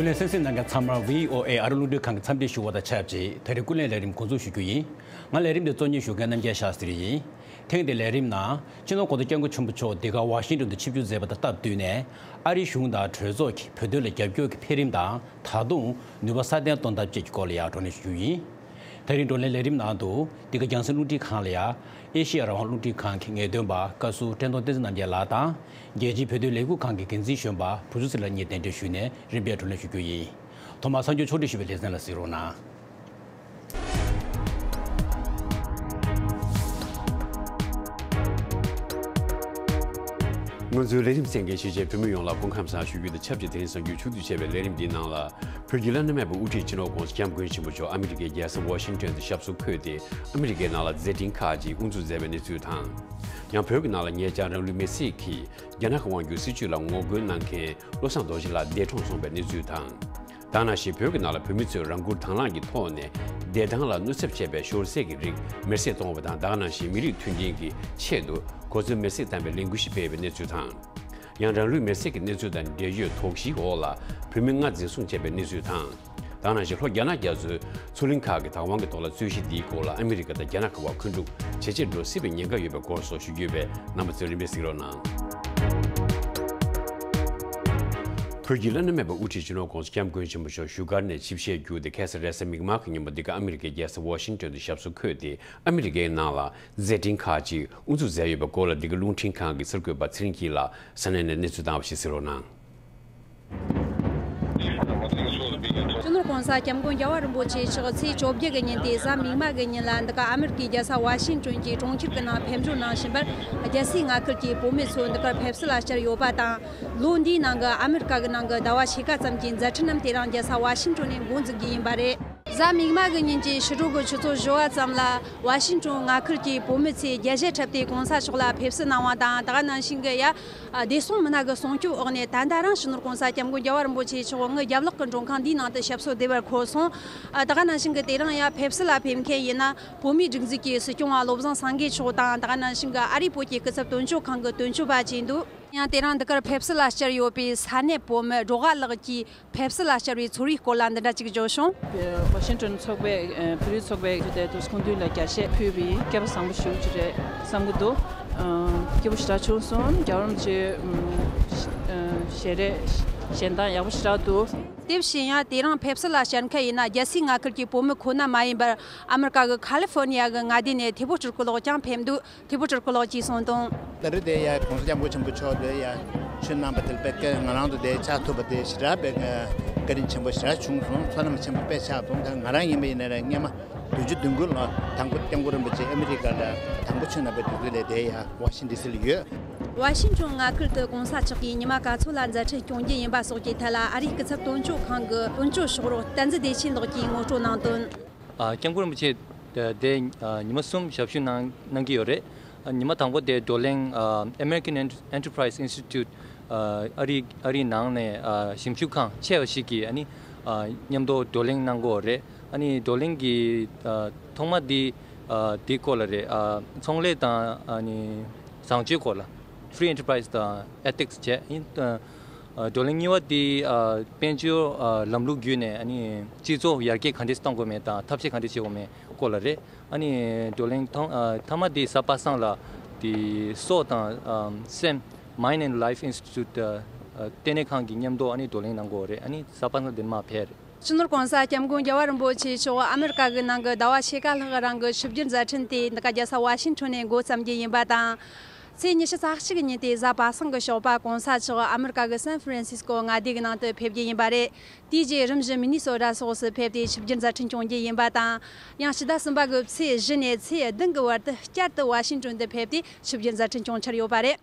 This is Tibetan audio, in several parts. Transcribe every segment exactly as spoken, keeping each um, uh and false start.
ལས་གསན་གཟིགས་གནང་མཁན་ཚང་མར་བྷི་ཨོ་ཨེ་ཨ་རི་རླུང་འཕྲིན་ཁང་གི་འཚམས་འདྲི་ཞུ་བ་དང་ཆབས་ཅིག་ད་རེས་སྐུ་ལས་ལས་རིམ་འགོ་འཛུགས་ཞུ་རྒྱུ་ཡིན། ང་ལས་རིམ་འདི་གཙོ་གཉེར་ཞུ་མཁན་རྣམ་རྒྱལ་ཤཱ་སྟྲི་ཡིན། ཐེངས་འདིའི་ལས་རིམ་ནང་སྤྱི་ནོར་གོང་ས་སྐྱབས་མགོན་ཆེན་པོ་མཆོག་འདི་ག་ཝ་ཤིང་ཏོན་དུ་ཆིབས་བསྒྱུར་མཛད་པ་དང་སྟབས་བསྟུན་ནས་ཨ་རིའི་གཞུང་དང་གྲོས་ཚོགས་ཀྱིས་བོད་དོན་ལ་རྒྱབ་སྐྱོར་གྱི་འཕེལ་རིམ་དང་ད་དུང་ནུས་པ་སྲ་བརྟན་གཏོང་ཐབས་བཅས་ཀྱི་སྐོར་ལ་ཡང་བགྲོ་གླེང་ཞུ་རྒྱུ་ཡིན། དེ་རིང་བགྲོ་གླེང་ལས་རིམ་ནང་དུ་འདི་ག་རྒྱང་སྲིང་རླུང་འཕྲིན་ཁང་ལ་ཡང་ཨེ་ཤེ་ཡ་རང་དབང་རླུང་འཕྲིན་ཁང་གི་ངེས་སྟོན་པ་བཀའ་ཟུར་བཀྲས་མཐོང་བསྟན་འཛིན་རྣམ་རྒྱལ་ལགས་དང་རྒྱལ་སྤྱིའི་བོད་དོན་ལས་འགུལ་ཁང་གི་འགན་འཛིན་གཞོན་པ་བུ་ཆུ་ཚེ་ལགས་གཉིས་གདན་འདྲེན་ཞུས་ནས་རིམ་པས་བགྲོ་གླེང་ཞུ་རྒྱུ་ཡིན། ཐོག་མར་གསར་འགྱུར་ཕྱོགས་བསྒྲིགས་ཞུས་པའི་ལེ་ཚན་ལ་གཟིགས་རོགས་གནང་། ང་ཚོའི་ལས་རིམ་གསན་མཁན་གཞིས་བྱེས་བོད་མི་ཡོངས་ལ་སྐུ་ཁམས་བཟང་ཞུ་རྒྱུ་དང་ཆབས་ཅིག་དེ་རིང་གསར་འགྱུར་ཕྱོགས་བསྡུས་བྱས་པའི་ལས་རིམ་འདིའི་ནང་ལ། བོད་ཀྱི་བླ་ན་མེད་པའི་དབུ་ཁྲིད་སྤྱི་ནོར་༧གོང་ས་༧སྐྱབས་མགོན་ཆེན་པོ་མཆོག་ཨ་མི་རི་ཀའི་རྒྱལ་ས་ཝ་ཤིང་ཏོན་དུ་ཞབས་སོར་འཁོད་དེ་ཨ་མི་རི་ཀའི་ནང་ལ་མཛད་འཕྲིན་ཁག་ཅིག་དབུ་འཛུགས་མཛད་པའི་གནས་ཚུལ་དང་། ཡང་བོད་ཀྱི་ནང་ལ་ཉེ་ཆར་རང་ལུས་མེར་སྲེག་གིས་རྒྱ་ནག་གི་དབང་སྒྱུར་སྲིད་བྱུས་ལ་ངོ་རྒོལ་གནང་མཁན་བློ་བཟང་རྡོ་རྗེ་ལགས་འདས་གྲོངས་སོང་བའི་གནས་ཚུལ་དང་། ད་ག་ནང་བཞིན་བོད་ཀྱི་ནང་ལ་བོད་མི་ཚོས་རང་བཀུར་དང་བླངས་ཀྱི་ཐོག་ནས་བདེ་ཐང་ལ་གནོད་འཚེ་བྱེད་པའི་ཞོར་ཟས་ཀྱི་རིགས་མེར་སྲེག་གཏོང་བ་དང་ད་ག་ནང་བཞིན་མི་རིགས་མཐུན་སྒྲིལ་གྱི་ཆེད་དུ་གོ་མཚོན་མེར་སྲེག་བཏང་བའི་ལས་འགུལ་ཞིག་སྤེལ་བའི་གནས་ཚུལ་དང་། ཡང་རང་ལུས་མེར་སྲེག་གི་གནས་ཚུལ་དང་འབྲེལ་ཡོད་དོགས་གཞིའི་འོག་ལ་བོད་མི་ལྔ་འཛིན་བཟུང་བྱས་པའི་གནས་ཚུལ་དང་། ད་ག་ནང་བཞིན་ལྷོ་རྒྱ་ནག་རྒྱ་མཚོའི་མཚོ་གླིང་ཁག་གི་བདག་དབང་གི་ཐོག་ལ་རྩོད་གཞི་འདིའི་སྐོར་ལ་ཨ་མི་རི་ཀ་དང་རྒྱ་ནག་གི་བར་འཁོན་འཁྲུག་ཇེ་ཆེར་འགྲོ་སྲིད་པའི་ཉེན་ཁ་ཡོད་པའི་སྐོར་སོགས་ཞུ་རྒྱུ་ཡོད་པས་རྣམ་པ་ཚོས་རིམ་པས་གཟིགས་རོགས་གནང་། བོད་ཀྱི་བླ་ན་མེད་པའི་དབུ་ཁྲིད་སྤྱི་ནོར་༧གོང་ས་༧སྐྱབས་མགོན་ཆེན་པོ་མཆོག་བཞུགས་སྒར་ནས་ཆིབས་ཞལ་བསྒྱུར་ཏེ་ཁ་སང་རེས་གཟའ་མིག་དམར་གྱི་ཉིན་མོ་འདི་ག་ཨ་མི་རི་ཀའི་རྒྱལ་ས་ཝ་ཤིང་ཏོན་དུ་ཞབས་སོར་འཁོད་དེ་ཨ་མི་རི་ཀའི་ནང་ལ་མཛད་འཕྲིན་ཁག་ཅིག་དབུ་འཛུགས་མཛད་ཡོད་པའི་སྐོར་ལ་འདི་ག་རླུང་འཕྲིན་ཁང་གི་གསར་འགོད་པ་ཚེ་རིང་སྐྱིད་ལགས་ས་གནས་ནས་གནས་ཚུལ་བཏང་བ་ཞིག་གཟིགས་རོགས་གནང་། སྤྱི་ནོར་༧གོང་ས་༧སྐྱབས་མགོན་རྒྱལ་བ་རིན་པོ་ཆེ་མཆོག་ཚེས་བཅོ་བརྒྱད་ཀྱི་ཉིན་ཏེ་གཟའ་མིག་དམར་གྱི་ཉིན་ལ་འདི་ག་ཨ་མི་རི་ཀའི་རྒྱལ་ས་ཝ་ཤིང་ཏོན་གྱི་གྲོང་ཁྱེར་གྱི་ནང་ཕེབས་འབྱོར་གནང་བཞིན་པར་རྒྱལ་སའི་མངའ་ཁུལ་གྱི་བོད་མི་ཚོ་འདི་གར་ཕེབས་བསུ་ལ་བཅར་ཡོད་པ་དང་། ལོ་འདིའི་ནང་གི་ཨ་མི་རི་ཀ་གི་ནང་གི་ཟླ་བ་ཕྱེད་ཀ་ཙམ་གྱི་མཛད་འཕྲིན་རྣམས་དེ་རིང་རྒྱལ་ས་ཝ་ཤིང་ཏོན་ནས་འགོ་འཛུགས་རྒྱུ་ཡིན་པ་རེད། གཟའ་མིག་དམར་གྱི་ཉིན་གྱི་ཕྱི་དྲོ་གི་ཆུ་ཚོད་བཞི་པ་ཙམ་ལ་ཝ་ཤིང་ཏོན་མངའ་ཁུལ་གྱི་བོད་མི་ཚོས་རྒྱལ་གཞས་འཁྲབ་སྟེ་གོང་ས་མཆོག་ལ་ཕེབས་བསུ་གནང་བ་དང་ད་ག་ནང་བཞིན་གྱི་ཡ། བདེ་སྲུང་མི་སྣ་གི་སྲུང་སྐྱོབ་འོག་ནས་ད་ལྟ་རང་སྤྱི་ནོར་༧གོང་ས་༧སྐྱབས་མགོན་རྒྱལ་བ་རིན་པོ་ཆེ་མཆོག་ངའི་རྒྱབ་ལོགས་ཀྱི་མགྲོན་ཁང་འདིའི་ནང་དུ་ཞབས་སོར་བདེ་བར་འཁོད་སོང་། ད་ག་ནང་བཞིན་གྱི་དེ་རིང་ཡ་ཕེབས་བསུ་ལ་ཕེབས་མཁན་ཡིན་ན་བོད་མིའི་སྒྲིག་འཛུགས་ཀྱི་སྲིད་སྐྱོང་བ་བློ་བཟང་སེང་གེ་མཆོག་དང་ད་ག་ནང་བཞིན་གྱི་ཨ་རིའི་བོད་ཀྱི་སྐུ་ཚབ་དོན་གཅོད་ཁང་གི་དོན་གཅོད་པ་བཅས་འདུག་ཡང་དེ་རིང་འདི་གར་ཕེབས་བསུ་ལ་བཅར་ཡོད་པའི་ས་གནས་བོད་མི་སྒྲོག་དཀར་ལགས་ཀྱིས་ཕེབས་བསུ་ལ་བཅར་བའི་ཚོར་བའི་སྐོར་ལ་འདི་འདྲ་ཅིག་བརྗོད་བྱུང་། ཝ་ཤིང་ཏོན་ཚོགས་པའི་བོད་རིགས་ཚོགས་པའི་དེ་དུས་སྐུ་མདུན་ལ་རྒྱས་བཤད་ཕུལ་བའི་སྐལ་བ་བཟང་པོ་ཞིག་ཅིག་རེད་བསམ་གྱི་འདུག་སྐྱིད་པོ་ཞེ་དྲག་བྱུང་སོང་། རྒྱལ་བ་རིན་པོ་ཆེ་ཞལ་རས་ཞལ་གདངས་ཡག་པོ་ཞེ་དྲག་འདུག་དེ་བཞིན་ཡང་དེ་རིང་ཕེབས་བསུ་ལ་བཅར་མཁན་ཡིན་ན་རྒྱལ་སའི་མངའ་ཁུལ་གྱི་བོད་མི་ཁོ་ན་མ་ཡིན་པར་ཨ་མི་རི་ཀ་གི་ཁ་ལི་ཧྥོར་ནི་ཡ་གི་མངའ་སྡེ་ནས་ཐེ་བོ་སྤྲུལ་སྐུ་ལགས་ཀྱང་ཕེབས་འདུག་ཐེ་བོ་སྤྲུལ་སྐུ་ལགས་ཀྱིས་གསུངས་དོན། ད་རེས་དེ་ཡ་༧གོང་ས་༧སྐྱབས་མགོན་ཆེན་པོ་མཆོག་དེ་ཡ་ཆོས་གནང་བ་དེ་ལ་དཔེ་ང་རང་ཚོ་དེ་ཕྱག་ཐུབ་པ་དེ་ཞེ་དྲག་དཔེ་བཀའ་དྲིན་ཆེན་པོ་ཞེ་དྲག་བྱུང་སོང་། བསོད་ནམས་ཆེན་པོ་དཔེ་ཆགས་སོང་། ད་ང་རང་ཡིན་པ་ཡིན་ན་ར་སྔན་མ་བདུན་ཅུ་དོན་དགུ་ལོ་དང་པོ་སྐྱབས་མགོན་རིན་པོ་ཆེ་ཨ་མི་རི་ཀ་ལ་དང་པོ་ཆོས་གནང་བའི་དུས་ཚོད་ལས་དེ་ཡ་ཝ་ཤིང་ཌི་སི་ལ་ཡོད། ཝ་ཤིང་ཊོན་མངའ་ཁུལ་དུ་གོང་ས་མཆོག་གིས་ཉི་མ་ག་ཚོད་ལ་མཛད་འཕྲིན་སྐྱོང་རྒྱུ་ཡིན་པ་སོགས་ཀྱི་ཐད་ལ་ཨ་རིའི་སྐུ་ཚབ་དོན་གཅོད་ཁང་གི་དོན་གཅོད་ཤོག་རོགས་བསྟན་འཛིན་བདེ་ཆེན་ལགས་ཀྱིས་ངོ་སྤྲོད་གནང་དོན། ཨ། སྐྱབས་མགོན་རིན་པོ་ཆེ་དེ་ཨ་ཉི་མ་གསུམ་ཞབས་ཞུ་གནང་གནང་གི་ཡོད་རེད། ཨ་ཉི་མ་དང་པོ་དེ་བགྲོ་གླེང་ཨ་American Ent- Enterprise Institute ཨ་ཨ་རི་ཨ་རིའི་ནང་ནས་ཨ་ཞིབ་འཇུག་ཁང་ཆེ་བ་ཞིག་གིས་ཨ་ནི་ཨ་མཉམ་དུ་བགྲོ་གླེང་གནང་གི་ཡོད་རེད། ཨ་ནི་བགྲོ་གླེང་གི་ཨ་ཐོག་མ་འདི་ཨ་འདི་སྐོར་ལ་རེད། ཨ་ཚོང་ལས་དང་ཨ་ནི་བཟང་སྤྱོད་སྐོར་ལ། Free Enterprise དང་Ethics བྱས་ཡིན། ཨ་བགྲོ་གླེང་གཉིས་པ་དེ་ཨ་དཔལ་འབྱོར་ཨ་ལམ་ལུགས་བརྒྱུད་ནས་ཨ་ནི་སྤྱི་ཚོགས་ཡར་རྒྱས་ག་འདྲས་གཏོང་དགོས་མེད་དང་ཐབས་ཤེས་ག་འདྲས་བྱེད་དགོས་མེད་སྐོར་ལ་རེད། ཨ་ནི་བགྲོ་གླེང་ཐོག་ཨ་མཐའ་མ་དེ་གཟའ་པ་སངས་ལ་དེ་སྲོག་དང་ཨ་སེམས་Mind and Life Institute ཨ་ལྟེ་གནས་ཁང་གི་མཉམ་དུ་ཨ་ནི་བགྲོ་གླེང་གནང་དགོས་རེད། ཨ་ནི་གཟའ་པ་སངས་དེ་མར་ཕེབས་རེད། སྤྱི་ནོར་གོང་ས་སྐྱབས་མགོན་རྒྱལ་བ་རིན་པོ་ཆེ་མཆོག་ཨ་མི་རི་ཀ་གི་ནང་གི་ཟླ་བ་ཕྱེད་ཀ་ལྷག་རིང་གི་ཆིབས་བསྒྱུར་མཛད་འཕྲིན་དེ་འདི་ག་རྒྱལ་ས་ཝ་ཤིང་ཊོན་ནས་འགོ་བརྩམས་རྒྱུ་ཡིན་པ་དང་། ཚེས་ཉི་ཤུ་རྩ་གཅིག་ཉིན་ཏེ་གཟའ་པ་སངས་ཀྱི་ཞོགས་པ་གོང་ས་མཆོག་ཨ་མི་རི་ཀ་གི་སན་ཧྥ་རན་སིས་ཀོ་མངའ་སྡེ་གི་ནང་དུ་ཕེབས་རྒྱུ་ཡིན་པ་རེད། དེའི་རྗེས་རིམ་བཞིན་མི་ནི་སོ་ཊ་སོགས་སུ་ཕེབས་ཏེ་ཆིབས་བསྒྱུར་མཛད་འཕྲིན་སྐྱོང་རྒྱུ་ཡིན་པ་དང་། ཡང་ཕྱི་ཟླ་གསུམ་པ་གི་ཚེས་བཞི་ནས་ཚེས་བདུན་གྱི་བར་དུ་བསྐྱར་དུ་ཝ་ཤིང་ཊོན་དུ་ཕེབས་ཏེ་ཆིབས་བསྒྱུར་མཛད་འཕྲིན་སྐྱོང་འཆར་ཡོད་པ་རེད།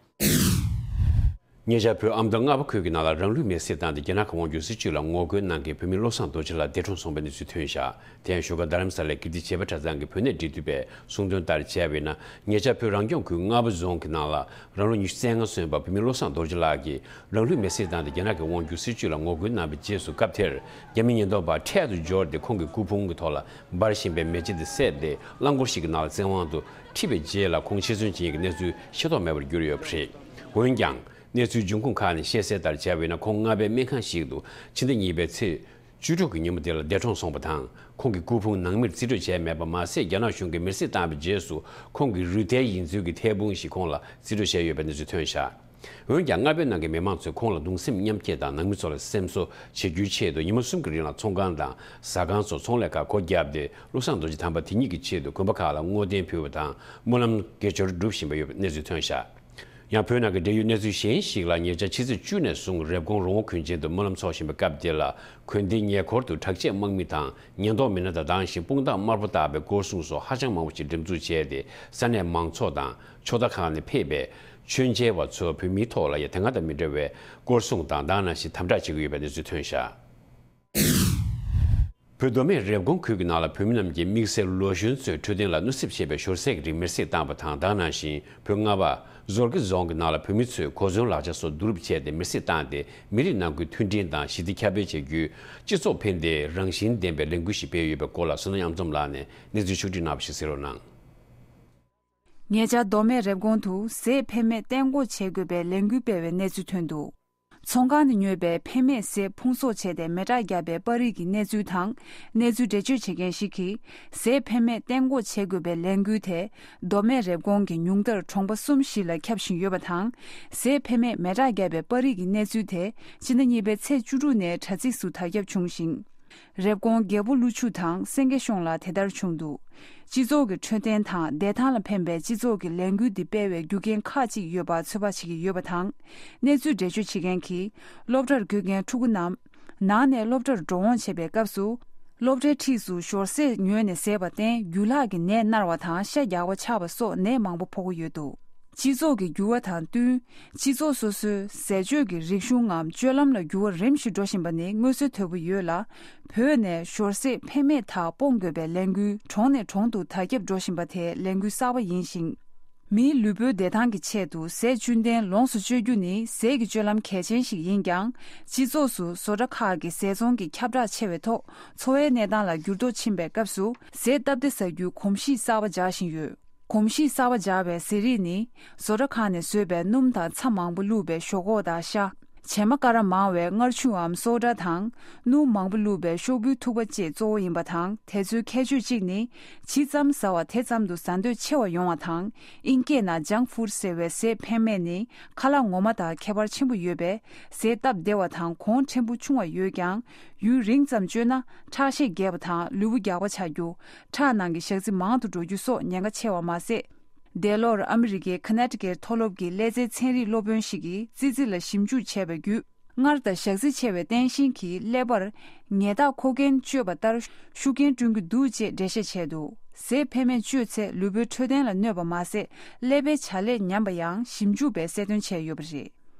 ཉེ་ཆར་བོད་ཨ་མདོ་རྔ་པ་ཁུལ་གྱི་ནང་ལ་རང་ལུས་མེར་སྲེག་བཏང་སྟེ་རྒྱ་ནག་གི་དབང་སྒྱུར་སྲིད་བྱུས་ལ་ངོ་རྒོལ་གནང་མཁན་བོད་མི་བློ་བཟང་རྡོ་རྗེ་ལགས་འདས་གྲོངས་སོང་བའི་གནས་ཚུལ་ཐོན་བཞག་དེ་ཡང་བཞུགས་སྒར་རྡ་རམ་ས་ལའི་ཀིརྟི་བྱེས་པ་གྲྭ་ཚང་གི་བོད་གནས་འབྲེལ་མཐུད་པས་གསུངས་དོན་ལྟར་བྱས་པ་ཡིན་ན། ཉེ་ཆར་བོད་རང་སྐྱོང་ཁུལ་རྔ་པ་རྫོང་གི་ནང་ལ་རང་ལོ་ཉི་ཤུ་རྩ་ལྔ་སོན་པ་བོད་མི་བློ་བཟང་རྡོ་རྗེ་ལགས་ཀྱིས་རང་ལུས་མེར་སྲེག་བཏང་སྟེ་རྒྱ་ནག་གི་དབང་སྒྱུར་སྲིད་བྱུས་ལ་ངོ་རྒོལ་གནང་བའི་རྗེས་སུ། སྐབས་དེར་རྒྱ་མི་ཉེན་རྟོག་པ་འཕྲལ་དུ་འབྱོར་ཏེ་ཁོང་གི་སྐུ་ཕུང་གི་ཐོག་ལ་འབར་བཞིན་པའི་མེ་ལྕེ་དེ་བསད་དེ་རླངས་འཁོར་ཞིག་གི་ནང་ལ་བཙན་དབང་དུ་ཁྲིད་པའི་རྗེས་ལ་ཁོང་ཆེད་བཙོན་བྱེད་མཁན་གྱི་གནས་ཚུལ་ཤེས་རྟོགས་མེད་པར་གྱུར་ཡོད་པ་རེད། འོན་ཀྱང་། གནས་ཚུལ་འབྱུང་ཁུངས་ཁག་ནས་བཤད་གསལ་ལྟར་བྱས་པ་ཡིན་ན། ཁོང་རྔ་པའི་སྨན་ཁང་ཞིག་ཏུ་ཕྱི་ཟླ་གཉིས་པའི་ཚེས་བཅུ་དྲུག་གི་ཉིན་མོ་དེ་ལ་འདས་གྲོངས་སོང་བ་དང་། ཁོང་གི་སྐུ་ཕུང་ནང་མིར་རྩིས་སྤྲོད་བྱས་མེད་པ་མ་ཟད། རྒྱ་ནག་གཞུང་གིས་མེར་སྲེག་བཏང་བའི་རྗེས་སུ། ཁོང་གི་རུས་ཐལ་ཡིན་ཚུལ་གྱི་ཐལ་འབུམ་ཞིག་ཁོང་ལ་རྩིས་སྤྲོད་བྱས་ཡོད་པའི་གནས་ཚུལ་ཐོན་བཞག་འོན་ཀྱང་། རྔ་པའི་ནང་གི་མི་མང་ཚོས་ཁོང་ལ་གདུང་སེམས་མཉམ་སྐྱེད་དང་། ནང་མི་ཚོ་ལ་སེམས་གསོ་བྱེད་རྒྱུའི་ཆེད་དུ། ཉི་མ་གསུམ་གྱི་རིང་ལ་ཚོང་ཁང་དང་ཟ་ཁང་སོགས་ཚོང་ལས་ཁག་སྒོ་བརྒྱབ་སྟེ། བློ་བཟང་རྡོ་རྗེ་དམ་པ་དེ་ཉིད་ཀྱི་ཆེད་དུ་དགོན་པ་ཁག་ལ་བསྔོ་རྟེན་ཕུལ་བ་དང་། སྨོན་ལམ་དགེ་སྦྱོར་སྒྲུབ་བཞིན་པ་ཡོད་པའི་གནས་ཚུལ་ཐོན་བཞག་ཡང་། བོད་ནང་གི་འབྲེལ་ཡོད་གནས་ཚུལ་གཞན་ཞིག་ལ། ཉེ་ཆར་ཕྱི་ཚེས་བཅུ་ནས་བཟུང་རེབ་གོང་རོང་བོ་དགོན་ཆེན་དུ་སྨོན་ལམ་འཚོགས་བཞིན་པའི་སྐབས་དེ་ལ། དགོན་སྡེའི་ཉེ་འཁོར་དུ་དྲག་ཆས་དམག་མི་དང་ཉེན་རྟོག་མི་སྣ་དང་། དེ་བཞིན་དཔུང་རྡང་དམར་པོ་བཏགས་པའི་སྐོར་སྲུང་སོགས་ཧ་ཅང་མང་པོ་ཞིག་འགྲེམས་འཛུགས་བྱས་ཏེ། ས་གནས་མང་ཚོགས་དང་ཕྱོགས་མཐའ་ཁག་ནས་ཕེབས་པའི་མཆོད་མཇལ་བ་ཚོས་བོད་མིའི་ཐོག་ལ་ཡང་དེ་སྔ་དང་མི་འདྲ་བའི་སྐོར་སྲུང་དང་། དེ་ནང་བཞིན་དམ་དྲག་བྱེད་ཀྱི་ཡོད་པའི་གནས་ཚུལ་ཐོན་བཞག་བོད་མདོ་སྨད་རེབ་གོང་ཁུལ་གྱི་ནང་ལ་བོད་མི་རྣམས་ཀྱིས་དམིགས་བསལ་ལོ་གཞོན་ཚོས་འཕྲོད་བསྟེན་ལ་གནོད་འཚེ་བྱེད་པའི་ཞོར་ཟས་ཀྱི་རིགས་མེར་སྲེག་བཏང་བ་དང་། དེ་ནང་བཞིན་བོད་རྔ་པ་ཟོར་གི་རྫོང་གི་ནང་ལ་བོད་མི་ཚོས་གོ་མཚོན་ལག་ཆ་སོགས་བསྡུ་རུབ་བྱས་ཏེ་མེར་སྲེག་བཏང་སྟེ། མི་རིགས་ནང་ཁུལ་མཐུན་སྒྲིལ་དང་ཞི་བདེ་ཁྱབ་སྤེལ་བྱེད་རྒྱུའི་སྤྱི་ཚོགས་ཕན་བདེའི་རང་བཞིན་ལྡན་པའི་ལས་འགུལ་ཞིག་སྤེལ་ཡོད་པའི་སྐོར་ལ། བསོད་ནམས་གཡང་འཛོམས་ལགས་ནས་གནས་ཚུལ་ཕྱོགས་སྒྲིག་གནང་བ་ཞིག་གསན་རོགས་གནང་། ཉེ་ཆར་མདོ་སྨད་རེབ་གོང་དུ་ཟས་ཕན་མེད་གཏན་འགོག་བྱེད་དགོས་པའི་ལས་འགུལ་སྤེལ་བའི་གནས་ཚུལ་ཐོན་འདུག་ཚོང་ཁང་ནས་ཉོས་པའི་ཕན་མེད་ཟས་ཕུང་གསོག་བྱས་ཏེ་མེ་སྲེག་བརྒྱབ་པའི་པར་རིས་ཀྱི་གནས་ཚུལ་དང་། གནས་ཚུལ་འགྲེལ་བརྗོད་བྱེད་མཁན་ཞིག་གིས། ཟས་ཕན་མེད་གཏན་འགོག་བྱེད་དགོས་པའི་ལས་འགུལ་དེ་མདོ་སྨད་རེབ་གོང་གི་ཉུང་མཐར་གྲོང་པ་གསུམ་བཞི་ལ་ཁྱབ་བཞིན་ཡོད་པ་དང་། ཟས་ཕན་མེད་མེ་སྲེག་བརྒྱབ་པའི་པར་རིས་ཀྱི་གནས་ཚུལ་དེ་སྤྱི་ཟླ་གཉིས་པའི་ཚེས་བཅུ་དྲུག་ནས་དྲ་ཚིགས་སུ་དར་ཁྱབ་བྱུང་ཞིང་། རེབ་གོང་རྒྱལ་པོ་ཀླུ་ཆུ་དང་སེང་གེ་གཤོང་ལ་དེ་ལྟར་བྱུང་འདུག་སྤྱི་ཚོགས་ཀྱི་འཕྲོད་བསྟེན་དང་བདེ་ཐང་ལ་ཕན་པའི་སྤྱི་ཚོགས་ཀྱི་ལས་འགུལ་འདི་སྤེལ་བའི་རྒྱུ་རྐྱེན་ཁག་ཅིག་ཡོད་པ་ཚོད་དཔག་བྱེད་ཀྱི་ཡོད་པ་དང་། གནས་ཚུལ་འགྲེལ་བརྗོད་བྱེད་མཁན་གྱིས། སློབ་གྲྭར་འགྲོ་མཁན་ཕྲུ་གུ་རྣམས་ནང་ནས་སློབ་གྲྭར་འགྲོ་འོང་བྱེད་པའི་སྐབས་སུ། སློབ་གྲྭའི་འཁྲིས་སུ་ཞོར་ཟས་ཉོས་ནས་ཟས་པ་བརྟེན། རྒྱུ་ལྷག་གི་ནད་མནར་བ་དང་ཤ་རྒྱགས་པ་ཆགས་པ་སོགས་ནད་མང་པོ་ཕོག་གི་ཡོད་འདུག་སྤྱི་ཚོགས་ཀྱི་འགྱུར་བ་དང་བསྟུན། སྤྱི་ཚོགས་སོ་སོའི་ཟས་སྤྱོད་ཀྱི་རིག་གཞུང་ངམ་སྤྱོད་ལམ་ལ་འགྱུར་བ་རིམ་བཞིན་འགྲོ་བཞིན་པ་ནི་མངོན་གསལ་དོད་པོ་ཡོད་ལ། བོད་ནས་ཞོར་ཟས་ཕན་མེད་དག་སྤོང་དགོས་པའི་ལས་འགུལ་གྲོང་ནས་གྲོང་དུ་དར་ཁྱབ་འགྲོ་བཞིན་པ་དེ་ལས་འགུལ་གསར་པ་ཡིན་ཞིང་། མིའི་ལུས་པོའི་བདེ་ཐང་གི་ཆེད་དུ་ཟས་བཅུད་ལྡན་ལོངས་སུ་སྤྱོད་རྒྱུ་ནི་ཟས་ཀྱི་སྤྱོད་ལམ་གལ་ཆེན་ཞིག་ཡིན་ཀྱང་། སྤྱི་ཚོགས་སུ་བཟོ་གྲྭ་ཁག་གི་ཟས་ཚོང་གི་ཁྱབ་བསྒྲགས་ཆེ་བའི་ཐོག་འཚོ་བའི་གནས་སྟངས་ལ་འགྱུར་ལྡོག་ཕྱིན་པའི་སྐབས་སུ། ཟས་སྟབས་བདེ་ཟ་རྒྱུའི་གོམས་གཤིས་གསར་པ་འཇགས་བཞིན་ཡོད། གོམས་གཤིས་གསར་པ་འཇགས་པའི་ཟས་རིགས་ནི། བཟོ་གྲྭ་ཁག་ནས་བཟོས་པའི་སྣུམ་དང་ཚྭ་མང་པོ་བླུགས་པའི་ཞོག་ཁོག་དང་ཤ། བྱེ་མ་ཀ་ར་མང་བའི་མངར་ཆུའམ་སོ་ཌ་དང་། སྣུམ་མང་པོ་བླུགས་པའི་ཤོག་བུའི་ཐུག་པ་བཅས་གཙོ་བོ་ཡིན་པ་དང་། དེ་ཚོའི་ཁྱད་ཆོས་གཅིག་ནི། ཇི་ཙམ་ཟ་བ་དེ་ཙམ་དུ་ཟ་འདོད་ཆེ་བ་ཡོང་བ་དང་། དབྱིན་སྐད་ནང་ཇངྐ་ཕུཌ་ཟེར་བའི་ཟས་ཕན་མེད་ནི། ཁ་ལག་ངོ་མ་དང་ཁྱད་པར་ཆེན་པོ་ཡོད་པས། ཟས་སྟབས་བདེ་བ་དང་གོང་ཕྲན་བུ་ཆུང་བ་ཡོད་ཀྱང་། ཡུན་རིང་ཙམ་སྤྱོད་ན་ཁྲག་ཤེད་རྒྱས་པ་དང་ལུས་པོ་རྒྱགས་པ་ཆགས་རྒྱུ། ཁྲག་ནང་གི་ཞག་རྩི་མང་དུ་འགྲོ་རྒྱུ་སོགས་ཉེན་ཁ་ཆེ་བ་མ་ཟད། འདས་ལོར་ཨ་མི་རི་ཀའི་ཁ་ནེ་ཊི་ཀེཊ་མཐོ་སློབ་ཀྱི་ཀླད་རྩའི་ཚན་རིག་སློབ་དཔོན་ཞིག་གིས་ཙི་ཙི་ལ་ཞིབ་འཇུག་བྱས་པ་བརྒྱུད། མངར་དང་ཞག་རྩི་ཆེ་བའི་རྟེན་ཤིང་གིས་ཀླད་པར་ཉལ་ཐག་ཁོ་ཀེན་སྤྱོད་པ་ལྟར་ཤུགས་རྐྱེན་བསྐྲུན་གྱི་འདུག་ཅེས་འགྲེལ་བཤད་བྱས་འདུག་ཟས་ཕན་མེད་སྤྱོད་ཚེ་ལུས་པོའི་འཕྲོད་བསྟེན་ལ་གནོད་པ་མ་ཟད། ཀླད་པའི་བྱ་ལས་ཉམས་པ་ཡང་ཞིབ་འཇུག་པས་གསལ་སྟོན་བྱས་ཡོད་པ་རེད།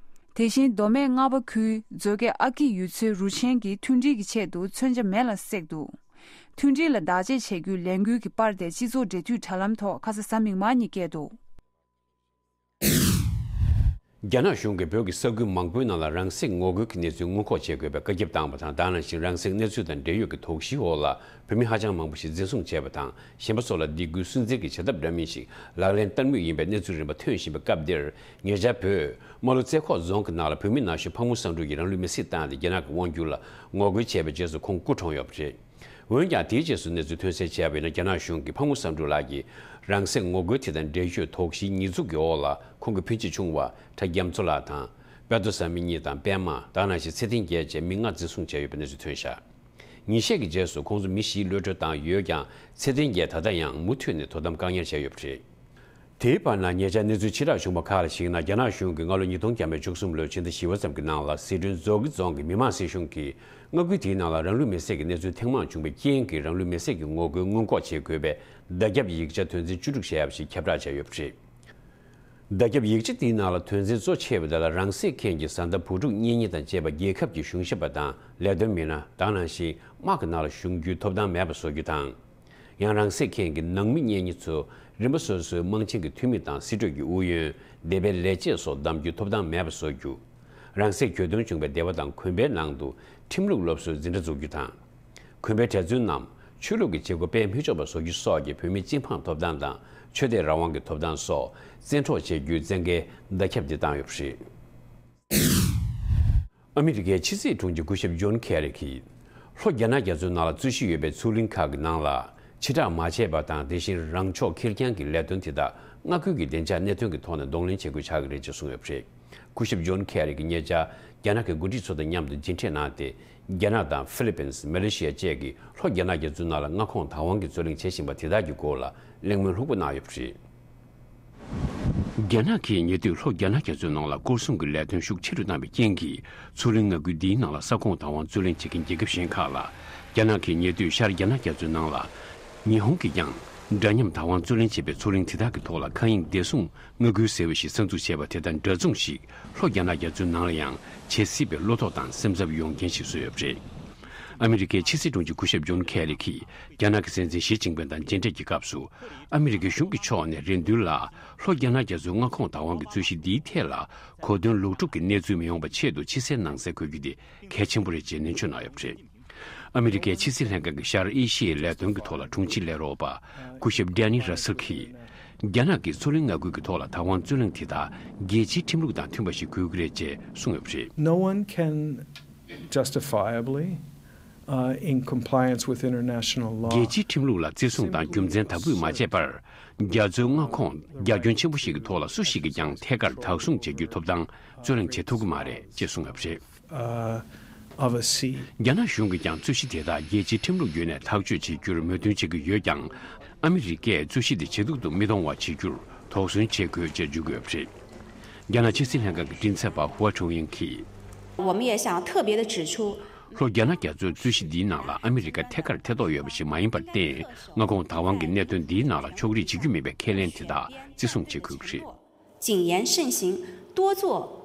དེ་བཞིན་མདོ་སྨད་རྔ་པ་ཁུལ་མཛོད་དགེ་ཨ་ཀི་ཡུལ་ཚོའི་རུ་ཆེན་གྱིས་མཐུན་སྒྲིལ་གྱི་ཆེད་དུ་མཚོན་ཆ་མེ་ལ་བསྲེགས་འདུག་མཐུན་སྒྲིལ་ལ་བདག་གཅེས་བྱེད་རྒྱུའི་ལས་འགུལ་གྱི་པར་དེ་སྤྱི་ཚོགས་འབྲེལ་མཐུད་དྲ་ལམ་ཐོག་ཁ་ས་གཟའ་མིག་དམར་ཉིན་བསྐྱལ་འདུག་རྒྱ་ནག་གཞུང་གིས་བོད་ཀྱི་ས་ཁུལ་མང་པོའི་ནང་ལ་རང་སྲེག་ངོ་རྒོལ་གྱི་གནས་ཚུལ་སྔོན་འགོག་བྱེད་དགོས་པའི་བཀའ་ཁྱབ་བཏང་བ་དང་། དེ་ནང་བཞིན་རང་སྲེག་གནས་ཚུལ་དང་འབྲེལ་ཡོད་ཀྱི་དོགས་གཞིའི་འོག་ལ་བོད་མི་ཧ་ཅང་མང་པོ་ཞིག་འཛིན་བཟུང་བྱས་པ་དང་། གཞན་པ་ཚོ་ལ་སྡིགས་སྐུལ་སུན་གཙེར་གྱི་བྱེད་ཐབས་འདྲ་མིན་ཞིག་ལག་ལེན་བསྟར་མུས་ཡིན་པའི་གནས་ཚུལ་རིམ་པ་ཐོན་བཞིན་པའི་སྐབས་འདིར། ཉེ་ཆར་བོད་རྨ་ལྷོ་རྩེ་ཁོག་རྫོང་གི་ནང་ལ་བོད་མི་ན་གཞོན་ཕག་མོ་བསམ་འགྲུབ་ཀྱིས་རང་ལུས་མེར་སྲེག་བཏང་སྟེ། རྒྱ་ནག་གི་དབང་སྒྱུར་ལ་ངོ་རྒོལ་བྱས་པའི་རྗེས་སུ་ཁོང་སྐུ་གྲོངས་ཡོད་པ་རེད། འོན་ཀྱང་། དེའི་རྗེས་སུ་གནས་ཚུལ་ཐོན་གསལ་བྱས་པ་ཡིན་ན། རྒྱ་ནག་གཞུང་གིས་ཕག་མོ་བསམ་འགྲུབ་ལགས་ཀྱི་རང་སྲེག་ངོ་རྒོལ་དེ་དང་འབྲེལ་ཡོད་དོགས་གཞིའི་ཉེས་འཛུགས་ཀྱི་འོག་ལ། ཁོང་གི་འཕེན་བྱེད་ཆུང་བ་གྲྭ་རྒྱ་མཚོ་ལགས་དང་། དཔལ་རྡོ་བཟའ་མི་གཉིས་དང་། པད་མ། དེ་ནང་བཞིན་ཚེ་བརྟན་རྒྱལ་བཅས་མི་ལྔ་འཛིན་བཟུང་བྱས་ཡོད་པའི་གནས་ཚུལ་ཐོན་བཞག་ཉིན་ཤས་ཀྱི་རྗེས་སུ་ཁོང་ཚོ་མི་བཞིའི་གློད་གྲོལ་བཏང་ཡོད་ཀྱང་། ཚེ་བརྟན་རྒྱལ་ད་ལྟ་ཡང་མུ་མཐུད་ནས་དོ་དམ་བཀག་ཉར་བྱས་ཡོད་པ་རེད། དེའི་བར་ན། ཉེ་ཆར་གནས་ཚུལ་ཕྱིར་བསྒྲགས་བྱུང་བ་ཁག་ལ་གཞིགས་ན། རྒྱ་ནག་གཞུང་གིས་སྔ་ལོ་ཉིས་སྟོང་བརྒྱ་མེད་བཅུ་གསུམ་ལོའི་ཕྱི་ཟླ་བཞི་པ་ཙམ་གྱི་ནང་ལ། ཟི་ཁྲོན་མཛོ་དགེ་རྫོང་གི་མི་དམངས་སྲིད་གཞུང་གིས་མངའ་ཁུལ་དེའི་ནང་ལ་རང་ལུས་མེར་སྲེག་གི་གནས་ཚུལ་ཐེངས་མང་བྱུང་བའི་རྐྱེན་གྱིས། རང་ལུས་མེར་སྲེག་གི་ངོ་རྒོལ་སྔོན་འགོག་བྱེད་དགོས་པའི་བརྡ་ཁྱབ་ཡིག་ཆ་དོན་ཚན་བཅུ་དྲུག་ཞེས་པ་ཞིག་ཁྱབ་བསྒྲགས་བྱས་ཡོད་པ་རེད། བརྡ་ཁྱབ་ཡིག་ཆ་དེའི་ནང་ལ་དོན་ཚན་གཙོ་ཆེ་བ་དེ་ལ། རང་སྲེག་མཁན་གྱི་བཟའ་ཟླ་བུ་ཕྲུག་གཉེན་ཉེ་དང་བཅས་པ། རྒྱལ་ཁབ་ཀྱི་གཞུང་ཞབས་པ་དང་ལས་དོན་མི་སྣ། དེ་ནང་བཞིན་དམག་གི་ནང་ལ་ཞུགས་རྒྱུའི་ཐོབ་ཐང་མེད་པ་བཟོ་རྒྱུ་དང་། ཡང་། རང་སྲེག་མཁན་གྱི་ནང་མི་གཉེན་ཉེ་ཚོ་རིམ་པ་སོ་སོའི་དམངས་ཆེན་གྱི་འཐུས་མི་དང་། སྲིད་གྲོས་ཀྱི་ཨུ་ཡོན། སྡེ་པའི་ལས་བྱེད་སོགས་བདམས་རྒྱུའི་ཐོབ་ཐང་མེད་པ་བཟོ་རྒྱུ། རང་སྲེག་གྱོད་དོན་བྱུང་བའི་སྡེ་བ་དང་དགོན་པའི་ནང་དུ་ཁྲིམས་ལུགས་སློབ་གསོའི་འཛིན་གྲྭ་འཛུགས་རྒྱུ་དང་། དགོན་པའི་གྲྭ་བཙུན་རྣམས་ཆོས་ལུགས་ཀྱི་བྱེད་སྒོ་སྤེལ་མི་ཆོག་པ་བཟོ་རྒྱུ་སོགས་ཀྱི་བོད་མིའི་སྤྱི་ཕན་ཐོབ་ཐང་དང་ཆོས་དད་རང་དབང་གི་ཐོབ་ཐང་སོགས་བཙན་འཕྲོག་བྱེད་རྒྱུའི་བཙན་བཀའི་བརྡ་ཁྱབ་འདི་བཏང་ཡོད་པ་རེད། ཨ་མི་རི་ཀའི་ཕྱི་སྲིད་དྲུང་ཆེ་སྐུ་ཞབས་ཇོན་ཁེ་རི་གིས། ལྷོ་རྒྱ་ནག་རྒྱ་མཚོའི་ནང་ལ་རྩོད་གཞི་ཡོད་པའི་མཚོ་གླིང་ཁག་གི་ནང་ལ། ཕྱིར་བསྒྲགས་མ་བྱས་པ་དང་། དེ་བཞིན་རང་ཕྱོགས་ཁེར་རྐྱང་གི་ལས་དོན་དེ་དག་མངའ་ཁུལ་གྱི་བདེ་འཇགས་གནད་དོན་གྱི་ཐོག་ནས་གདོང་ལེན་བྱེད་དགོས་ཆགས་ཀྱི་རེད་ཅེས་གསུངས་ཡོད་པ་རེད། སྐུ་ཞབས་ཇོན་ཁེ་རི་གིས་ཉེ་ཆར་རྒྱ་ནག་གི་འགོ་ཁྲིད་ཚོ་དང་མཉམ་དུ་མཇལ་འཕྲད་གནང་སྟེ། རྒྱ་ནག་དང་ཧྥི་ལི་པིན། མ་ལེ་ཤི་ཡ་བཅས་ཀྱིས་ལྷོ་རྒྱ་ནག་རྒྱ་མཚོའི་ནང་ལ་མངའ་ཁོངས་བདག་དབང་གི་རྩོད་གླེང་བྱེད་བཞིན་པ་དེ་དག་གི་སྐོར་ལ་གླེང་མོལ་ལྷུག་པོ་གནང་ཡོད་པ་རེད། རྒྱ་ནག་གིས་ཉེ་དུས་ལྷོ་རྒྱ་ནག་རྒྱ་མཚོའི་ནང་ལ་སྐོར་སྲུང་གི་ལས་དོན་ཤུགས་ཆེ་རུ་བཏང་བའི་རྐྱེན་གྱིས། མཚོ་གླིང་མངའ་ཁུལ་འདིའི་ནང་ལ་ས་ཁོངས་བདག་དབང་རྩོད་གླེང་བྱེད་མཁན་རྒྱལ་ཁབ་གཞན་ཁག་ལ། རྒྱ་ནག་གིས་ཉེ་དུས་ཤར་རྒྱ་ནག་རྒྱ་མཚོའི་ནང་ལ། ཉི་ཧོང་གིས་ཀྱང་འདྲ་མཉམ་བདག་དབང་རྩོད་གླེང་བྱས་པའི་མཚོ་གླིང་དེ་དག་གི་ཐོག་ལ་མཁའ་དབྱིངས་བདེ་སྲུང་མངའ་ཁུལ་ཟེར་བ་ཞིག་གསར་འཛུགས་བྱས་པ་དེ་དང་འདྲ་མཚུངས་ཤིག་ལྷོ་རྒྱ་ནག་རྒྱ་མཚོའི་ནང་ལ་ཡང་བྱེད་སྲིད་པའི་བློ་དོགས་དང་སེམས་འཚབ་ཡོང་རྐྱེན་ཞིག་བཟོས་ཡོད་པ་རེད། ཨ་མི་རི་ཀའི་ཕྱི་སྲིད་དྲུང་ཆེ་སྐུ་ཞབས་ཇོན་ཁེ་རི་གིས་རྒྱ་ནག་གི་སྲིད་འཛིན་ཞི་ཅིན་ཕིང་དང་མཇལ་འཕྲད་ཀྱི་སྐབས་སུ། ཨ་མི་རི་ཀའི་གཞུང་གི་ཕྱོགས་ནས་རེ་འདུན་ལ། ལྷོ་རྒྱ་ནག་རྒྱ་མཚོའི་མངའ་ཁོངས་བདག་དབང་གི་རྩོད་གཞི་འདིའི་ཐད་ལ་གོ་དོན་ལོག་སྒྲུབ་ཀྱི་གནས་ཚུལ་མི་ཡོང་བའི་ཆེད་དུ་ཕྱི་གསལ་ནང་གསལ་དགོས་རྒྱུ་དེ་གལ་ཆེན་པོ་རེད་ཅེས་ནན་བརྗོད་གནང་ཡོད་པ་རེད། ཨ་མི་རི་ཀའི་ཕྱི་སྲིད་ལྷན་ཁང་གི་ཤར་ཨེ་ཤི་ཡའི་ལས་དོན་གྱི་ཐོག་ལ་དྲུང་ཆེའི་ལས་རོགས་པ་སྐུ་ཞབས་ཌེ་ནི་ར་སེལ་གྱིས། རྒྱ་ནག་གིས་མཚོ་གླིང་མངའ་ཁུལ་གྱི་ཐོག་ལ་བདག་དབང་རྩོད་གླེང་དེ་དག་རྒྱལ་སྤྱིའི་ཁྲིམས་ལུགས་དང་མཐུན་པ་ཞིག་དགོས་ཀྱི་རེད་ཅེས་གསུངས་ཡོད་པ་རེད། No one can justifiably, uh, in compliance with international law. རྒྱལ་སྤྱིའི་ཁྲིམས་ལུགས་ལ་བརྩི་སྲུང་དང་རྒྱུ་མཚན་དག་པོས་མ་བྱས་པར། རྒྱ་མཚོའི་མངའ་ཁོངས་རྒྱ་ཁྱོན་ཆེན་པོ་ཞིག་གི་ཐོག་ལ་སུ་ཞིག་གིས་ཀྱང་ཐད་ཀར་བདག་བཟུང་བྱ་རྒྱུའི་ཐོབ་ཐང་རྩོད་གླེང་བྱེད་ཐུབ་ཀྱི་མ་རེད་ཅེས་གསུངས་ཡོད་པ་རེད། uh, of a sea. རྒྱ་ནག་གཞུང་གིས་ཀྱང་རྩོད་གཞི་དེ་དག་རྒྱལ་སྤྱིའི་ཁྲིམས་ལུགས་བརྒྱུད་ནས་ཐག་གཅོད་བྱེད་རྒྱུར་མོས་མཐུན་བྱེད་ཀྱི་ཡོད་ཀྱང་། ཨ་མི་རི་ཀས་རྩོད་གཞི་དེ་ཇེ་སྡུག་ཏུ་མི་གཏོང་བ་བྱེད་རྒྱུར་དོགས་ཟོན་བྱེད་དགོས་ཅེས་བརྗོད་ཀྱི་ཡོད་པ་རེད། རྒྱ་ནག་ཕྱི་སྲིད་ལྷན་ཁང་གི་མགྲིན་ཚབ་པ་ཧུའ་ཁྲུང་ཡིང་གིས། 我们也想特别地指出， ལྷོ་རྒྱ་ནག་རྒྱ་མཚོའི་རྩོད་གཞི་འདིའི་ནང་ལ་ཨ་མི་རི་ཀ་ཐད་ཀར་ཐེ་གཏོགས་ཡོད་པ་ཞིག་མ་ཡིན་པར་བརྟེན། མངའ་ཁོངས་བདག་དབང་གི་གནད་དོན་འདིའི་ནང་ལ་ཕྱོགས་རིས་བྱེད་རྒྱུ་མིན་པའི་ཁས་ལེན་དེ་དག་བརྩི་སྲུང་བྱེད་དགོས་ཀྱི་རེད། 谨言慎行，多做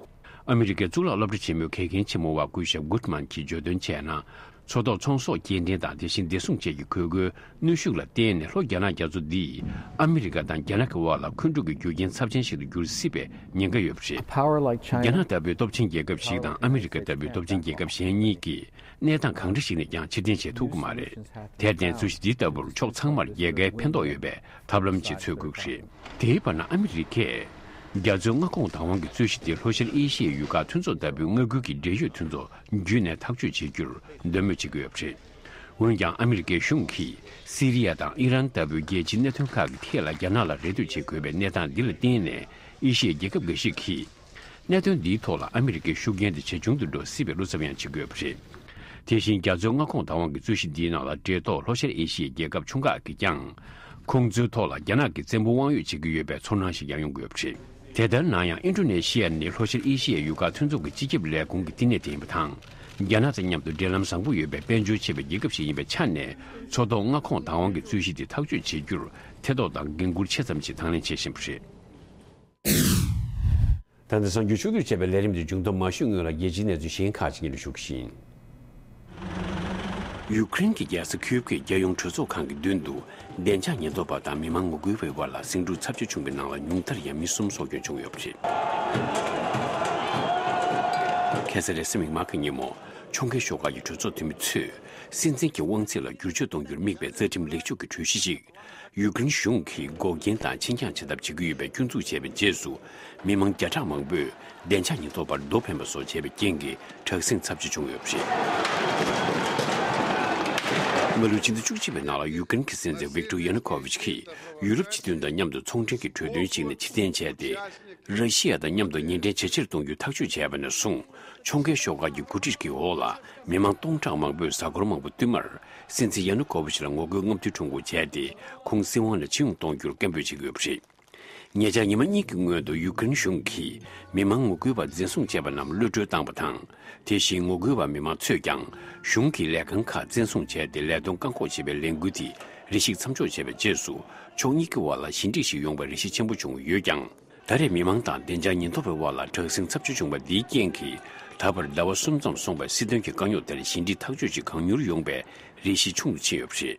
ཨ་མི་རི་ཀའི་གཙུག་ལག་སློབ་གྲྭ་ཆེན་མོའི་དགེ་རྒན་ཆེན་མོ་བ་སྐུ་ཞབས་Goodman གྱིས་བརྗོད་དོན་བྱས་ན། མཚོ་ཐོག་ཚོང་ཟོག་སྐྱེལ་འདྲེན་དང་དེ་བཞིན་བདེ་སྲུང་བཅས་ཀྱི་དགོས་མཁོའི་གནོན་ཤུགས་ལ་བརྟེན་ནས། ལྷོ་རྒྱ་ནག་རྒྱ་མཚོ་འདིས་ཨ་མི་རི་ཀ་དང་རྒྱ་ནག་གི་དབར་ལ་འཁོན་འཁྲུག་གི་རྒྱུ་རྐྱེན་ཚབས་ཆེན་ཞིག་ཏུ་འགྱུར་སྲིད་པའི་ཉེན་ཁ་ཡོད་པ་རེད། རྒྱ་ནག་ལྟ་བུའི་སྟོབས་ཆེན་རྒྱལ་ཁབ་ཞིག་དང་ཨ་མི་རི་ཀ་ལྟ་བུའི་སྟོབས་ཆེན་རྒྱལ་ཁབ་གཞན་གཉིས་ཀྱིས་གནས་སྟངས་གང་འདྲ་ཞིག་ནས་ཀྱང་ཕྱིར་འཐེན་བྱེད་ཐུབ་ཀྱི་མ་རེད། དེར་བརྟེན། རྩོད་གཞི་འདི་ལྟ་བུར་ཕྱོགས་ཚང་མར་རྒྱལ་ཁའི་ཕན་ཐོགས་ཡོད་པའི་ཐབས་ལམ་ཅིག་འཚོལ་དགོས་ཀྱི་རེད། དེའི་བར་ན་ཨ་མི་རི་ཀས་རྒྱ་མཚོའི་མངའ་ཁོངས་བདག་དབང་གི་རྩོད་གཞི་དེ་ལྷོ་ཤར་ཨེ་ཤི་ཡའི་ཡུལ་ཁག་མཐུན་ཚོགས་ལྟ་བུའི་མངའ་ཁུལ་གྱི་འབྲེལ་ཡོད་མཐུན་ཚོགས་བརྒྱུད་ནས་ཐག་གཅོད་བྱེད་རྒྱུར་འདོད་མོས་བྱེད་ཀྱི་ཡོད་པ་རེད། འོན་ཀྱང་ཨ་མི་རི་ཀའི་གཞུང་གིས་སི་རི་ཡ་དང་ཨི་རན་ལྟ་བུའི་རྒྱལ་སྤྱིའི་གནད་དོན་ཁག་གི་ཐད་ལ་རྒྱ་ནག་ལ་རེ་ལྟོས་བྱེད་དགོས་པའི་གནས་སྟངས་འདི་ལ་བརྟེན་ནས། ཨེ་ཤི་ཡའི་རྒྱལ་ཁབ་འགའ་ཞིག་གིས། གནད་དོན་འདིའི་ཐོག་ལ་ཨ་མི་རི་ཀའི་ཤུགས་རྐྱེན་དེ་ཇེ་ཆུང་དུ་འགྲོ་སྲིད་པའི་བློ་འཚབ་ཡང་བྱེད་ཀྱི་ཡོད་པ་རེད། དེ་བཞིན་རྒྱ་མཚོའི་མངའ་ཁོངས་བདག་དབང་གི་རྩོད་གཞི་འདིའི་ནང་ལ་འབྲེལ་ཐོགས་ལྷོ་ཤར་ཨེ་ཤི་ཡའི་རྒྱལ་ཁབ་ཆུང་ཁག་གིས་ཀྱང་། ཁོང་ཚོའི་ཐོག་ལ་རྒྱ་ནག་གིས་བཙན་པོ་དབང་ཡོད་བྱེད་ཀྱི་ཡོད་པའི་ཚོར་སྣང་ཞིག་ཀྱང་ཡོང་གི་ཡོད་པ་རེད། དེ་ལྟར་ན་ཡང་། ཨིན་ཌོ་ནེ་ཤི་ཡ་ནི་ལྷོ་ཤར་ཨེ་ཤི་ཡའི་ཡུལ་ཁག་མཐུན་ཚོགས་ཀྱི་སྤྱི་ཁྱབ་ལས་ཁུངས་ཀྱི་བསྟི་གནས་དེ་ཡིན་པ་དང་། རྒྱ་ནག་དང་མཉམ་དུ་འབྲེལ་ལམ་བཟང་པོ་ཡོད་པའི་དཔལ་འབྱོར་ཆེ་བའི་རྒྱལ་ཁབ་ཞིག་ཡིན་པའི་ཆ་ནས། མཚོ་ཐོག་མངའ་ཁོངས་བདག་དབང་གི་རྩོད་གཞི་དེ་ཐག་གཅོད་བྱེད་རྒྱུར་ཐེ་གཏོགས་དང་འགན་འཁུར་ཆེ་ཙམ་ཞིག་དང་ལེན་བྱེད་བཞིན་པ་རེད། ད་ལྟ་གསར་འགྱུར་ཕྱོགས་བསྡུས་བྱས་པའི་ལས་རིམ་འདི་མཇུག་བསྡོམས་མ་ཞུས་སྔོན་ལ། རྒྱལ་སྤྱིའི་གནས་ཚུལ་གཞན་ཁག་ཅིག་སྙན་སྒྲོན་ཞུ་གི་ཡིན། ཡུཀ་རེན་གྱི་རྒྱལ་ས་ཁིའུབ་ཀྱི་རྒྱལ་ཡོངས་གྲོས་ཚོགས་ཁང་གི་མདུན་དུ། བདེ་འཇགས་ཉེན་རྟོག་པ་དང་མི་མང་ངོ་རྒོལ་བའི་བར་ལ་ཟིང་འཁྲུག་ཚབས་ཆེ་བྱུང་བའི་ནང་ལ། ཉུང་མཐར་ཡང་མི་གསུམ་སྲོག་སྐྱོན་བྱུང་ཡོད་པ་རེད། ཁ་སང་རེས་གཟའ་མིག་དམར་གྱི་ཉིན་མོ། ཕྱོགས་འགལ་ཤོག་ཁག་གི་གྲོས་ཚོགས་འཐུས་མི་ཚོས། སྲིད་འཛིན་གྱི་དབང་ཚད་ལ་བསྒྱུར་བཅོས་གཏོང་རྒྱུར་དམིགས་པའི་རྩ་ཁྲིམས་ལེགས་བཅོས་ཀྱི་གྲོས་གཞི་ཞིག་ཡུཀ་རེན་གཞུང་གིས་འགོག་རྐྱེན་དང་ཆེད་འགྱངས་བྱེད་ཐབས་བྱེད་ཀྱི་ཡོད་པའི་སྐྱོན་འཛུགས་བྱས་པའི་རྗེས་སུ། མི་མང་བརྒྱ་ཕྲག་མང་པོས་བདེ་འཇགས་ཉེན་རྟོག་པར་རྡོ་འཕེན་པ་སོགས་བྱས་པའི་རྐྱེན་གྱིས། དྲག་ཟིང་ཚབས་ཆེ་བྱུང་ཡོད་པ་རེད། སྔ་ལོའི་ཕྱི་ཟླ་བཅུ་གཅིག་པའི་ནང་ལ། ཡུཀ་རེན་གྱི་སྲིད་འཛིན་ཝིག་ཏོར་ཡ་ནུ་ཁོ་ཝིཆ་གིས། ཡུ་རོབ་སྤྱི་མཐུན་དང་མཉམ་དུ་ཚོང་འབྲེལ་གྱི་གྲོས་མཐུན་ཞིག་ནས་ཕྱིར་འཐེན་བྱས་ཏེ། ར་ཤི་ཡ་དང་མཉམ་དུ་ཉེ་འབྲེལ་ཇེ་ཆེར་གཏོང་རྒྱུའི་ཐག་གཅོད་བྱས་པ་ནས་བཟུང་། ཕྱོགས་འགལ་ཤོག་ཁག་གི་འགོ་ཁྲིད་ཀྱི་འོག་ལ། མི་མང་སྟོང་ཕྲག་མང་པོས་གཟའ་འཁོར་མང་པོ་བསྟུད་མར། སྲིད་འཛིན་ཡ་ནུ་ཀོ་ཝི་ཆི་ལ་ངོ་རྒོལ་རྔམ་སྟོན་ཁྲོམ་སྐོར་བྱས་ཏེ། ཁོང་སྲིད་དབང་ནས་ཕྱིར་ཡོང་གཏོང་རྒྱུར་སྐད་འབོད་བྱེད་ཀྱི་ཡོད་པ་རེད། ཉེ་ཆར་ཉི་མ་གཉིས་ཀྱི་སྔོན་དུ། ཡུ་ཀེ་རེན་གཞུང་གིས་མི་མང་ངོ་རྒོལ་བ་འཛིན་བཟུང་བྱས་པ་རྣམས་གློད་བཀྲོལ་བཏང་བ་དང་། དེ་བཞིན་ངོ་རྒོལ་བ་མི་མང་ཚོས་ཀྱང་། གཞུང་གི་ལས་ཁང་ཁག་བཙན་བཟུང་བྱས་ཏེ། ལས་དོན་བཀག་འགོག་བྱེད་པའི་ལས་འགུལ་དེ་རེ་ཞིག་མཚམས་འཇོག་བྱས་པའི་རྗེས་སུ། ཕྱོགས་གཉིས་ཀྱི་བར་ལ་ཞི་འགྲིག་ཞིག་ཡོང་བའི་རེ་ཞིག་ཆེན་པོ་བྱུང་ཡོད་ཀྱང་། ད་རེས་མི་མང་དང་བདེ་འཇགས་ཉེན་རྟོག་པའི་དབར་ལ་དྲག་ཟིང་ཚབས་ཆེ་བྱུང་བ་འདིའི་རྐྱེན་གྱིས། ད་བར་ཟླ་བ་གསུམ་ཙམ་སོང་བའི་སྲིད་དོན་གྱི་དཀའ་རྙོག་དེར་ཞི་འགྲིག་ཐག་གཅོད་ཅིག་གང་མྱུར་ཡོང་བའི་རེ་ཞིག་ཆུང་དུ་ཕྱིན་ཡོད་པ་རེད།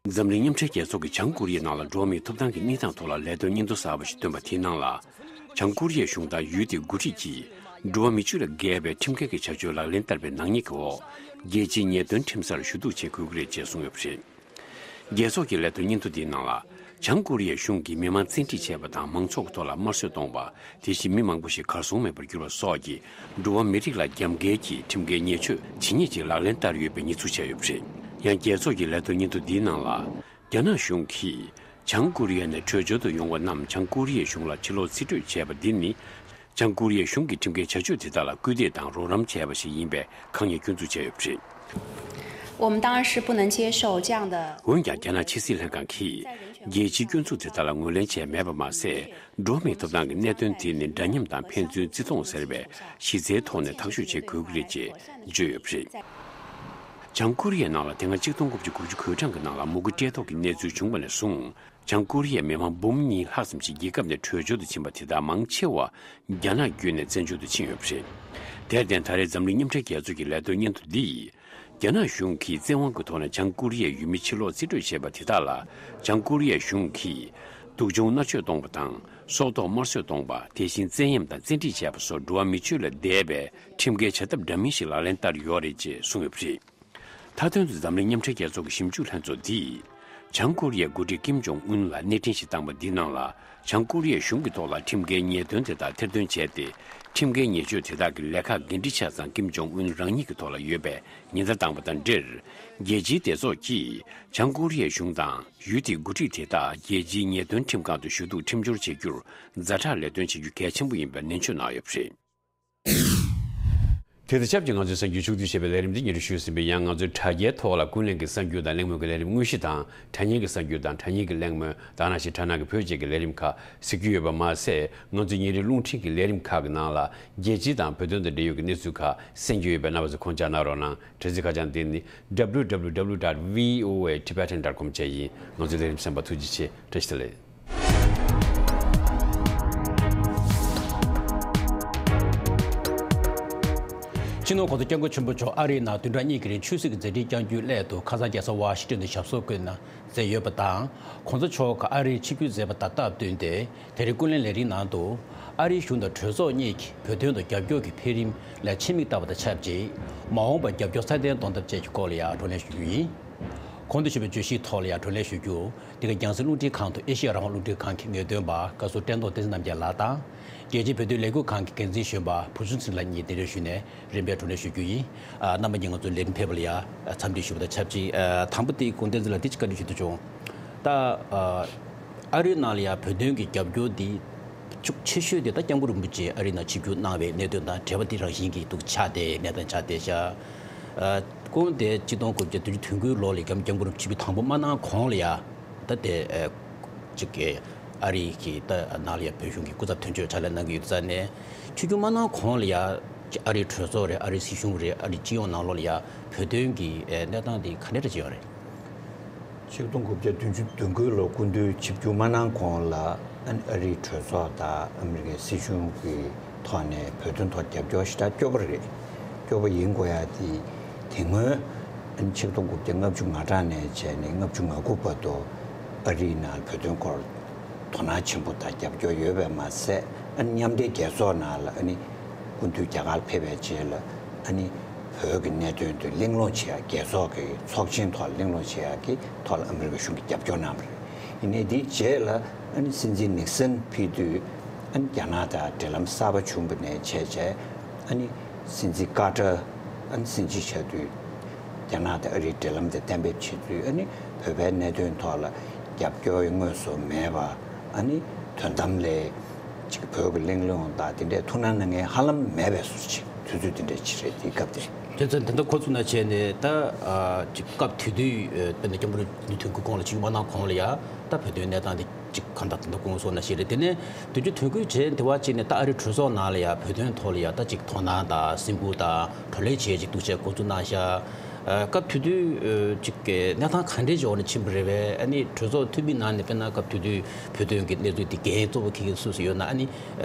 འཛམ་གླིང་མཉམ་འབྲེལ་རྒྱལ་ཚོགས་ཀྱིས་བྱང་ཀོ་རི་ཡའི་ནང་ལ་འགྲོ་བ་མིའི་ཐོབ་ཐང་གི་གནས་སྟངས་ཐོག་ལ་ལས་དོན་སྙིང་སྟོབས་གསར་པ་ཞིག་བཏོན་པ་དེའི་ནང་ལ། བྱང་ཀོ་རི་ཡའི་གཞུང་དང་ཡུལ་དེའི་འགོ་ཁྲིད་ཀྱིས། འགྲོ་བ་མིའི་ཆོས་ལ་འགལ་བའི་ཁྲིམས་འགལ་གྱི་བྱ་སྤྱོད་ལག་ལེན་བསྟར་བའི་ནག་ཉེས་ཀྱི་འོག་རྒྱལ་སྤྱིའི་ཉེས་དོན་ཁྲིམས་སར་ཞུ་གཏུག་བྱེད་དགོས་ཀྱི་རེད་ཅེས་གསུངས་ཡོད་པ་རེད། རྒྱལ་ཚོགས་ཀྱི་ལས་དོན་སྙན་ཐོ་འདིའི་ནང་ལ། བྱང་ཀོ་རི་ཡའི་གཞུང་གིས་མི་མང་བཙན་ཁྲིད་བྱས་པ་དང་མང་ཚོགས་ཀྱི་ཐོག་ལ་དམར་གསོད་གཏོང་བ། དེ་བཞིན་མི་མང་པོ་ཞིག་གར་སོང་མེད་པར་གྱུར་བ་སོགས་ཀྱི་འགྲོ་བ་མི་རིགས་ལ་རྒྱབ་འགལ་གྱི་ཁྲིམས་འགལ་ཉེས་སྤྱོད་ཇི་སྙེད་ཅིག་ལག་ལེན་བསྟར་ཡོད་པའི་ཉེས་འཛུགས་བྱས་ཡོད་པ་རེད། ཡང་རྒྱལ་ཚོགས་ཀྱི་ལས་དོན་སྙན་ཐོ་འདིའི་ནང་ལ། རྒྱ་ནག་གཞུང་གིས་བྱང་ཀོ་རི་ཡ་ནས་བྲོས་བྱོལ་དུ་ཡོང་བ་རྣམས་བྱང་ཀོ་རི་ཡའི་གཞུང་ལ་ཕྱིར་ལོག་རྩིས་སྤྲོད་བྱས་པ་འདི་ནི། བྱང་ཀོ་རི་ཡའི་གཞུང་གི་ཁྲིམས་འགལ་བྱ་སྤྱོད་དེ་དག་ལ་སྐུལ་འདེད་དང་རོགས་རམ་བྱས་པ་ཞིག་ཡིན་པའི་ཁག་ཉེས་སྐྱོན་འཛུགས་བྱས་ཡོད་པ་རེད། 我们当然是不能接受这样的。 འོན་ཀྱང་རྒྱ་ནག་ཕྱི་སྲིད་ལྷན་ཁང་གིས་རྒྱལ་སྤྱིའི་སྐྱོན་འཛུགས་དེ་དག་ལ་ངོས་ལེན་བྱས་མེད་པ་མ་ཟད། འགྲོ་བ་མིའི་ཐོབ་ཐང་གི་གནད་དོན་དེ་ནི་འདྲ་མཉམ་དང་ཕན་ཚུན་བརྩི་མཐོང་ཟེར་བའི་གཞི་རྩའི་ཐོག་ནས་ཐག་གཅོད་བྱེད་དགོས་ཀྱི་རེད་ཅེས་བརྗོད་ཡོད་པ་རེད། བྱང་ཀོ་རི་ཡའི་ནང་ལ་དེ་སྔ་གཅིག་སྟོང་དགུ་བརྒྱ་དགུ་བཅུ་གོ་གྲངས་ཀྱི་ནང་ལ་མུ་གེ་བཀྲེས་ལྟོགས་ཀྱི་གནས་ཚུལ་བྱུང་བ་ནས་བཟུང་། བྱང་ཀོ་རི་ཡའི་མི་མང་འབུམ་གཉིས་ལྷག་ཙམ་ཞིག་རྒྱལ་ཁབ་ནས་བྲོས་བྱོལ་དུ་ཕྱིན་པ་དེ་དག་མང་ཆེ་བ་རྒྱ་ནག་བརྒྱུད་ནས་བཙན་བྱོལ་དུ་ཕྱིན་ཡོད་པ་རེད། དེར་བརྟེན་ད་རེས་འཛམ་གླིང་མཉམ་འབྲེལ་རྒྱལ་ཚོགས་ཀྱི་ལས་དོན་སྙན་ཐོ་འདིས། རྒྱ་ནག་གཞུང་གིས་བཙན་དབང་གི་ཐོག་ནས་བྱང་ཀོ་རི་ཡའི་ཡུལ་མི་ཕྱིར་ལོག་རྩིས་སྤྲོད་བྱས་པ་དེ་དག་ལ། བྱང་ཀོ་རི་ཡའི་གཞུང་གིས་སྡུག་སྦྱོང་མནར་གཅོད་གཏོང་བ་དང་། སྲོག་ཐོག་དམར་གསོད་གཏོང་བ། དེ་བཞིན་བཙན་གཡེམ་དང་བཙན་ཁྲིད་བྱས་པ་སོགས་འགྲོ་བ་མི་ཆོས་ལས་འདས་པའི་ཁྲིམས་འགལ་བྱ་ཐབས་འདྲ་མིན་ཞིག་ལག་ལེན་བསྟར་ཡོད་རེད་ཅེས་གསུངས་ཡོད་པ་རེད། མཐའ་དོན་དུ་འཛམ་གླིང་མཉམ་འབྲེལ་རྒྱལ་ཚོགས་ཀྱི་ཞིབ་འཇུག་ལྷན་ཚོགས་འདིས། བྱང་ཀོ་རི་ཡའི་འགོ་ཁྲིད་ཀིམ་ཇོང་ཨུན་ལ་གནས་འཕྲིན་ཞིག་བཏང་པ་འདིའི་ནང་ལ། བྱང་ཀོ་རི་ཡའི་གཞུང་གི་ཐོག་ལ་ཁྲིམས་འགལ་ཉེས་དོན་དེ་དག་ཐེར་འདོན་བྱས་ཏེ། ཁྲིམས་འགལ་ཉེས་སྤྱོད་དེ་དག་གི་ལས་ཁག་འགན་འཁྲི་ཆ་ཚང་ཀིམ་ཇོང་ཨུན་རང་ཉིད་ཀྱི་ཐོག་ལ་ཡོད་པའི་ཉེན་བརྡ་བཏང་པ་དང་འབྲེལ། རྒྱལ་སྤྱིའི་སྡེ་ཚོགས་ཀྱིས་བྱང་ཀོ་རི་ཡའི་གཞུང་དང་ཡུལ་དེའི་འགོ་ཁྲིད་དེ་དག་རྒྱལ་སྤྱིའི་ཉེས་དོན་ཁྲིམས་ཁང་དུ་ཞུ་གཏུག་ཁྲིམས་སྦྱོར་བྱེད་རྒྱུར་ཛ་དྲག་ལས་དོན་བྱེད་རྒྱུ་གལ་ཆེན་པོ་ཡིན་པའི་ནན་བརྗོད་གནང་ཡོད་པ་རེད། དེ་དང་ཆབས་ཅིག་ང་ཚོའི་གསར་འགྱུར་ཕྱོགས་བསྡུས་བྱས་པའི་ལས་རིམ་འདི་སྙན་སྒྲོན་ཞུས་ཟིན་པའི། ཡང་ང་ཚོའི་དྲ་རྒྱའི་ཐོག་ལ་ཀུན་གླེང་གི་གསར་འགྱུར་དང་གླེང་མོལ་གྱི་ལས་རིམ་དངོས་གཞི་དང་། དྲ་བརྙན་གྱི་གསར་འགྱུར་དང་དྲ་བརྙན་གྱི་གླེང་མོལ། དེ་ནང་བཞིན་དྲ་ནང་གི་བོད་ཅེས་ཀྱི་ལས་རིམ་ཁག་གཟིགས་རྒྱུ་ཡོད་པ་མ་ཟད། ང་ཚོའི་ཉིན་རེའི་རླུང་འཕྲིན་གྱི་ལས་རིམ་ཁག་གི་ནང་ལ་རྒྱལ་སྤྱི་དང་བོད་དོན་དང་འབྲེལ་ཡོད་ཀྱི་གནས་ཚུལ་ཁག་གསན་རྒྱུ་ཡོད་པས། རྣམ་པ་ཚོས་ཁོང་ཅག་གནང་རོགས་གནང་། དྲ་ཚིགས་ཁ་བྱང་འདི་ནི་www dot voatibetan dot com བཅས་ཡིན། ང་ཚོའི་ལས་རིམ་གསན་པར་ཐུགས་རྗེ་ཆེ། བཀྲ་ཤིས་བདེ་ལེགས། སྤྱི་ནོར་གོང་ས་སྐྱབས་མགོན་ཆེན་པོ་མཆོག་ཨ་རིའི་ནང་བདུན་ཕྲག་གཉིས་ཀྱི་རིང་ཆོས་སྲིད་ཀྱི་མཛད་འཕྲིན་བསྐྱངས་རྒྱུའི་སླད་དུ་ཁ་སང་རྒྱལ་ས་ཝ་ཤིང་ཏོན་དུ་ཞབས་སོར་བཀོད་གནང་མཛད་ཡོད་པ་དང་། གོང་ས་མཆོག་གིས་ཨ་རིར་ཆིབས་བསྒྱུར་མཛད་པ་དང་སྟབས་བསྟུན་ཏེ། དེ་རིང་ཀུན་གླེང་ལས་རིམ་ནང་དུ། ཨ་རིའི་གཞུང་དང་གྲོས་ཚོགས་གཉིས་ཀྱིས་བོད་དོན་དུ་རྒྱབ་སྐྱོར་གྱི་འཕེལ་རིམ་ལ་ཕྱི་མིག་ལྟ་བ་དང་ཆབས་ཅིག། མ་འོངས་པར་རྒྱབ་སྐྱོར་སྲ་བརྟན་གཏོང་ཐབས་བཅས་ཀྱི་སྐོར་ལ་ཡང་བགྲོ་གླེང་ཞུ་རྒྱུ་ཡིན། གོང་དུ་ཞུས་པའི་བརྗོད་གཞིའི་ཐོག་ལ་ཡང་བགྲོ་གླེང་ཞུ་རྒྱུ། འདི་ག་རྒྱང་སྲིང་རླུང་འཕྲིན་ཁང་དུ་ཨེ་ཤེ་ཡ་རང་དབང་རླུང་འཕྲིན་ཁང་གི་ངེས་སྟོན་པ་བཀའ་ཟུར་བཀྲས་མཐོང་བསྟན་འཛིན་རྣམ་རྒྱལ་ལགས་དང་། རྒྱལ་སྤྱིའི་བོད་དོན་ལས་འགུལ་ཁང་གི་འགན་འཛིན་གཞོན་པ་བུ་ཆུང་ཚེ་རིང་ལགས་གཉིས་གདན་འདྲེན་ཞུས་ནས་རིམ་པས་བགྲོ་གླེང་ཞུ་རྒྱུ་ཡིན། ཨ། རྣམ་པ་གཉིས་ང་ཚོའི་ལས་རིམ་ཕེབས་པ་ལ་ཡང་འཚམས་འདྲི་ཞུ་བ་དང་ཆབས་ཅིག། ཨ། དང་པོ་དེ་སྐུ་ངོ་བསྟན་འཛིན་ལགས་འདི་ཅིག་བཀའ་འདྲི་ཞུ་འདོད་བྱུང་། ད། ཨ། ཨ་རིའི་ནང་ལ་ཡང་བོད་དོན་གྱི་རྒྱབ་སྐྱོར་འདི་ཤུགས་ཆེ་ཤོས་དེ་ད་སྐྱབས་མགོན་རིན་པོ་ཆེ་ཨ་རིའི་ནང་ཆིབས་བསྒྱུར་གནང་བའི་གནད་དོན་དང་འབྲེལ་བ་དེ་རང་བཞིན་གྱིས་འདུག་ཆགས་ཏེ་གནས་སྟངས་ཆགས་བསྡད་ཤག། ཨ། སྐུ་ངོ་དེ་གཅིག་སྟོང་དགུ་བརྒྱ་བདུན་ཅུ་དོན་དགུའི་ལོ་ལ་སྐྱབས་སྐྱབས་མགོན་རིན་པོ་ཆེ་ཆིབས་བསྒྱུར་དང་པོ་མ་གནང་གོང་ལ་ཡང་། ད་དེ། ཨ། གཅིག་གི་ཨ་རི་གི་ད་ནང་ལ་ཡང་བོད་གཞུང་གི་སྐུ་ཚབ་དོན་གཅོད་ཕྱག་ལས་གནང་གི་ཡོད་ཙང་ནས། ཆིབས་བསྒྱུར་མ་གནང་གོང་ལ་ཡང་ཨ་རིའི་གྲོས་ཚོགས་རེད། ཨ་རིའི་སྲིད་གཞུང་རེད། ཨ་རིའི་སྤྱི་ཡོངས་ནང་ལོགས་ལ་ཡང་བོད་དོན་གྱི་ཨེ་གནས་སྟངས་དེ་ག་འདྲ་འདྲ་ཅིག་ཡོད་རེད། ཆིག་སྟོང་དགུ་བརྒྱ་བདུན་ཅུ་དོན་དགུའི་ལོ་སྐུ་མདུན་ཆིབས་བསྒྱུར་མ་གནང་གོང་ལ། ཨ་ནི་ཨ་རིའི་གྲོས་ཚོགས་དང་ཨ་མི་རི་ཀའི་སྲིད་གཞུང་གི་ཐོག་ནས་བོད་དོན་ཐོག་རྒྱབ་སྐྱོར་ཞེ་དྲག་སྐྱོ་པོ་རེད། སྐྱོ་པོ་ཡིན་དགོས་ཡ་དེ། དེ་སྔོན་ཨ་ནི་ཆིག་སྟོང་དགུ་བརྒྱ་ལྔ་བཅུ་ང་གྲངས་ནས་བྱས་ནས་ལྔ་བཅུ་ང་དགུ་བར་དུ་ཨ་རིའི་ནང་བོད་དོན་སྐོར་དོ་སྣང་ཆེན་པོ་དང་རྒྱབ་སྐྱོར་ཡོད་པས་མ་ཟད། ཨ་ནི་མཉམ་འབྲེལ་རྒྱལ་ཚོགས་ནང་ལ་ཨ་ནི་སྐུ་མདུན་རྒྱ་གར་ཕེབས་པའི་རྗེས་ལ་ཨ་ནི་བོད་ཀྱི་གནད་དོན་དེ་གླེང་སློང་བྱེད་ཡ། རྒྱལ་ཚོགས་ཀྱི་ཚོགས་ཆེན་ཐོག་གླེང་སློང་བྱེད་ཡ་གི་ཐོག་ལ་ཨ་མི་རི་ཀ་གཞུང་གིས་རྒྱབ་སྐྱོར་གནང་བ་རེད། ཡིན་ནའི་དེའི་རྗེས་ལ་ཨ་ནི་སྲིད་འཛིན་ནིག་སན་ཕེབས་དུས་ཨ་ནི་རྒྱ་ནག་དང་འབྲེལ་ལམ་གསར་པ་བྱུང་བ་ནས་བྱས་བྱས། ཨ་ནི་སྲིད་འཛིན་ཀར་ཏར་ཨ་ནི་སྲིད་འཛིན་ཆགས་དུས། རྒྱ་ནག་དང་ཨ་རིའི་འབྲེལ་ལམ་དེ་གཏན་འབེབས་བྱེད་དུས། ཨ་ནི་བོད་པའི་གནད་དོན་ཐོག་ལ་རྒྱབ་སྐྱོར་དངོས་སུ་མེད་པ། ཨ་ནི་དོན་དམ་ལས་ཅིག་བོད་ཀྱི་གླེང་སློང་དང་དེ་འདྲའི་ཐུགས་སྣང་གནང་མཁན་ཧ་ལམ་མེད་པའི་བཟོ་ཅིག་དུས་ཚོད་དེ་འདྲ་ཅིག་རེད། དེའི་སྐབས་དེ། དེ་ཚོ་དེ་འདྲ་འགོ་བཙུགས་ན་བྱས་ནས་ད། ཨ། ཅིག་སྐབས་དེ་དུས་དཔེར་ན་སྐྱབས་མགོན་རིན་པོ་ཆེ་དོན་གྱི་གོང་ལ་ཆིབས་བསྒྱུར་མ་གནང་གོང་ལ་ཡ་ད་བོད་དོན་གནས་སྟངས་དེ་ཅིག་གང་ལྟར་དེ་འདྲ་སྐུ་ངོ་གསུངས་ནང་བཞིན་རེད། དེ་ནས་བདུན་ཅུ་དོན་དགུའི་རྗེས་དེ་བ་ཅིག་ནས་ད་ཨ་རིའི་གྲོས་ཚོགས་ནང་ལ་ཡ་བོད་དོན་ཐོག་ལ་ཡ་ད་ཅིག་དོ་སྣང་དང་སེམས་ཁུར་དང་བགྲོ་གླེང་བྱེད་ཅིག་འདུག་བྱས་འགོ་འཛུགས་གནང་ཤག། ཨ། སྐབས་དེ་དུས་ཅིག་གི་གནས་སྟངས་ག་འདྲའི་འབྱོར་ནས་ཕྱིན་པ་རེད་པས། ཨ་ནི་གྲོས་ཚོགས་འཐུས་མི་ནང་ནས་དཔེར་ན་སྐབས་དེ་དུས་བོད་དོན་གྱི་གནས་ཚུལ་འདི་འགན་གཙོ་བོ་འཁྱེར་མཁན་སུ་སུ་ཡོད་ན། ཨ་ནི་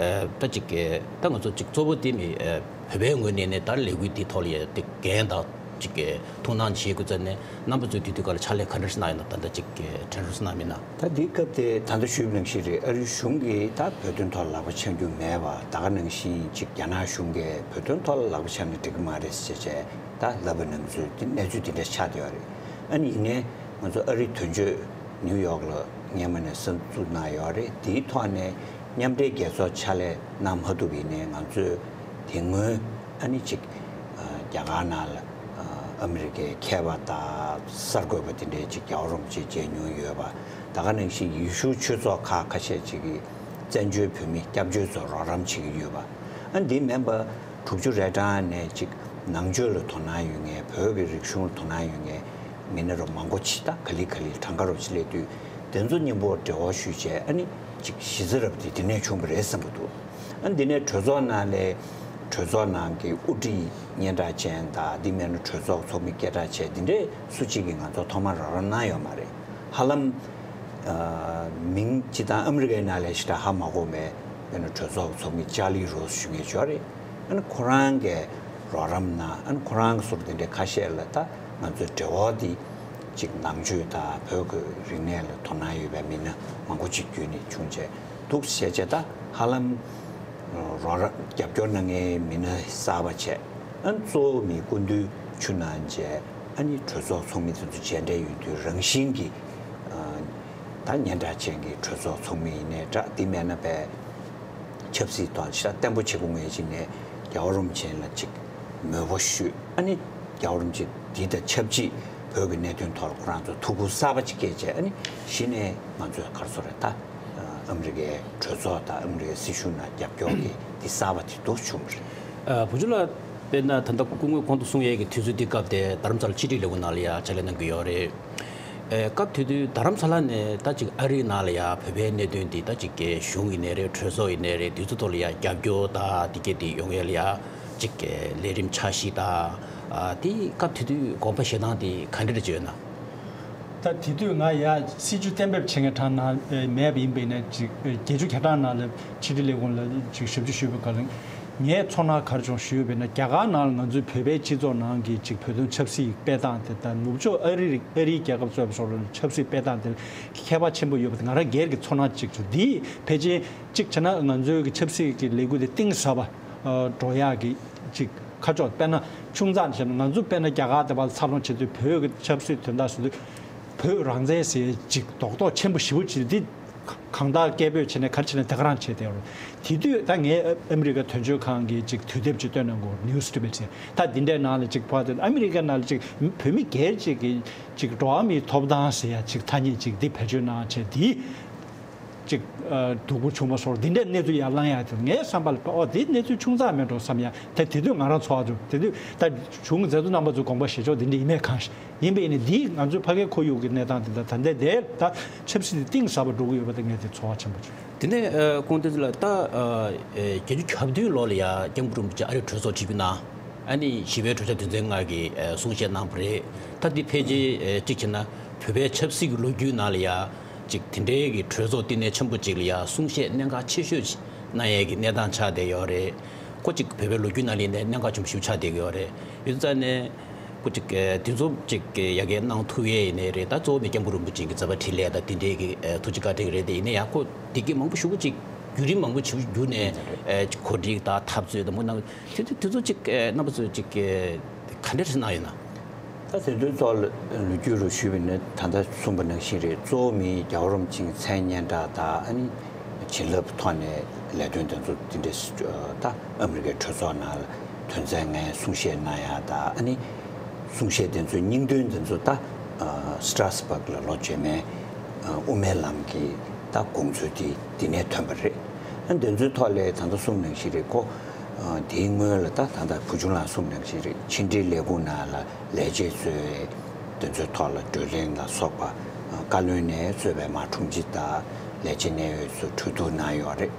ད་ཅིག་གི་ད་ང་ཚོ་ཅིག་གཙོ་བོ་དེ་མི་བོད་པའི་ངོས་ནས་ནས་ད་ལས་འགུལ་འདི་ཐོག་ལ་ཡ་དེ་འགན་དང་ཅིག་གི་ཐུགས་སྣང་བྱེད་དགོས་ཙང་ནས། རྣམ་པ་ཚོས་དེ་དུས་སྐབས་ལ་ཕྱག་ལས་ག་འདྲ་ཞིག་གནང་ཡོད་ན། ད་ལྟ་ཅིག་གི་དྲན་གསོ་གནང་མིན་ན། ད་འདིའི་སྐབས་དེ་ད་ལྟ་ཞུས་པ་ནང་བཞིན་རེད། ཨ་རིའི་གཞུང་གིས་ད་བོད་དོན་ཐོག་ལག་པ་འཆང་རྒྱུ་མེད་པ། ད་ག་ནང་བཞིན་ཅིག་རྒྱ་ནག་གཞུང་གིས་བོད་དོན་ཐོག་ལ་ལག་པ་འཆང་ན་འགྲིག་གི་མ་རེད་ཟེར་བྱས་ད་ལབ་པ་ནང་ཚུལ་དེ། གནས་ཚུལ་དེ་འདྲ་ཆགས་བསྡད་ཡོད་རེད། ཨ་ནི་ཡིན་ནའི་ང་ཚོ་ཨ་རིའི་དོན་གཅོད་ནིའུ་ཡོག་ལ་ སྔོན་མ་ནས་གསར་འཛུགས་གནང་ཡོད་རེད། དེའི་ཐོག་ནས་མཉམ་འབྲེལ་རྒྱལ་ཚོགས་ཕྱག་ལས་གནང་མ་ཐུབ་པ་ཡིན་ནའི་ང་ཚོས་དེ་སྔོན་ཨ་ནི་ཅིག་རྒྱ་གར་ནང་ལ་ཨ་མི་རི་ཀའི་མཁས་པ་དང་གསར་འགོད་པ་དེ་འདྲའི་ཅིག་རྒྱལ་བ་རིན་པོ་ཆེ་མཇལ་མྱོང་ཡོད་པ། ད་ག་ནང་བཞིན་ཡེ་ཤུ་ཆོས་ཚོགས་ཁག་ཁ་ཤས་ཅིག་གིས་བཙན་བྱོལ་བོད་མི་སྐྱབས་བཅོལ་ཚོར་རོགས་རམ་བྱེད་ཀྱི་ཡོད་པ། ཨ་འདི་མིན་པ་དྲུག་ཅུ་རེ་གྲངས་ནས་ཅིག་ནང་ཆོས་ལ་དོ་སྣང་ཡོད་མཁན། བོད་ཀྱི་རིག་གཞུང་ལ་དོ་སྣང་ཡོད་མཁན་མི་སྣ་རུ་མང་པོ་ཅིག་ད་ག་ལེ་ག་ལེ་གྲངས་ཀ་རུ་ཅིག་སླེབས་དུས། དེ་ཚོ་མཉམ་པོ་འབྲེལ་བ་ཞུས་བྱས་ཨ་ནི་ཅིག་གཞི་རྩ་རབ་དེ་དེ་ནས་བྱུང་བ་རེད་བསམ་གྱི་འདུག་ཨ་འདི་ནས་གྲོས་ཚོགས་ནང་ལས་གྲོས་ཚོགས་ནང་གི་དབུ་ཁྲིད་སྙན་གྲགས་ཅན་དང་འདི་མིན་ན་གྲོས་ཚོགས་ཚོགས་མི་སྐད་གྲགས་ཅན་འདི་འདྲས་སུ་གཅིག་གིས་ང་ཚོ་ཐོག་མར་རོགས་རམ་གནང་ཡོད་མ་རེད། ཧ་ལམ། ཨ་མིང་སྤྱི་བཏང་ཨ་མི་རི་ཀའི་ནང་ལས་ཞེ་དྲག་ཧ་མ་གོ་བའི་དཔེར་ན་གྲོས་ཚོགས་ཚོགས་མི་ཅཱ་ལི་རོ་སི་ཞུ་མཁན་ཅིག་ཡོད་རེད། ཨ་ནི་ཁོ་རང་གིས་རོགས་རམ་གནང་། ཨ་ནི་ཁོ་རང་གི་ཟུར་དེ་འདྲའི་ཁ་ཤས་ལ་ད་ང་ཚོའི་འབྲེལ་བ་འདི་ཅིག་ནང་ཆོས་དང་བོད་ཀྱི་རིག་གནས་ལ་དོ་སྣང་ཡོད་པའི་མི་སྣ་མང་པོ་ཅིག་བརྒྱུད་ནས་བྱུང་བྱས་འདུག་བྱས་བྱས་ད་ཧ་ལམ་རོགས་རམ་རྒྱབ་སྐྱོར་གནང་མཁན་མི་སྣ་གསར་པ་བྱས། ཨ་ནི་གཙོ་བོ་མི་སྐུ་མདུན་ཆུ་ནང་མཇལ། ཨ་ནི་གྲོས་ཚོགས་ཚོགས་མི་དེ་ཚོ་མཇལ་འཕྲད་ཡོང་དུས་རང་བཞིན་གྱིས་ཨ་ད་སྙན་གྲགས་ཅན་གྱི་གྲོས་ཚོགས་ཚོགས་མི་ཡིན་ནའི་འདྲ། དེ་མེད་ན་པའི་ཆབ་སྲིད་ཐོག་ཞེ་དྲག་བརྟན་པོ་བྱེད་དགོས་ངེས་ཅིག་ནས་རྒྱལ་བ་རིན་པོ་ཆེ་ལ་ཅིག་མོས་པ་ཞུས། ཨ་ནི་རྒྱལ་བ་རིན་པོ་ཆེ་འདི་དང་ཆབས་ཅིག་བོད་ཀྱི་གནད་དོན་ཐོག་ལ་ཁོ་རང་ཚོ་ཐུགས་ཁུར་གསར་པ་ཅིག་སྐྱེས་བྱས། ཨ་ནི་གཞི་ནས་ང་ཚོས་ག་རེ་ཟེར་རེད་ད། ཨ་མི་རི་ཀའི་གྲོས་ཚོགས་དང་ཨ་མི་རི་ཀའི་སྲིད་གཞུང་ནང་རྒྱབ་སྐྱོར་གྱི་འདི་གསར་པ་དེ་འདུག་བྱུང་བ་རེད། ཨ་བུ་ཆུང་ལགས། དཔེར་ན་ད་ལྟ་སྐུ་ངོ་གོང་དུ་གསུངས་ཡས་ཀྱི་དུས་ཚོད་འདི་སྐབས་དེ་རྡ་རམ་ས་ལ་ཕྱི་དྲིལ་ལས་ཁུངས་ནང་ལ་ཡ་ཕྱག་ལས་གནང་གི་ཡོད་རེད། ཨེ་སྐབས་དེ་དུས་རྡ་རམ་ས་ལ་ནས་ད་ཅིག་ཨ་རིའི་ནང་ལ་ཡ་བོད་པའི་གནད་དོན་འདི་ད་ཅིག་གི་གཞུང་ཡིན་ནའི་རེད། གྲོས་ཚོགས་ཡིན་ནའི་རེད། དུས་ཚོད་ཐོག་ལ་ཡ་རྒྱབ་སྐྱོར་ད་འདི་གས་འདི་ཡོང་ཡས་ལ་ཡ་ཅིག་གི་ལས་རིམ་འཆར་གཞི་ད་ཨ་དེ་སྐབས་དེ་དུས་དགོངས་པ་བཞེས་སྟངས་དེ་ག་འདྲ་རེ་བྱས་ཡོད་ན། ད་དེ་དུས་ང་ཡ་སྲིད་བྱུས་གཏན་འབེབས་བྱེད་མཁན་གྲངས་ནང་མེད་པ་ཡིན་པས་ན་ཅིག་བརྒྱད་ཅུ་གྱ་གྲངས་ནང་ལ་ཕྱི་དྲིལ་ལས་ཁུངས་ལ་ཅིག་ཞབས་ཞུ་ཞུས་པའི་སྐབས་ལ་ངས་ཚོར་སྣང་ག་རེ་བྱུང་ཞུས་པས་ན། རྒྱ་གར་ནང་ལ་ང་ཚོའི་བོད་པའི་སྤྱི་ཚོགས་ནང་གི་ཅིག་བོད་དོན་ཆབ་སྲིད་སྤེལ་སྟངས་དེ་དང་ནུབ་ཕྱོགས་ཨ་རི་ཨ་རིའི་རྒྱལ་ཁབ་གཙོས་པའི་ཕྱོགས་ལ་ཆབ་སྲིད་སྤེལ་སྟངས་དེ་ཁྱད་པར་ཆེན་པོ་ཡོད་པ་དེ་ང་རང་སྒེར་གྱི་ཚོར་སྣང་ཅིག་བྱུང་། འདིས་ཕལ་ཆེར་ཅིག་བྱས་ན་ང་ཚོའི་གི་ཆབ་སྲིད་ཀྱི་ལས་འགུལ་དེ་གཏིང་ཟབ་པ་འགྲོ་ཡག་གི་ཅིག་ཁ་ཕྱོགས། དཔེར་ན་ཆུང་ཙག་བཤད་ན་ང་ཚོ་དཔེར་ན་རྒྱ་གར་དེ་བར་འཚར་ལོངས་བྱེད་དུས་བོད་ཀྱི་ཆབ་སྲིད་དོན་དག་ཟེར་དུས་བོད་རང་བཙན་ཟེར་ཅིག་རྡོག་རྡོག་ཆེན་པོ་ཞེ་པོ་ཅིག་འདི་གང་ལྟར་སྐད་འབོད་བྱས་ནས་ག་རེ་བྱས་ནས་དེ་ག་རང་བྱས་ཏེ་ཡོད་རེད། དེ་དུས་ད་ངས་ཨ་མི་རི་ཀ་དོན་གཅོད་ཁང་གི་ཅིག་དུས་དེབ་ཅིག་བཏོན་གནང་གོ། ནིའུ་སི་ཊི་བེཊ་ཟེར། ད་འདི་འདྲའི་ནང་ལ་ཅིག་ཕར་དེ་ཨ་མི་རི་ཀ་ནང་ལ་ཅིག་བོད་མི་སྒེར་ཅིག་གི་ཅིག་འགྲོ་བ་མིའི་ཐོབ་ཐང་ཟེར་ཡ་ཅིག་ཐ་སྙད་ཅིག་འདི་བེད་སྤྱོད་གནང་བྱས་འདི། ཅིག་ཨ་སྡུག་པོ་བྱུང་བ་སོགས་འདི་འདྲའི་གནས་ཚུལ་ཡར་ལངས་ཡག་དེ་ངའི་བསམ་པ་ལ་ཨོ་འདི་གནས་ཚུལ་ཆུང་ཙག་མེད་འགྲོ་བསམ་ཡ། ད་དེ་དུས་ང་རང་ཚོར་བ་བྱུང་། དེ་དུས་ད་གཞུང་མཛད་གཙོ་རྣམ་པ་ཚོས་དགོངས་པ་བཞེས་ཕྱོགས་འདི་འདྲ་ཡིན་མེད་གང་ཤེས། ཡིན་པས་ནི་འདིས་ང་ཚོའི་ཕ་གིའི་ཁོར་ཡུག་གི་གནས་སྟངས་དེ་དང་ད་ལྟའི་དེ་ད་ཆབ་སྲིད་དེ་གཏིང་ཟབ་པ་འགྲོ་གི་ཡོད་པ་དེ་ངས་དེ་ཚོར་བ་ཆེན་པོ་བྱུང་། དེ་ནས་ཨ་སྐུ་ངོ་བསྟན་འཛིན་ལགས། ད་ཨ་ཨེ་བརྒྱད་ཅུ་གྱ་བདུན་ལོ་ལ་ཡ་སྐྱབས་མགོན་རིན་པོ་ཆེ་ཨ་རིར་གྲོས་ཚོགས་ཁྲིད་རྒྱུ་གནང་། ཨ་ནི་བཞི་པའི་གྲོས་ཚོགས་དོན་ཚན་ལྔ་གི་ཨ་གསུང་བཤད་གནང་བ་རེད། ད་འདི་ཕལ་ཆེར་ཨ་གཅིག་བྱས་ན་བོད་པའི་ཆབ་སྲིད་ཀྱི་ལོ་རྒྱུས་ནང་ལ་ཡ་གཅིག་དེ་འདྲའི་གི་གྲོས་ཚོགས་བསྟི་གནས་ཆེན་པོ་གཅིག་ལ་ཡ་གསུང་བཤད་གནད་འགག་ཆེ་ཤོས་ཤིག་གནང་ཡས་ཀྱི་གནས་སྟངས་ཆགས་བསྡད་ཡོད་རེད། ཁོ་གཅིག་བོད་པའི་ལོ་རྒྱུས་ནང་ལ་ཡིན་ནའི་གནད་འགག་ཆེན་པོ་ཞིག་ཆགས་བསྡད་ཀྱི་ཡོད་རེད། ཡིན་ཙང་ནས་ཁོ་གཅིག་དེ་ཚོ་གཅིག་ཡ་གི་གནང་ཐུབ་ཡས་ཡིན་ནའི་རེད། ད་གཙོ་བོ་ནི་སྐྱབས་མགོན་རིན་པོ་ཆེ་གི་མཛད་པ་འཕྲིན་ལས་དང་དེ་འདྲའི་གི་ཐུགས་རྗེ་བཀའ་དྲིན་རེད། དེ་ཡིན་ནའི་ཡང་ཁོ་དེ་གི་མང་པོ་ཞེ་པོ་ཅིག་བརྒྱུད་རིམ་མང་པོ་ཞེ་པོ་བརྒྱུད་ནས་གོ་སྒྲིག་དང་འཐབ་རྩོད་དང་མོ་གནང་། དེ་དུས་དེ་ཚོ་གཅིག་རྣམ་པ་ཚོས་གཅིག་ག་འདྲ་ཞིག་གནང་ཡོད་ན། ད་དེ་དུས་ཐོག་ལ་ལོ་རྒྱུས་རུ་ཞུས་པ་ནི་ད་ལྟ་གསུངས་པ་ནང་བཞིན་རེད། གཙོ་བོ་མི་རྒྱལ་བ་རིན་པོ་ཆེའི་མཚན་སྙན་གྲགས་དང་ཨ་ནི་བྱིན་རླབས་ཐོག་ནས་ལས་དོན་དེ་ཚོ་དེ་འདྲས་ད་ཨ་མི་རི་ཀའི་གྲོས་ཚོགས་ནང་ལ་དོན་ཚན་ལྔའི་གསུང་བཤད་གནང་ཡ་དང་ཨ་ནི་གསུང་བཤད་དེ་ཚོའི་སྙིང་དོན་དེ་ཚོ་ད་སི་ཊ་ར་སི་བྷག་ལ་ལོ་རྗེས་མའི་དབུ་མའི་ལམ་གྱི་ད་དགོངས་ཚུལ་དེ་དེ་ནས་ཐོན་པ་རེད། ཨ་དེ་ཚོའི་ཐོག་ལ་ད་ལྟ་གསུངས་ནང་བཞིན་རེད། ཁོ་དེའི་སྔོན་ལ་ད་ད་ལྟ་བུ་ཆུང་ལགས་གསུངས་ནང་བཞིན་རེད། ཕྱི་འབྲེལ་ལས་ཁུངས་ནང་ལ་ལས་བྱེད་ཚོའི་དེ་ཚོའི་ཐོག་ལ་བགྲོ་གླེང་ལ་སོགས་པ་བཀའ་བློན་ནས་གཙོས་པའི་མ་དྲུང་ཆེ་དང་ལས་བྱེད་གནད་ཡོད་ཚོ་གྲོས་བསྡུར་གནང་ཡོད་རེད།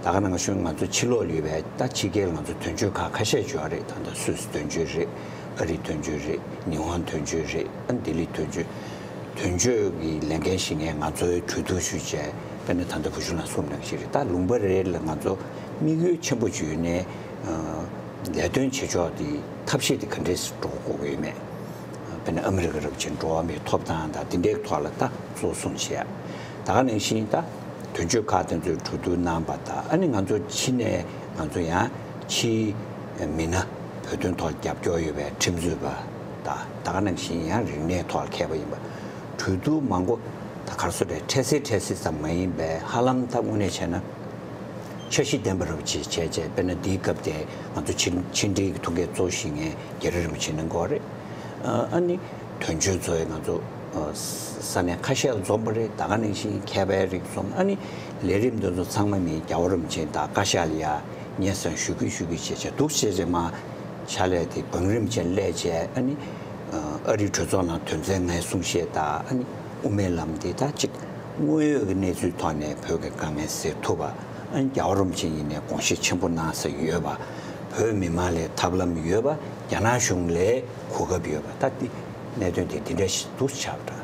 ད་ག་ནང་བཞིན་ང་ཚོ་ཕྱི་ལོགས་ལ་ཡོད་པའི་ད་ཕྱི་རྒྱལ་ང་ཚོ་དོན་གཅོད་ཁག་ཁ་ཤས་ཡོད་རེད། ད་ལྟ་སུད་སི་དོན་གཅོད་རེད། ཨ་རི་དོན་གཅོད་རེད། ཉི་ཧོང་དོན་གཅོད་རེད། ཨ་ལྡི་ལི་དོན་གཅོད། དོན་གཅོད་ཀྱི་ལས་འགན་བཞེས་མཁན་ང་ཚོའི་གྲོས་བསྡུར་ཞུས་བྱས། དཔེར་ན་ད་ལྟ་བུ་ཆུང་ལགས་གསུངས་ནང་བཞིན་རེད། ད་ལུང་པ་རེ་ལ་ང་ཚོ་དམིགས་ཡུལ་ཆེན་པོ་ཅིག་ཡོད་ནའི་ལས་དོན་བྱེད་ཕྱོགས་དེ་ཐབས་ཤེས་དེ་ག་འདྲས་འགྲོ་དགོས་ཀྱི་ཡོད་མེད། དཔེར་ན་ཨ་མི་རི་ཀ་རབ་ཆེན་འགྲོ་བ་མིའི་ཐོབ་ཐང་དང་དེ་འདྲའི་ཐོག་ལ་ད་གཙོ་བོ་གསུངས་བྱས། ད་ག་ནང་བཞིན་ད་དོན་གཅོད་ཁག་དེ་ཚོས་གྲོས་བསྡུར་གནང་པ་དང་ཨ་ནི་ང་ཚོ་ཕྱི་ནས་ང་ཚོ་ཡང་ཕྱིའི་མི་སྣ་བོད་དོན་ཐོག་རྒྱབ་སྐྱོར་ཡོད་པའི་ཁྲིམས་རྩོད་པ་དང་ད་ག་ནང་བཞིན་ཡང་རིག་གནས་ཐོག་མཁས་པ་ཡིན་པ་གྲོས་བསྡུར་མང་པོ་ད་ ག་རེ་ཟེར་རེད། འཕྲལ་སེལ་འཕྲལ་སེལ་ཙམ་མ་ཡིན་པའི་ཧ་ལམ་ད་དངོས་གནས་བྱས་ན་འཆར་གཞི་ལྡན་པ་རུ་ཅིག་བྱས་བྱས། དཔེར་ན་འདིའི་སྐབས་དེ་ང་ཚོ་ཕྱི་ཕྱི་འབྲེལ་གྱི་ཐུགས་འགན་གཙོ་བོ་བཞེས་མཁན་རྒྱ་རི་རིན་པོ་ཆེ་གནང་གི་ཡོད་རེད། ཨ་ནི་དོན་གཅོད་ཚོ་ཡང་ང་ཚོ་ས་གནས་ཁ་ཤས་ལ་འཛོམས་པ་རེད། ད་ག་ནང་བཞིན་མཁས་པའི་རིགས་འཛོམས། ཨ་ནི་ལས་རིམ་འདི་ཚོ་ཚང་མ་མི་རྒྱལ་བ་རིན་པོ་ཆེ་དང་བཀའ་ཤག་ལ་ཡ་སྙན་སེང་ཞུ་གི་ཞུ་གི་བྱས་བྱས་འདུག་བྱས་བྱས་མ་ཕྱག་ལས་དེ་བང་རིམ་ཅན་སླེབས་བྱས། ཨ་ནི་ཨ་རིའི་གྲོས་ཚོགས་ནང་དོན་ཚན་ལྔའི་གསུང་བཤད་དང་། ཨ་ནི་དབུ་མའི་ལམ་འདི་ད་ཅིག་དངོས་ཡོད་ཀྱི་གནས་ཚུལ་ཐོག་ནས་བོད་ཀྱི་དཀའ་ངལ་སེལ་ཐུབ་པ། ཨ་ནི་རྒྱལ་བ་རིན་པོ་ཆེ་ཡིན་ནའི་དགོངས་བཞེས་ཆེན་པོ་གནང་ས་ཡོད་པ། བོད་མི་མང་ལ་ཐབས་ལམ་ཡོད་པ། རྒྱ་ནག་གཞུང་ལ་གོ་སྐབས་ཡོད་པ། ད་འདི་གནད་དོན་དེ་འདི་འདྲ་ཞིག་འདུག་ཆགས་པ་འདྲ།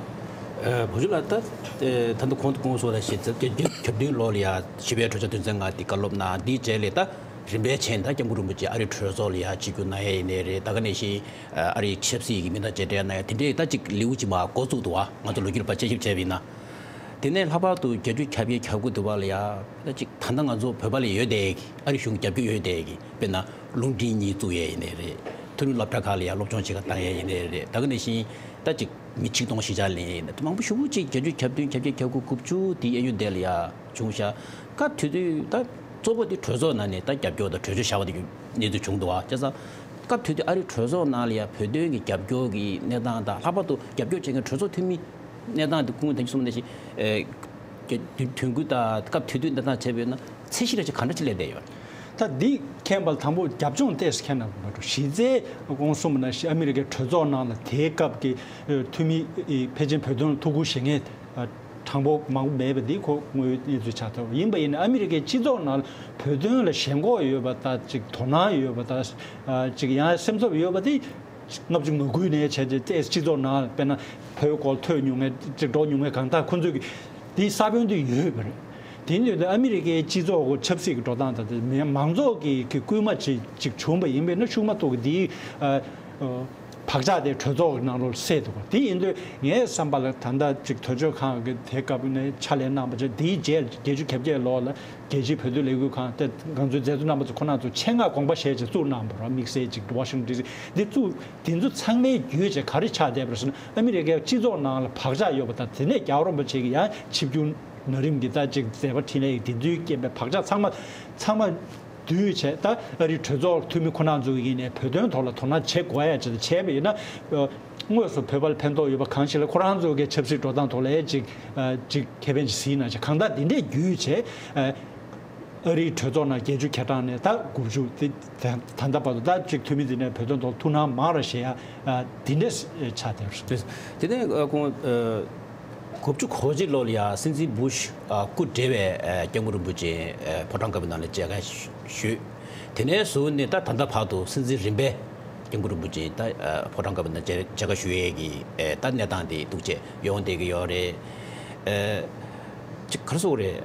ཨ། བུ་བཅོལ་ལགས། ད་ཨ་ད་ལྟ་གོང་དུ་གོང་སོགས་ལ་བཤད་ཚེ་བརྒྱད་ཅུ་གྱ་བདུན་ལོ་ལ་ཡ་བཞི་པའི་གྲོས་འཆར་དོན་ཚན་ལྔ་འདི་བཀའ་སློབ་གནང་། འདིའི་རྗེས་ལ་ད་རིམ་པས་བྱས་ད་སྐྱབས་མགོན་རིན་པོ་ཆེ་ཨ་རིའི་གྲོས་ཚོགས་ལ་ཡ་ཆིབས་བསྒྱུར་གནང་ཡས་ཡིན་ནའི་རེད། ད་ག་ནང་བཞིན་ཨ་རིའི་ཆབ་སྲིད་ཀྱི་མི་སྣ་མཇལ་འཕྲད་གནང་ཡས་དེ་འདྲའི་ད་ཅིག་ལེའུ་གཅིག་མར་འགོ་བཙུགས་འདུག་བ། ང་ཚོ་ལོ་རྒྱུས་ལ་ཕར་དཔྱད་ཞིབ་བྱས་པ་ཡིན་ན། དེ་ནས་ལྷག་པར་དུ་བརྒྱད་ཅུ་གྱ་བརྒྱད་གྱ་དགུ་དུ་བ་ལ་ཡ་ད་ཅིག་ད་ལྟ་ང་ཚོ་བོད་པ་ལ་ཡོད་བསྡད་ཀྱི་ཨ་རི་གཞུང་རྒྱབ་སྐྱོར་ཡོད་བསྡད་ཀྱི། དཔེར་ན་རླུང་འཕྲིན་གཉིས་བཙུགས་ཡས་ཡིན་ནའི་རེད། མཐོ་རིམ་སློབ་གྲྭ་ཁག་ལ་ཡ་སློབ་སྦྱོང་བྱེད་ག་བཏང་ཡས་ཡིན་ནའི་རེད། ད་ག་ནང་བཞིན་ད་ཅིག་མི་ཆིག་སྟོང་གཞིས་ཆགས་ལེན་ཡས་ཡིན་ནའི་མང་པོ་ཞེ་པོ་ཅིག་བརྒྱད་ཅུ་གྱ་བདུན་གྱ་བརྒྱད་གྱ་དགུ་དགུ་བཅུ་དེའི་གཡས་གཡོན་དེ་ལ་ཡ་བྱུང་ཤག་སྐབས་དེ་དུས་ད་གཙོ་བོ་དེ་གྲོས་ཚོགས་ནང་ནས་ད་རྒྱབ་སྐྱོར་དང་གྲོས་ཆོད་བཞག་པ་དེ་གནས་ཚུལ་བྱུང་འདུག་བ། བྱས་ཙང་སྐབས་དེ་དུས་ཨ་རིའི་གྲོས་ཚོགས་ནང་ལ་ཡ་བོད་དོན་གྱི་རྒྱབ་སྐྱོར་གྱི་གནས་སྟངས་དང་། ལྷག་པར་དུ་རྒྱབ་སྐྱོར་བྱེད་མཁན་གྲོས་ཚོགས་འཐུས་མི་གནས་སྟངས་དེ་ཁུངས་དེ་གསུངས་ནང་བཞིན། ཨེ། དོན་དག་དང་སྐབས་དེ་དུས་གནས་སྟངས་བྱས་པ་ཡིན་ན་ཚད་གཞི་ར་ཅིག་ག་འདྲ་ཅིག་སླེབས་བསྡད་ཡོད། ད་འདི་མཁྱེན་པ་ལ་དང་པོ་རྒྱབ་ལྗོངས་ཏོག་ཙམ་མཁྱེན་ན་མ་གཏོགས། གཞི་རྩའི་ཁོང་གསུངས་པ་ནང་བཞིན་ཨ་མི་རི་ཀའི་གྲོས་ཚོགས་ནང་ལ་དེའི་སྐབས་ཀྱི་ཨེ་འཐུས་མི་ཨེ་ཕལ་ཆེར་བོད་དོན་ལ་ཐུགས་ཁུར་བཞེས་མཁན་ཨ་གྲངས་འབོར་མང་པོ་མེད་པ་འདི་ཁོ་དངོས་ཡོད་གནས་ཚུལ་ཆགས་ཐུབ། ཡིན་པ་ཡིན་ན་ཨ་མི་རི་ཀའི་སྤྱི་ཚོགས་ནང་ལ་བོད་དོན་ལ་ཞེན་ཁོག་ཡོད་པ་དང་། ཅིག་དོ་སྣང་ཡོད་པ་དང་། ཨ་ཅིག་ཡང་སེམས་འཚབ་ཡོད་པ་དེ། ལྔ་བཅུ་ང་དགུ་ནས་བྱས་རྗེས་ཏོག་ཙམ་སྤྱི་ཚོགས་ནང་དཔེར་ན་བོད་སྐོར་ཐོས་མྱོང་མཁན་ཅིག་འགྲོ་མྱོང་མཁན་གང་དག་ཁོ་ཚོས་ཀྱི་འདིའི་ས་བོན་དེ་ཡོད་པ་རེད། དེ་ཡིན་དུས་ཨ་མི་རི་ཀའི་སྤྱི་ཚོགས་ཀྱི་ཆབ་སྲིད་ཀྱི་འགྲོ་སྟངས་དང་དེ་མང་ཚོགས་ཀྱི་ཀྱི་སྐུལ་མ་ཅིག་ཅིག་བྱུང་པ་ཡིན་པས་ན་ཤུགས་མ་གཏོགས་ཀྱི་འདིའི་ཨ་ཨ་བག་ཆགས་དེ་གྲོས་ཚོགས་ཀྱི་ནང་ལོགས་སད་འདུག་པ། དེ་ཡིན་དུས་ངའི་བསམ་པ་ལ་ད་ལྟ་ཅིག་དོལ་རྒྱལ་ཁང་གི་དེ་སྐབས་ནས་ཕྱག་ལས་གནང་བ་བྱས། དེའི་རྗེས་བརྒྱད་ཅུ་གྱ་བརྒྱད་ལོ་ལ་རྒྱལ་སྤྱིའི་བོད་དོན་ལས་འགུལ་ཁང་དེ་ང་ཚོའི་མཛད་གཙོ་རྣམ་པ་ཚོ་ཁོ་རང་ཚོ་ཆེད་མངགས་དགོངས་པ་བཞེས་བྱས་བཙུགས་གནང་བ་རེད། དམིགས་བསལ་ཅིག་ཝ་ཤིང་ཊོན་ཌི་སི་འདི་བཙུགས། དེ་ཚོ་ཚང་མའི་བརྒྱུད་བྱས་ག་རེ་ཆགས་བསྡད་པ་རེད་ཟེར་ན། ཨ་མི་རི་ཀའི་སྤྱི་ཚོགས་ནང་ལ་བག་ཆགས་ཡོད་པ་དང་། དེ་ནས་རྒྱལ་བ་རིན་པོ་ཆེ་གི་ཡང་ཆིབས་བསྒྱུར་ན་རིམ་གྱི་ད་ཅིག་མཛད་པ་འཕྲིན་ལས་ཀྱི་དེ་ཚོའི་རྐྱེན་པས་བག་ཆགས་ཚང་མ་ཚང་མ་བསྡུས་བྱས། ད་ཨ་རིའི་གྲོས་ཚོགས་འཐུས་མི་ཁོ་རང་ཚོ་ཡིན་ནའི་བོད་དོན་ཐོག་ལ་དོ་སྣང་བྱེད་དགོས་ཡ་ཅིག་བྱས་པ་ཡིན་ན། དངོས་སུ་བོད་པ་ལ་ཕན་ཐོགས་ཡོད་པ་གང་ཞིག་ལ་ཁོ་རང་ཚོ་གི་ཆབ་སྲིད་འགྲོ་སྟངས་ཐོག་ལ་ཅིག་ཅིག་ཁེ་ཕན་ཅིག་གཟིགས་ན་ཅིག་གང་ལྟར་འདི་འདྲས་བརྒྱུད་བྱས། ཨ་རིའི་གྲོས་ཚོགས་ནང་བརྒྱད་ཅུ་གྱ་གྲངས་ནས་ད་དགུ་བཅུ་དེ་ད་ད་ལྟ་བར་དུ་ད་ཅིག་འཐུས་མི་འདི་ནས་བོད་དོན་ཐོག་ཐུགས་སྣང་མང་ར་བཞེས་ཡ་འདི་འདྲས་ཆགས་བསྡད་རེད། དེ་ནས་ཁོང་དགུ་བཅུ་གོ་གཅིག་ལོ་ལ་ཡ་སྲིད་འཛིན་བུ་ཤ་སྐུ་བགྲེས་པའི་སྐྱབས་མགོན་རིན་པོ་ཆེ་ཕོ་བྲང་དཀར་པོའི་ནང་ལ་མཇལ་ཁ་ཞུས། དེ་ནས་བཟུང་ནས་ད་ད་ལྟ་བར་དུ་སྲིད་འཛིན་རིམ་པས་སྐྱབས་མགོན་རིན་པོ་ཆེ་ད་ཕོ་བྲང་དཀར་པོའི་ནང་མཇལ་མཇལ་ཁ་ཞུ་ཡས་ཀྱི་ད་གནས་སྟངས་དེ་འདུག་བྱས་ཡོང་བསྡད་ཀྱི་ཡོད་རེད། ཅིག་ག་རེ་ཟེར་དགོས་རེད།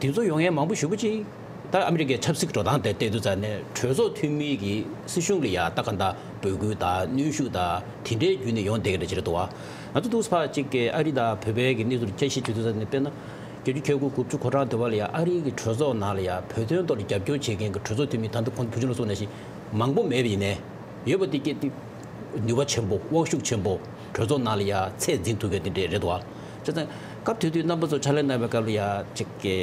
དེ་ཚོ་ཡོང་ཡས་མང་པོ་ཞེ་པོ་ཅིག་ད་ཨ་མི་རི་ཀའི་ཆབ་སྲིད་འགྲོ་སྟངས་དེ་བལྟས་དུས་ཙང་ནས་གྲོས་ཚོགས་འཐུས་མི་གིས་སྲིད་གཞུང་ལ་ཡ་ད་ག་འདྲ་འབོད་སྐུལ་དང་གནོན་ཤུགས་དང་དེ་འདྲའི་བརྒྱུད་ནས་ཡོང་བསྡད་ཀྱི་རེད་ཅེས་རེད་འདུག་བ། ང་ཚོ་འདུག་སེ་ཕར་ཅིག་གི་ཨ་རི་དང་བོད་པའི་གི་གནས་ཚུལ་དཔྱད་ཞིབ་བྱེད་དུས་ཙང་ནས་དཔེར་ན། བརྒྱད་ཅུ་གྱ་དགུ་དགུ་བཅུ་གོ་གྲངས་དེ་བ་ལ་ཡ་ཨ་རིའི་གི་གྲོས་ཚོགས་ནང་ལ་ཡ་བོད་དོན་ཐོག་ལ་རྒྱབ་སྐྱོར་བྱེད་མཁན་གྱི་གྲོས་ཚོགས་འཐུས་མི་ད་ལྟ་གོང་དུ་བུ་ཆུང་ལ་གསུངས་ནང་བཞིན་མང་པོ་མེད་པ་ཡིན་ནའི། ཡོད་པ་དེ་སྐད་དེ་ནུས་པ་ཆེན་པོ། དབང་ཤུགས་ཆེན་པོ། གྲོས་ཚོགས་ནང་ལ་ཡ་ཚད་འཛིན་ཐུབ་མཁན་དེ་འདྲས་རེད་འདུག་བ། བྱས་ཙང་སྐབས་དེ་དུས་རྣམ་པ་ཚོ་ཕྱག་ལས་གནང་བའི་སྐབས་ལ་ཡ་ཅིག་གི་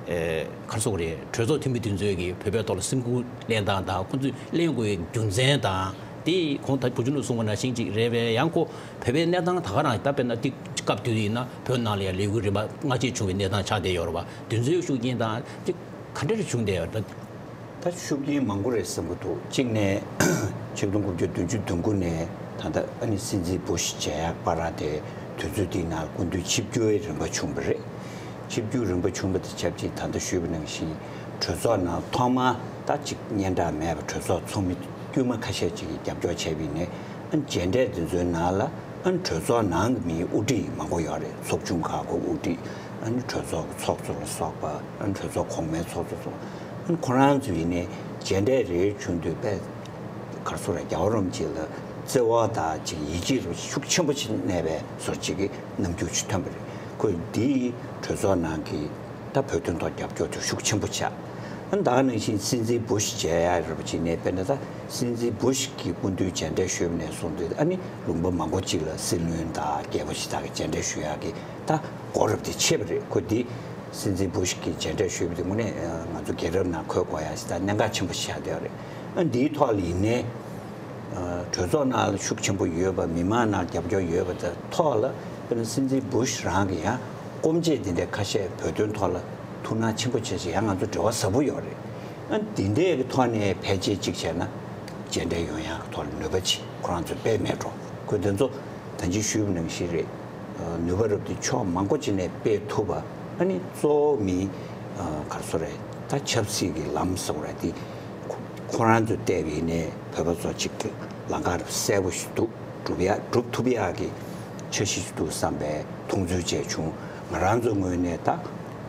ཨེ་ག་རེ་ཟེར་དགོས་རེད། གྲོས་ཚོགས་འཐུས་མི་དེ་ཚོས་ཀྱི་བོད་པའི་ཐོག་ལ་སེམས་ཁུར་ལེན་སྟངས་དང་། ཁོང་ཚོས་ལེན་དགོས་པའི་རྒྱུ་མཚན་དང་། དེ་གོང་ད་བུ་ཆུང་ལ་གསུངས་པ་ནང་བཞིན་ཅིག་རེད་པས། ཡང་ཁོ་བོད་པའི་གནས་སྟངས་ད་ག་རང་ད་དཔེར་ན་དེ་སྐབས་དེ་དུས་ཡིན་ན་བོད་ནང་ལ་ཡང་ལས་འགུལ་རིམ་པ་སྔ་རྗེས་བྱུང་བའི་གནས་སྟངས་ཆགས་བསྡད་ཡོད་རེད་བ། དེ་ཚོའི་ཤུགས་རྐྱེན་དང་ཅིག་ག་འདྲ་རེ་བྱུང་བསྡད་ཡོད་རེད། ད་ཤུགས་རྐྱེན་མང་པོ་རེད་བསམ་གྱི་འདུག་གཅིག་ནས་ཆིག་སྟོང་དགུ་བརྒྱ་བདུན་ཅུ་དོན་དགུ་ནས་ད་ལྟ་ཨ་ནི་སྲིད་འཛིན་བུ་ཤ་མཇལ་ཡག་བར་དེ་དུས་ཚོད་འདིའི་ནང་སྐུ་མདུན་ཆིབས་བསྒྱུར་བའི་རིམ་པ་བྱུང་བ་རེད། ཆིབས་བསྒྱུར་རིམ་པ་བྱུང་བ་དང་ཆབས་ཅིག་ད་ལྟ་ཞུས་པ་ནང་བཞིན་གྲོས་ཚོགས་ནང་ཐོག་མར་ད་ཅིག་སྙན་གྲགས་མེད་པ་གྲོས་ཚོགས་ཚོགས་མི་དཀྱུས་མ་ཁ་ཤས་ཅིག་གིས་རྒྱབ་སྐྱོར་བྱས་པ་ཡིན་ནའི། ཨ་ནི་མཇལ་འཕྲད་འདི་ཚོའི་ནང་ལ་ཨ་ནི་གྲོས་ཚོགས་ནང་གི་མིའི་དབུ་ཁྲིད་མང་པོ་ཡོད་རེད། ཚོགས་ཆུང་ཁག་གི་དབུ་ཁྲིད། ཨ་ནི་གྲོས་ཚོགས་ཀྱི་ཚོགས་གཙོ་ལ་སོགས་པ། ཨ་ནི་གྲོས་ཚོགས་གོང་མའི་ཚོགས་གཙོ་སོགས། ཨ་ནི་ཁོ་རང་ཚོ་ཡིན་ནའི་མཇལ་འཕྲད་རེ་བྱུང་དུས་དཔེ་ག་རེ་ཟེར་དགོས་རེད། རྒྱལ་བ་རིན་པོ་ཆེ་ལ་བརྩེ་བ་དང་ཅིག་ཡིད་ཆེས་རུ་ཤུགས་ཆེན་པོ་ཅིག་གནས་པའི་བཟོ་ཅིག་གི་རྣམ་འགྱུར་ཅིག་ཐོན་པ་རེད། ཁོས་འདིའི་གྲོས་ཚོགས་ནང་གི་ད་བོད་དོན་ཐོག་རྒྱབ་སྐྱོར་དེ་ཤུགས་ཆེན་པོ་ཆགས། ཨ་ནི་ད་ག་ནང་བཞིན་སྲིད་འཛིན་བུ་ཤི་མཇལ་ཡག་རེད་པ་ཅིག་ནས། དཔེར་ན་ད་སྲིད་འཛིན་བུ་ཤི་གི་སྐུ་མདུན་མཇལ་འཕྲད་ཞུས་པ་ནས་བཟུང་སྟེ། ཨ་ནི་ལུང་པ་མང་པོ་ཅིག་ལ་སྲིད་བློན་དང་རྒྱལ་པོ་ཞིག་དག་གི་མཇལ་འཕྲད་ཞུ་ཡག་གི་ད་གོ་རབ་དེ་ཆེ་བ་རེད། ཁོ་འདི་སྲིད་འཛིན་བུ་ཤི་གི་མཇལ་འཕྲད་ཞུས་པ་དེ་དངོས་གནས་ང་ཚོ་རྒྱལ་རབས་ནང་འཁོད་དགོས་ཡག་ཞིག་དང་གནད་འགག་ཆེན་པོ་ཞིག་ཆགས་བསྡད་ཡོད་རེད། ཨ་འདིའི་ཐོག་ལ་ཡིན་ནའི། གྲོས་ཚོགས་ནང་ལ་ཤུགས་ཆེན་པོ་ཡོད་པ། མི་མང་ནང་རྒྱབ་སྐྱོར་ཡོད་པ་དེ་ཐོག་ལ། དཔེར་ན་སྲིད་འཛིན་བུ་ཤི་རང་གིས་ཡང་སྐུ་མཇལ་འདི་འདྲའི་ཁ་ཤས་བོད་དོན་ཐོག་ལ་ཐུགས་སྣང་ཆེན་པོ་བྱས་ཤིང་། ཡང་ང་ཚོ་འབྲེལ་བ་ཟབ་པོ་ཡོད་རེད། ཨ་འདི་འདྲའི་གི་ཐོག་ནས་ཕལ་ཆེར་གཅིག་བྱས་ན་མཇལ་འཕྲད་ཡོང་ཡག་གི་ཐོག་ལ་ནུས་པ་ཅིག་ཁོ་རང་ཚོས་དཔེ་མེད་འགྲོ། ཁོས་དེ་ཚོ་ད་ཅི་ཞུས་པ་ནང་བཞིན་རེད། ནུས་པ་རབ་དེ་ཕྱོགས་མང་པོ་ཅིག་ནས་སྤེལ་ཐུབ་པ། ཨ་ནི་གཙོ་བོ་མི་ག་རེ་ཟེར་རེད། ད་ཆབ་སྲིད་ཀྱི་ལམ་ཟེར་བ་རེད་དེ། ཁོ་ཁོ་རང་ཚོས་བལྟས་པ་ཡིན་ནའི་བོད་པ་ཚོ་ཅིག་ལམ་ཁ་གསལ་པོ་ཞིག་འདུག་སྒྲུབ་ཡ་སྒྲུབ་ཐུབ་ཡག་གི་འཆར་གཞི་ཞིག་འདུག་བསམ་པའི་མཐོང་ཚུལ་བཅས་བྱུང་། ང་རང་ཚོའི་ངོས་ནས་ད་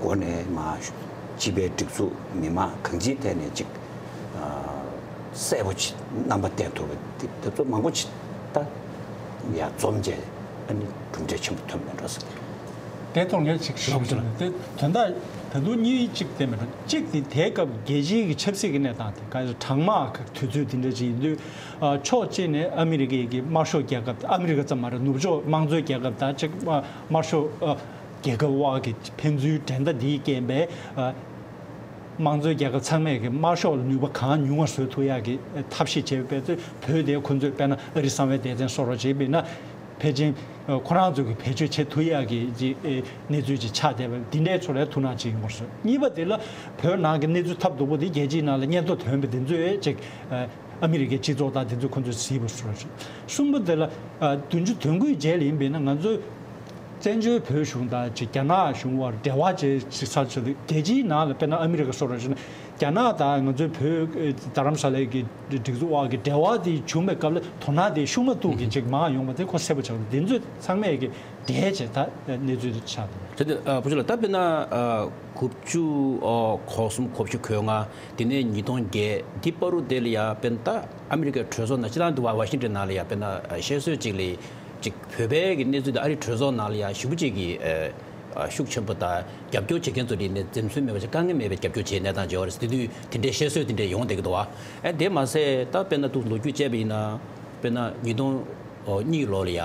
འགོ་ནས་མར་སྤྱི་པའི་སྒྲིག་འཛུགས་མི་མང་གང་ཅིའི་ཐད་ནས་ཅིག་གསལ་པོ་ཅིག་རྣམ་པ་བསྟན་ཐུབ་པ་དེ་དེ་ཚོ་མང་པོ་ཅིག་ད་ཡར་འཛོམས་བྱས། ཨ་ནི་གྲུབ་འབྲས་ཆེན་པོ་ཐོན་མེད་འགྲོ་ཟེར། དེ་ཐོག་ངས་ཅིག་ཞུ་རྒྱུ་ནི་དེ་དོན་དག་ད་དུང་གཉིས་གཅིག་བསྟན་མེད་འགྲོ། གཅིག་དེ་དེའི་སྐབས་རྒྱལ་སྤྱིའི་གི་ཆབ་སྲིད་ཀྱི་གནས་སྟངས་དེ་ག་གྲང་དམག་གི་དུས་ཚོད་དེ་འདྲ་ཅིག་ཡིན་དུས། ཨ་ཕྱོགས་གཅིག་ནས་ཨ་མི་རི་ཀའི་གི་དམར་ཤོག་རྒྱལ་ཁབ། ཨ་མི་རི་ཀ་ཙམ་མ་རེད། ནུབ་ཕྱོགས་དམངས་གཙོའི་རྒྱལ་ཁབ་དང་ཅིག་དམར་ཤོག་ཨ་རྒྱལ་ཁབ་དབར་གྱི་ཕན་ཚུན་འགྲན་ཟླ་འདིའི་རྐྱེན་པས། ཨ་དམངས་གཙོའི་རྒྱལ་ཁབ་ཚང་མས་ཀྱི་དམར་ཤོག་ལ་ནུས་པ་གང་ཉུང་བ་བཟོ་ཐུབ་ཡག་གི་ཐབས་ཤེས་བྱས་པའི་ཚེ། བོད་དེ་ཁོ་ཚོས་དཔེར་ན་ཨ་རི་གསང་བའི་སྡེ་ཚན་བཟོ་རོགས་བྱས་པས་ན། ཕལ་ཆེར་ཁོ་རང་ཚོ་གི་བེད་སྤྱོད་བྱེད་ཐུབ་ཡག་གི་ཅིག་གནས་ཚུལ་ཅིག་ཆགས་བསྡད་པ་འདི་འདྲའི་ཚོ་ལ་ཐུགས་སྣང་ཅིག་ཡོང་བར་བཟོས། གཉིས་པ་དེ་ལ་བོད་ནང་གི་གནས་ཚུལ་ཐབས་སྡུག་པོ་དེ་རྒྱལ་སྤྱིའི་ནང་ལ་སྙན་ཐོ་ཐོན་པ་དེ་ཚོས་ཅིག་ཨ་མི་རི་ཀའི་སྤྱི་ཚོགས་དང་དེ་ཚོས་ཁོ་ཚོས་གཟིགས་པར་བཟོས། གསུམ་པ་དེ་ལ་བདུན་ཅུ་དོན་དགུའི་རྗེས་ལ་ཡིན་པས་ན། ང་ཚོས་བཙན་བྱོལ་བོད་གཞུང་དང་ཅིག་རྒྱ་ནག་གཞུང་བར་འབྲེལ་བ་བྱས་ཅིག་ས་ཆ་དེ་རྒྱལ་སྤྱིའི་ནང་ལ་དཔེར་ན་ཨ་མི་རི་ཀ་སོགས་ར་བྱས་ན། རྒྱ་ནག་དང་ང་ཚོའི་བོད་རྡ་རམ་ས་ལའི་གི་སྒྲིག་འཛུགས་དབར་གྱི་འབྲེལ་བ་དེ་བྱུང་བའི་སྐབས་ལ་དོ་སྣང་དེ་ཤུགས་མ་གཏོགས་ཀྱི་ཅིག་མང་ཡོང་བ་དེ་ཁོ་གསལ་པོ་ཆགས་འདུག་འདི་ཚོ་ཚང་མས་ཀྱི་འབྲེལ་བྱས་ད་གནས་ཚུལ་དེ་ཆགས་འདུག་དེ་ནས་ཨ་བུ་ཆུ་ལགས། ད་དཔེར་ན་ཨ་དགུ་བཅུ་ཨ་གོ་གསུམ་གོ་བཞི་གོ་ལྔ། དེ་ནས་ཉིས་སྟོང་བརྒྱད། འདི་བར་དུ་དེ་ལ་ཡ་དཔེར་ན་ད་ཨ་མི་རི་ཀའི་གྲོས་ཚོགས་ནང་སྤྱིར་བཏང་དུ་ཝ་ཝ་ཤིང་ཊོན་ནང་ལ་ཡ་དཔེར་ན་ཨ་བཤད་སྲོལ་ཅིག་ལ་ཅིག་བོད་པའི་གི་གནས་ཚུལ་དེ་ཨ་རིའི་གྲོས་ཚོགས་ནང་ལ་ཡ་ཞེ་པོ་ཅིག་གི་ཨ་ཤུགས་ཆེན་པོ་དང་རྒྱབ་སྐྱོར་བྱེད་མཁན་ཚོ་ལ་ཡིན་ནའི་འཛེམ་ཟོན་མེད་པ་ཞིག་དཀའ་ངལ་མེད་པའི་རྒྱབ་སྐྱོར་བྱེད་གནས་སྟངས་ཅིག་ཡོད་རེད། དེ་དུས་དེ་འདྲའི་བཤད་སྲོལ་དེ་འདྲ་ཡོང་བསྡད་ཀྱི་འདུག་བ། ཨ་དེ་མ་ཟད་ད་དཔེར་ན་ད་ལོ་རྒྱུས་བཅས་པ་ཡིན་ན། དཔེར་ན་ཉིས་སྟོང་གཉིས་ལོ་ལ་ཡ་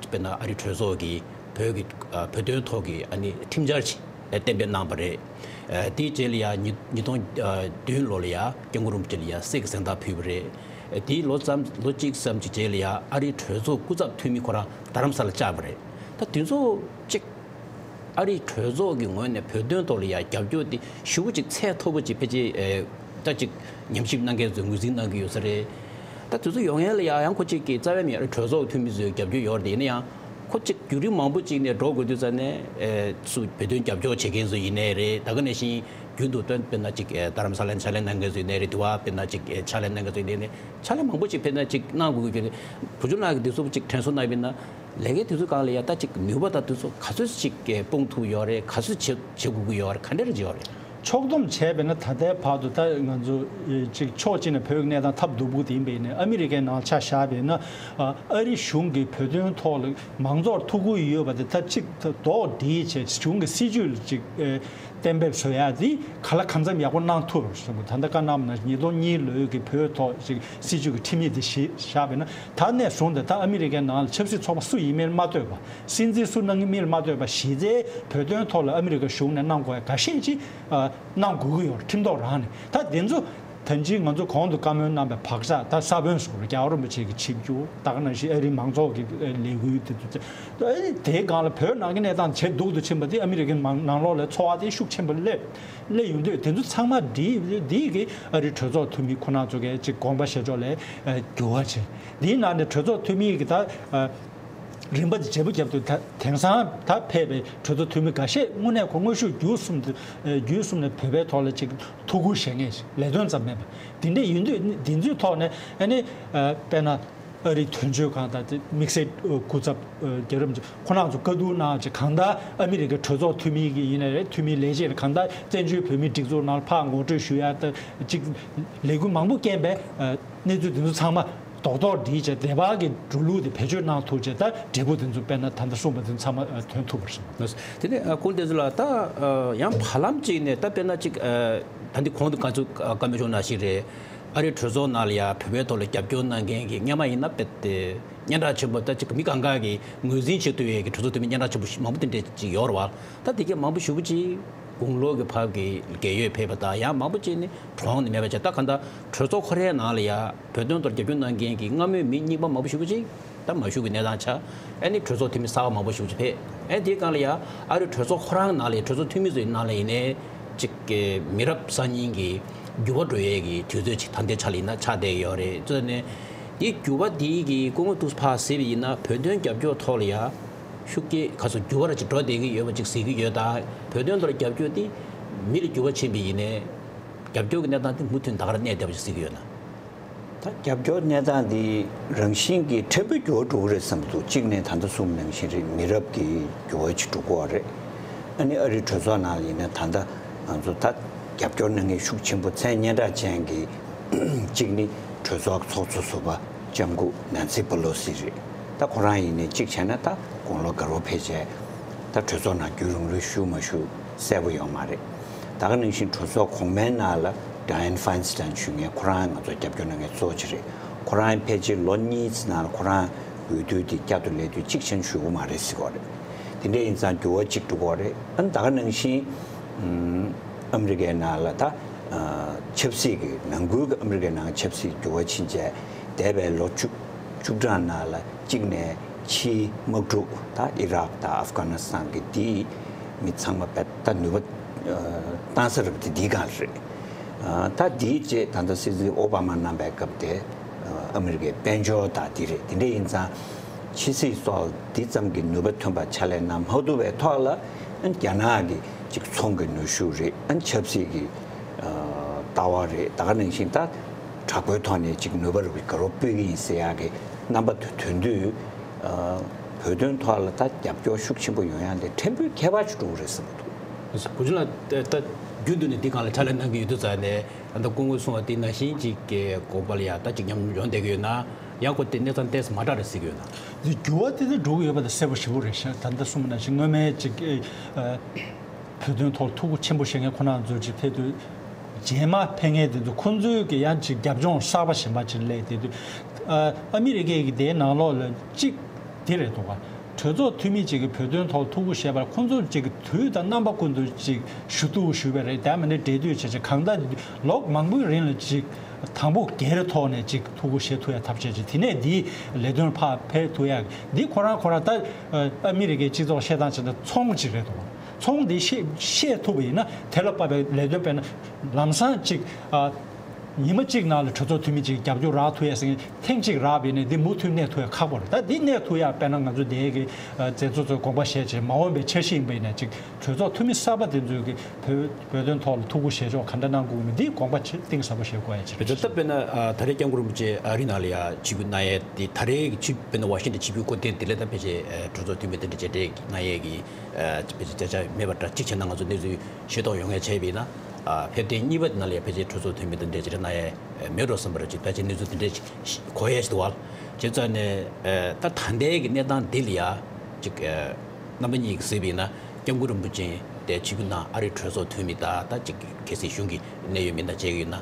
དཔེར་ན་ཨ་རིའི་གྲོས་ཚོགས་ཀྱིས་བོད་ཀྱི་ཨ་བོད་དོན་ཐོག་གི་ཨ་ནི་ཁྲིམས་འཆར་ཅིག་གཏན་འབེབས་གནང་བ་རེད། ཨ་དེའི་རྗེས་ལ་ཡ་ཉིས་ཉིས་སྟོང་བདུན་ལོ་ལ་ཡ་སྐྱབས་མགོན་རིན་པོ་ཆེ་ལ་ཡ་གསེར་གྱི་གཟེངས་རྟགས་ཕུལ་བ་རེད། ཨ་དེའི་ལོ་ཙམ་ལོ་གཅིག་ཙམ་གྱི་རྗེས་ལ་ཡ་ཨ་རིའི་གྲོས་ཚོགས་སྐུ་ཚབ་འཐུས་མི་ཁོ་རང་རྡ་རམ་ས་ལ་བཅར་བ་རེད། ད་དེ་ཚོ་ཅིག་ཨ་རིའི་གྲོས་ཚོགས་ཀྱི་ངོས་ནས་བོད་དོན་ཐོག་ལ་ཡ་རྒྱབ་སྐྱོར་དེ་ཞེ་པོ་ཅིག་ཚད་མཐོ་པོ་ཅིག་ཕལ་ཆེར་ཨེ་ད་ཅིག་ཉམས་ཞིབ་གནང་མཁན་ཚོས་ངོས་འཛིན་གནང་གི་ཡོད་ས་རེད། ད་དེ་ཚོ་ཡོང་ཡས་ལ་ཡ་ཡང་ཁོ་གཅིག་གིས་རྩ་བའི་མི་ཨ་རིའི་གྲོས་ཚོགས་འཐུས་མི་ཚོའི་རྒྱབ་སྐྱོར་ཡོད་རེད། ཡིན་ན་ཡང་ཁོ་གཅིག་བརྒྱུད་རིམ་མང་པོ་ཅིག་ནས་འགྲོ་དགོས་དུས་ཙ་ནས་ཨེ་སུ་བོད་དོན་རྒྱབ་སྐྱོར་བྱེད་མཁན་ཚོ་ཡིན་ནའི་རེད། ད་ག་ནང་བཞིན་རྒྱུན་དུ་དོན་དཔེར་ན་ཅིག་ཨེ་རྡ་རམ་ས་ལ་ཕྱག་ལས་གནང་མཁན་ཚོ་ཡིན་ནའི་རེད། དེ་བ་དཔེར་ན་ཅིག་ཨེ་ཕྱག་ལས་གནང་མཁན་ཚོ་ཡིན་ནའི་རེད། ཕྱག་ལས་མང་པོ་ཅིག་དཔེར་ན་ཅིག་གནང་དགོས་ཀྱི་ཡོད་རེད། བུ་ཆུང་ལགས་ཀྱིས་དེ་ཚོ་ཅིག་དྲན་གསོ་གནང་བ་ཡིན་ན། ལས་ཀའི་དུས་ཚོད་སྒང་ལ་ཡ་ད་ཅིག་ནུས་པ་དང་དུས་ཚོད་ག་ཚོད་ཅིག་སྤུངས་ཐུབ་ཡོད་རེད། ག་ཚོད་བྱེད་བྱེད་དགོས་ཀྱི་ཡོད་རེད། ག་འདྲ་རེ་བྱེད་ཡོད་རེད། ཕྱོགས་བསྡོམས་བྱས་པས་ན་ད་ལྟའི་བར་དུ་ད་ང་ཚོ་ཨེ་ཅིག་ཕྱོགས་གཅིག་ནས་བོད་ཀྱི་གནས་སྟངས་ཐབས་སྡུག་པོ་དེ་ཡིན་པས་ན། ཨ་མི་རི་ཀའི་ནང་ཆ་བཞག་པས་ན། ཨ་ཨ་རི་གཞུང་གིས་བོད་དོན་ཐོག་ལ་མང་ཚོགས་ཐུགས་ཁུར་ཡོད་པ་དེ་ད་ཅིག་ད་རྡོག་སྒྲིལ་བྱས་གཞུང་གི་སྲིད་ཇུས་ལ་ཅིག་ཨེ་གཏན་འབེབས་བཟོ་ཡ་དེ་ག་ལ་གང་འཚམ་ཡག་པོ་གནང་ཐུབ་པ་བཟོ་དགོས། ད་ལྟ་བཀའ་གནང་བ་ན་ཉིས་སྟོང་གཉིས་ལོའི་གི་བོད་ཐོག་ཅིག་སྲིད་ཇུས་ཀྱི་ཁྲིམས་ཡིག་དེ་གཞི་བཞག་པས་ན། ད་ནས་བཟུང་སྟེ་ད་ཨ་མི་རི་ཀའི་ནང་ལ་ཆབ་སྲིད་ཚོགས་པ་སུ་ཡིན་མིན་མ་ལྟོས་པ། སྲིད་འཛིན་སུ་གནང་གི་མིན་ལ་མ་ལྟོས་པ། གཞི་རྩའི་བོད་དོན་ཐོག་ལ་ཨ་མི་རི་ཀ་གཞུང་ནས་གནང་དགོས་ཡ་འགའ་ཤས་ཅིག་ཨ་གནང་དགོས་ཀྱི་ཡོད་རེད། ཁྲིམས་ཐོག་རང་ནས། ད་དེ་ཚོ་ད་ཅི་ང་ཚོ་གོང་དུ་བཀའ་མོལ་གནང་བའི་བག་ཆགས། ད་ས་བོན་སོགས་རྒྱལ་བ་རིན་པོ་ཆེ་གི་ཆིབས་བསྒྱུར། ད་ག་ནང་བཞིན་ཨ་རིའི་མང་ཚོགས་ཀྱི་ལས་འགུལ་དེ་ཚོ། ཨ་ནི་དེའི་སྒང་ལ་བོད་ནང་གི་གནས་སྟངས་ཇེ་སྡུག་ཏུ་ཕྱིན་པ་དེ་ཨ་མི་རི་ཀའི་མང་ནང་ལོགས་ལ་ཚོར་བ་དེ་ཤུགས་ཆེན་པོ་སླེབས་སླེབས་ཡོང་དུས། དེ་ཚོ་ཚང་མ་འདི་འདི་གི་ཨ་རིའི་གྲོས་ཚོགས་འཐུས་མི་ཁོ་རང་ཚོ་གིས་ཅིག་དགོངས་པ་བཞེས་ཕྱོགས་ལ་ཨ་འགྱུར་བ་བྱས། དེའི་ནང་ནས་གྲོས་ཚོགས་འཐུས་མི་གི་ད་ཨ། རིམ་པ་དེ་བརྗེ་པོ་བརྒྱབ་འདུག་ད་དེང་སང་ད་ཕེབས་པའི་གྲོས་ཚོགས་འཐུས་མི་འགའ་ཤས་དངོས་གནས་ཁོ་དངོས་ཤུགས་བརྒྱུད་གསུམ་དུ་ཨེ་བརྒྱུད་གསུམ་ནས་བོད་པའི་ཐོག་ལ་ཅིག་ཐུགས་ཁུར་བཞེས་མཁན་ཞིག་ལས་དོན་ཙམ་མིན་པ་དེ་འདྲ་ཡིན་དུས། འདི་ཚོའི་ཐོག་ནས་ཨ་ནི་ཨ་དཔེར་ན་ཨ་རིའི་དོན་གཅོད་ཁང་དང་དེ་དམིགས་བསལ་སྐུ་ཚབ་ཨ་རྒྱལ་རབས་ཁོ་རང་ཚོ་བཀའ་བསྡུར་གནང་ཅིག་གང་ལྟར་ཨ་མི་རི་ཀའི་གྲོས་ཚོགས་འཐུས་མི་གི་ཡིན་ནའི་རེད། འཐུས་མི་ལས་བྱེད་རེད། གང་ལྟར་བཙན་བྱོལ་བོད་མིའི་སྒྲིག་འཛུགས་ནང་ལ་ཕར་ངོ་སྤྲོད་ཞུ་ཡ་ད་ཅིག་ལས་འགུལ་མང་པོ་རྐྱེན་པས་ཨ། གནས་ཚུལ་དེ་ཚོ་ཚང་མ་རྡོག་རྡོག་སྒྲིལ་བྱས། འདས་པ་གི་འགྲོ་ལུགས་དེ་བེད་སྤྱོད་གནང་ཐུབ་བྱས། ད་འབྲས་བུ་དེ་ཚོ་དཔེར་ན་ད་ལྟ་གསུངས་པ་དེ་ཚོ་ཚང་མ་ཐོན་ཐུབ་པ་རེད། དེ་ནས་ཨ་སྐུ་ངོ་བསྟན་འཛིན་ལགས། ད་ཨ་ཡང་བར་ལམ་གཅིག་ནས་ད་དཔེར་ན་ཅིག་ཨ་ ད་འདི་གོང་དུ་ང་ཚོས་བཀའ་མོལ་བྱུང་ནང་བཞིན་རེད། ཨ་རིའི་གྲོས་ཚོགས་ནང་ལ་ཡ་བོད་པའི་ཐོག་ལ་རྒྱབ་སྐྱོར་གནང་མཁན་གྱི་སྔོན་མ་ཡིན་ན་དཔེ་དེ་སྙན་གྲགས་ཆེན་པོ། ད་ཅིག་མི་གང་ག་གིས་ངོས་འཛིན་བྱེད་ཐུབ་ཡས་ཀྱི་གྲོས་ཚོགས་འཐུས་མི་སྙན་གྲགས་ཆེན་པོ་ཞིག་མང་པོ་དེ་འདྲས་ཅིག་ཡོད་རེད་བ། ད་དེ་གའི་མང་པོ་ཞེ་པོ་ཅིག་དགུང་ལོ་གི་བབ་ཀྱི་རྒས་ཡོལ་ཕེབས་པ་དང་། ཡང་མང་པོ་ཅིག་ནི་གྲོངས་ནས་མེད་པ་བྱས། ད་གང་ལྟར་གྲོས་ཚོགས་ཁོ་རའི་ནང་ལ་ཡ་བོད་དོན་ཐོག་རྒྱབ་སྐྱོར་གནང་མཁན་གྱི་སྔ་མོའི་མི་རྙིང་པ་མང་པོ་ཞེ་པོ་ཅིག་ད་མ་བཞུགས་པའི་གནས་སྟངས་ཆགས། ཨ་ནི་གྲོས་ཚོགས་འཐུས་མི་གསར་པ་མང་པོ་ཞེ་པོ་ཅིག་ཕེབས། ཨ་ནི་དེའི་སྒང་ལ་ཡ་ཨ་རིའི་གྲོས་ཚོགས་ཁོ་རང་ནང་ལ་ཡ། གྲོས་ཚོགས་འཐུས་མི་ཚོའི་ནང་ལ་ཡིན་ནའི་ཅིག་གི་མི་རབས་གསར་རྙིང་གི་འགྱུར་བ་འགྲོ་ཡས་ཀྱི་དུས་ཚོད་ཅིག་ད་ལྟའི་ཆ་ལ་ཡིན་ན་ཆགས་བསྡད་ཡོད་རེད། ཙོ་ནས་དེའི་འགྱུར་བ་དེའི་གི་སྐུ་ངོ་ཐུགས་ཕར་གཟིགས་པ་ཡིན་ན། བོད་དོན་རྒྱབ་སྐྱོར་ཐོག་ལ་ཡ་ཤུགས་རྐྱེན་ག་ཚོད་འགྱུར་བ་ར་ཅིག་འགྲོ་བསྡད་ཀྱི་ཡོད་པ་ཅིག་གཟིགས་ཀྱི་ཡོད། ད་བོད་དོན་ཐོག་ལ་རྒྱབ་སྐྱོར་དེ་མི་ལ་འགྱུར་བ་ཕྱིན་པ་ཡིན་ནའི་རྒྱབ་སྐྱོར་གྱི་གནས་སྟངས་དེ་མུ་མཐུད་ད་ག་རང་གནས་བསྡད་པ་ཅིག་གཟིགས་ཀྱི་ཡོད་ན། ད་རྒྱབ་སྐྱོར་གནས་སྟངས་འདི་རང་བཞིན་གྱིས་ཕྲན་བུ་འགྱུར་བ་འགྲོ་གི་རེད་བསམ་འདུག་གཅིག་ནས་ད་ལྟ་གསུངས་ནང་བཞིན་རེད། མི་རབས་ཀྱི་འགྱུར་བ་ཅིག་འགྲོ་གི་ཡོད་རེད། ཨ་ནི་ཨ་རིའི་གྲོས་ཚོགས་ནང་ལ་ཡིན་ན་ད་ལྟ་ང་ཚོ་ད་རྒྱབ་སྐྱོར་གནང་མཁན་ཤུགས་ཆེན་པོ་མཚན་སྙན་གྲགས་ཅན་གྱི་གཅིག་ནི་གྲོས་ཚོགས་ཚོགས་གཙོ་ཟུར་པ་ལྕམ་སྐུ་ནན་སི་པེ་ལོ་སི་རེད། ད་ཁོ་རང་ཡིན་ནའི་གཅིག་བྱས་ན་ད་དགུང་ལོ་དགའ་རབས་ཕལ་ཆེར་ད་གྲོས་ཚོགས་ནང་རྒྱུན་རིང་རུ་བཞུགས་མ་བཞུགས་གསལ་པོ་ཡོད་མ་རེད། ད་ག་ནང་བཞིན་གྲོས་ཚོགས་གོང་མའི་ནང་ལ་Dianne Feinstein་ཞུ་མཁན་ཁོ་རང་ང་ཚོ་རྒྱབ་སྐྱོར་གནང་མཁན་གཙོ་ཆེ་རེད། ཁོ་རང་ཕལ་ཆེར་ལོ་གཉིས་ཙམ་ནང་ལ་ཁོ་རང་འོས་བསྡུ་དེ་བསྐྱར་དུ་སླེབས་དུས་གཅིག་བྱས་ན་བཞུགས་ཀྱི་མ་རེད་ཟེར་གྱི་ཡོད་རེད། དེ་འདྲ་ཡིན་ཙང་འགྱུར་བ་གཅིག་འགྲོ་གི་ཡོད་རེད། ཨ་ནི་ད་ག་ནང་བཞིན་ཨམ་རི་ཀའི་ནང་ལ་ད་ཆབ་སྲིད་ཀྱི་ནང་ཁུལ་གྱི་ཨམ་རི་ཀའི་ནང་ཆབ་སྲིད་འགྱུར་བ་ཕྱིན་བྱས་འདས་པའི་ལོ་བཅུ་བཅུ་གྲངས་ནང་ལ་གཅིག་ནས་ཕྱིའི་དམག་འཁྲུག་ད་ཨི་རག་དང་ཨབ་གྷ་ནི་སི་ཐན་གྱི་དེའི་མི་ཚང་མ་བས་ད་ནུས་པ་བཏང་ས་རུ་དེ་འདིའི་སྒང་རེད། ད་དེའི་རྗེས་ད་ལྟ་སྲིད་འཛིན་ཨོ་བྷ་མ་གནང་བའི་སྐབས་དེ་ཨ་མི་རི་ཀའི་དཔལ་འབྱོར་དང་དེ་རེད། དེ་འདྲ་ཡིན་ཙང་ཕྱི་སྲིད་སོགས་འདི་ཙམ་གྱི་ནུས་པ་ཐོན་པ་ཕྱག་ལས་གནང་མ་ཐུབ་པའི་ཐོག་ལ་ཨ་རྒྱ་ནག་གི་ཅིག་ཚོང་གི་ནུས་ཤུགས་རེད། ཨ་ཆབ་སྲིད་ཀྱི་ལྟ་བ་རེད། ད་ག་ནང་བཞིན་ད་དྲག་པོའི་ཐོག་ནས་ཅིག་ནུས་པ་རུ་དགའ་རབས་སྤེལ་གྱི་ཡིན་ཟེར་ཡག་གི་རྣམ་པ་དེ་ཐོན་དུས། ཨ་བོད་དོན་ཐོག་ལ་ད་རྒྱབ་སྐྱོར་ཤུགས་ཆེན་པོ་ཡོང་ཡག་དེ་ཕྲན་བུ་ཁྱད་པར་ཅིག་འགྲོ་གི་རེད་བསམ་གྱི་འདུག་བུ་ཆུང་ལགས་ད་ད་རྒྱུན་དུ་ནས་འདི་སྒང་ལ་ཕྱག་ལས་གནང་གི་ཡོད་དུས་ཙང་ནས། ད་ལྟ་སྐུ་ངོས་གསུངས་པ་དེ་ནང་བཞིན་ཅིག་གི་དགོངས་པ་ལ་ཡ་ད་ཅིག་ཉམས་མྱོང་ཡོང་བསྡད་ཀྱི་ཡོད་ན། ཡང་ཁོ་དེ་གནས་སྟངས་ཏོག་ཙམ་མ་འདྲ་རེད་ཟེར་གྱི་ཡོད་ན། འདི་འགྱུར་བ་དེ་འདྲ་འགྲོ་གི་ཡོད་པ་དེ་གསལ་པོ་ཞེ་པོ་རེད་ཤག་ད་ལྟ་གསུངས་པ་ནང་བཞིན་སྔོན་མའི་ཅིག་ཨ་བོད་དོན་ཐོག་ཐུགས་ཁུར་ཆེན་པོ་བཞེས་མཁན་ཁོ་རང་ཚོ་ཅིག་ཕེབས་དུས། རྗེས་མ་ཕེབས་མཁན་དེ་ཚོ་ཁོང་ཚོའི་གི་ཡང་ཅིག་རྒྱབ་ལྗོངས་གསར་པ་གཞན་པ་ཅིག་སླེབས་བསྡད་དུས། ཨ་ཨ་མི་རི་ཀའི་གི་དེའི་ནང་ལོགས་ལ་གཅིག་དེ་རེད་འདུག་ག་གྲོས་ཚོགས་འཐུས་མི་ཅིག་གིས་བོད་དོན་ཐོག་ཐུགས་ཁུར་བཞེས་པར་ཁོང་ཚོ་ཅིག་གིས་དུས་དང་རྣམ་པ་ཀུན་ཏུ་ཅིག་ཞུ་གཏུག་ཞུས་པ་རེད། དེ་མིན་ན་འབྲེལ་མཐུད་བྱས་བྱས་གང་ལྟར་ལོ་མང་པོའི་རིང་ལ་ཅིག་དང་པོ་སྒེར་ཐོག་ནས་ཅིག་ཐུགས་ཁུར་བཞེས་ཐུབ་ཡ་ཐབས་བྱས་བྱས། དེ་ནས་འདིའི་ལས་དོན་ཕར་ཕེབས་ཐུབ་ཡ་འདི་ཁོ་རང་ཁོ་རང་ད་ཨ་མི་རི་ཀའི་སྤྱི་ཚོགས་བཤད་སྟངས་བྱས་ན་ཚོང་ཅིག་རེད་འདུག་ཚོང་འདི་ཤེས་ཤེས་ཐུབ་པ་ཡིན་ན་དེ་ལ་དཔག་པའི་ལས་དོན་སྤེལ་ན་ལམ་སང་ཅིག་ཨ། ཉི་མ་གཅིག་ནང་ལ་གྲོས་ཚོགས་འཐུས་མི་གཅིག་རྒྱབ་སྐྱོར་རག་ཐུབ་ཡས་ཟེར་མཁན་ཐེངས་གཅིག་རག་པ་ཡིན་ན་འདི་མུ་མཐུད་གནས་ཐུབ་ཡས་ཁག་པོ་རེད། ད་འདི་གནས་ཐུབ་ཡས་དཔེར་ན་ང་ཚོ་འདི་གི་མཛད་གཙོ་ཚོས་དགོངས་པ་བཞེས་བྱས་མ་འོངས་པའི་འཆར་གཞི་ཡིན་པ་ཡིན་ན་ཅིག་གྲོས་ཚོགས་འཐུས་མི་གསར་པ་དེ་ཚོས་གི་བོད་བོད་དོན་ཐོག་ལ་ཐུགས་ཁུར་བཞེས་ཕྱོགས་ག་འདྲ་གནང་དགོས་མིན་འདི་དགོངས་པ་ཆེ་གཏིང་ཟབ་པོ་བཞེས་དགོས་ཡས་ཅིག་རེད། དེ་ལྟ་དཔེར་ན་ད་རེས་སྐྱབས་མགོན་རིན་པོ་ཆེ་ཨ་རི་ནང་ལ་ཡ་ཆིབས་བསྒྱུར་གནང་ཡས་དེ་ད་རེས་ཀྱི་ཆིབས་དཔེར་ན་ཝ་ཤིང་ཏན་ཆིབས་བསྒྱུར་སྐུ་རྟེན་དེ་ལས་ད་ཕལ་ཆེར་གྲོས་ཚོགས་འཐུས་མི་དེ་འདྲ་མཇལ་འཕྲད་གནང་ཡས་ཀྱི་ཕལ་ཆེར་བརྒྱ་ཆ་མེད་པ་འདྲ་གཅིག་བྱས་ན་ང་ཚོ་གནས་ཚུལ་ཤེས་རྟོགས་ཡོང་ཡ་བྱས་པ་ཡིན་ན། ཨ་ཕེབས་ཐེངས་གཉིས་པ་དེ་ནང་ལ་ཡ་ཕལ་ཆེར་གྲོས་ཚོགས་འཐུས་མི་དང་འབྲེལ་བྱེད་གནང་ཡ་མེད་འགྲོ་བསམ་པ་རེད། ཅིག་ཕལ་ཆེར་གནས་ཚུལ་དེ་འདྲ་ཅིག་གོ་ཡ་ཞིག་འདུག་བ། བྱས་ཙང་ནས་ཨ་ད་ད་ལྟའི་གི་གནས་སྟངས་འདི་ལ་ཡ་ཅིག་ཨ་རྣམ་པ་གཉིས་ཀྱིས་གཟིགས་པ་ཡིན་ན་སྐྱབས་མགོན་རིན་པོ་ཆེ་དེ་ཆིབས་བསྒྱུར་གནང་། ཨ་རིའི་གྲོས་ཚོགས་འཐུས་མི་དང་ད་ཅིག་གལ་སྲིད་གཞུང་གི་གནད་ཡོད་མི་སྣ་མཇལ་གྱི་ཡོད་ན།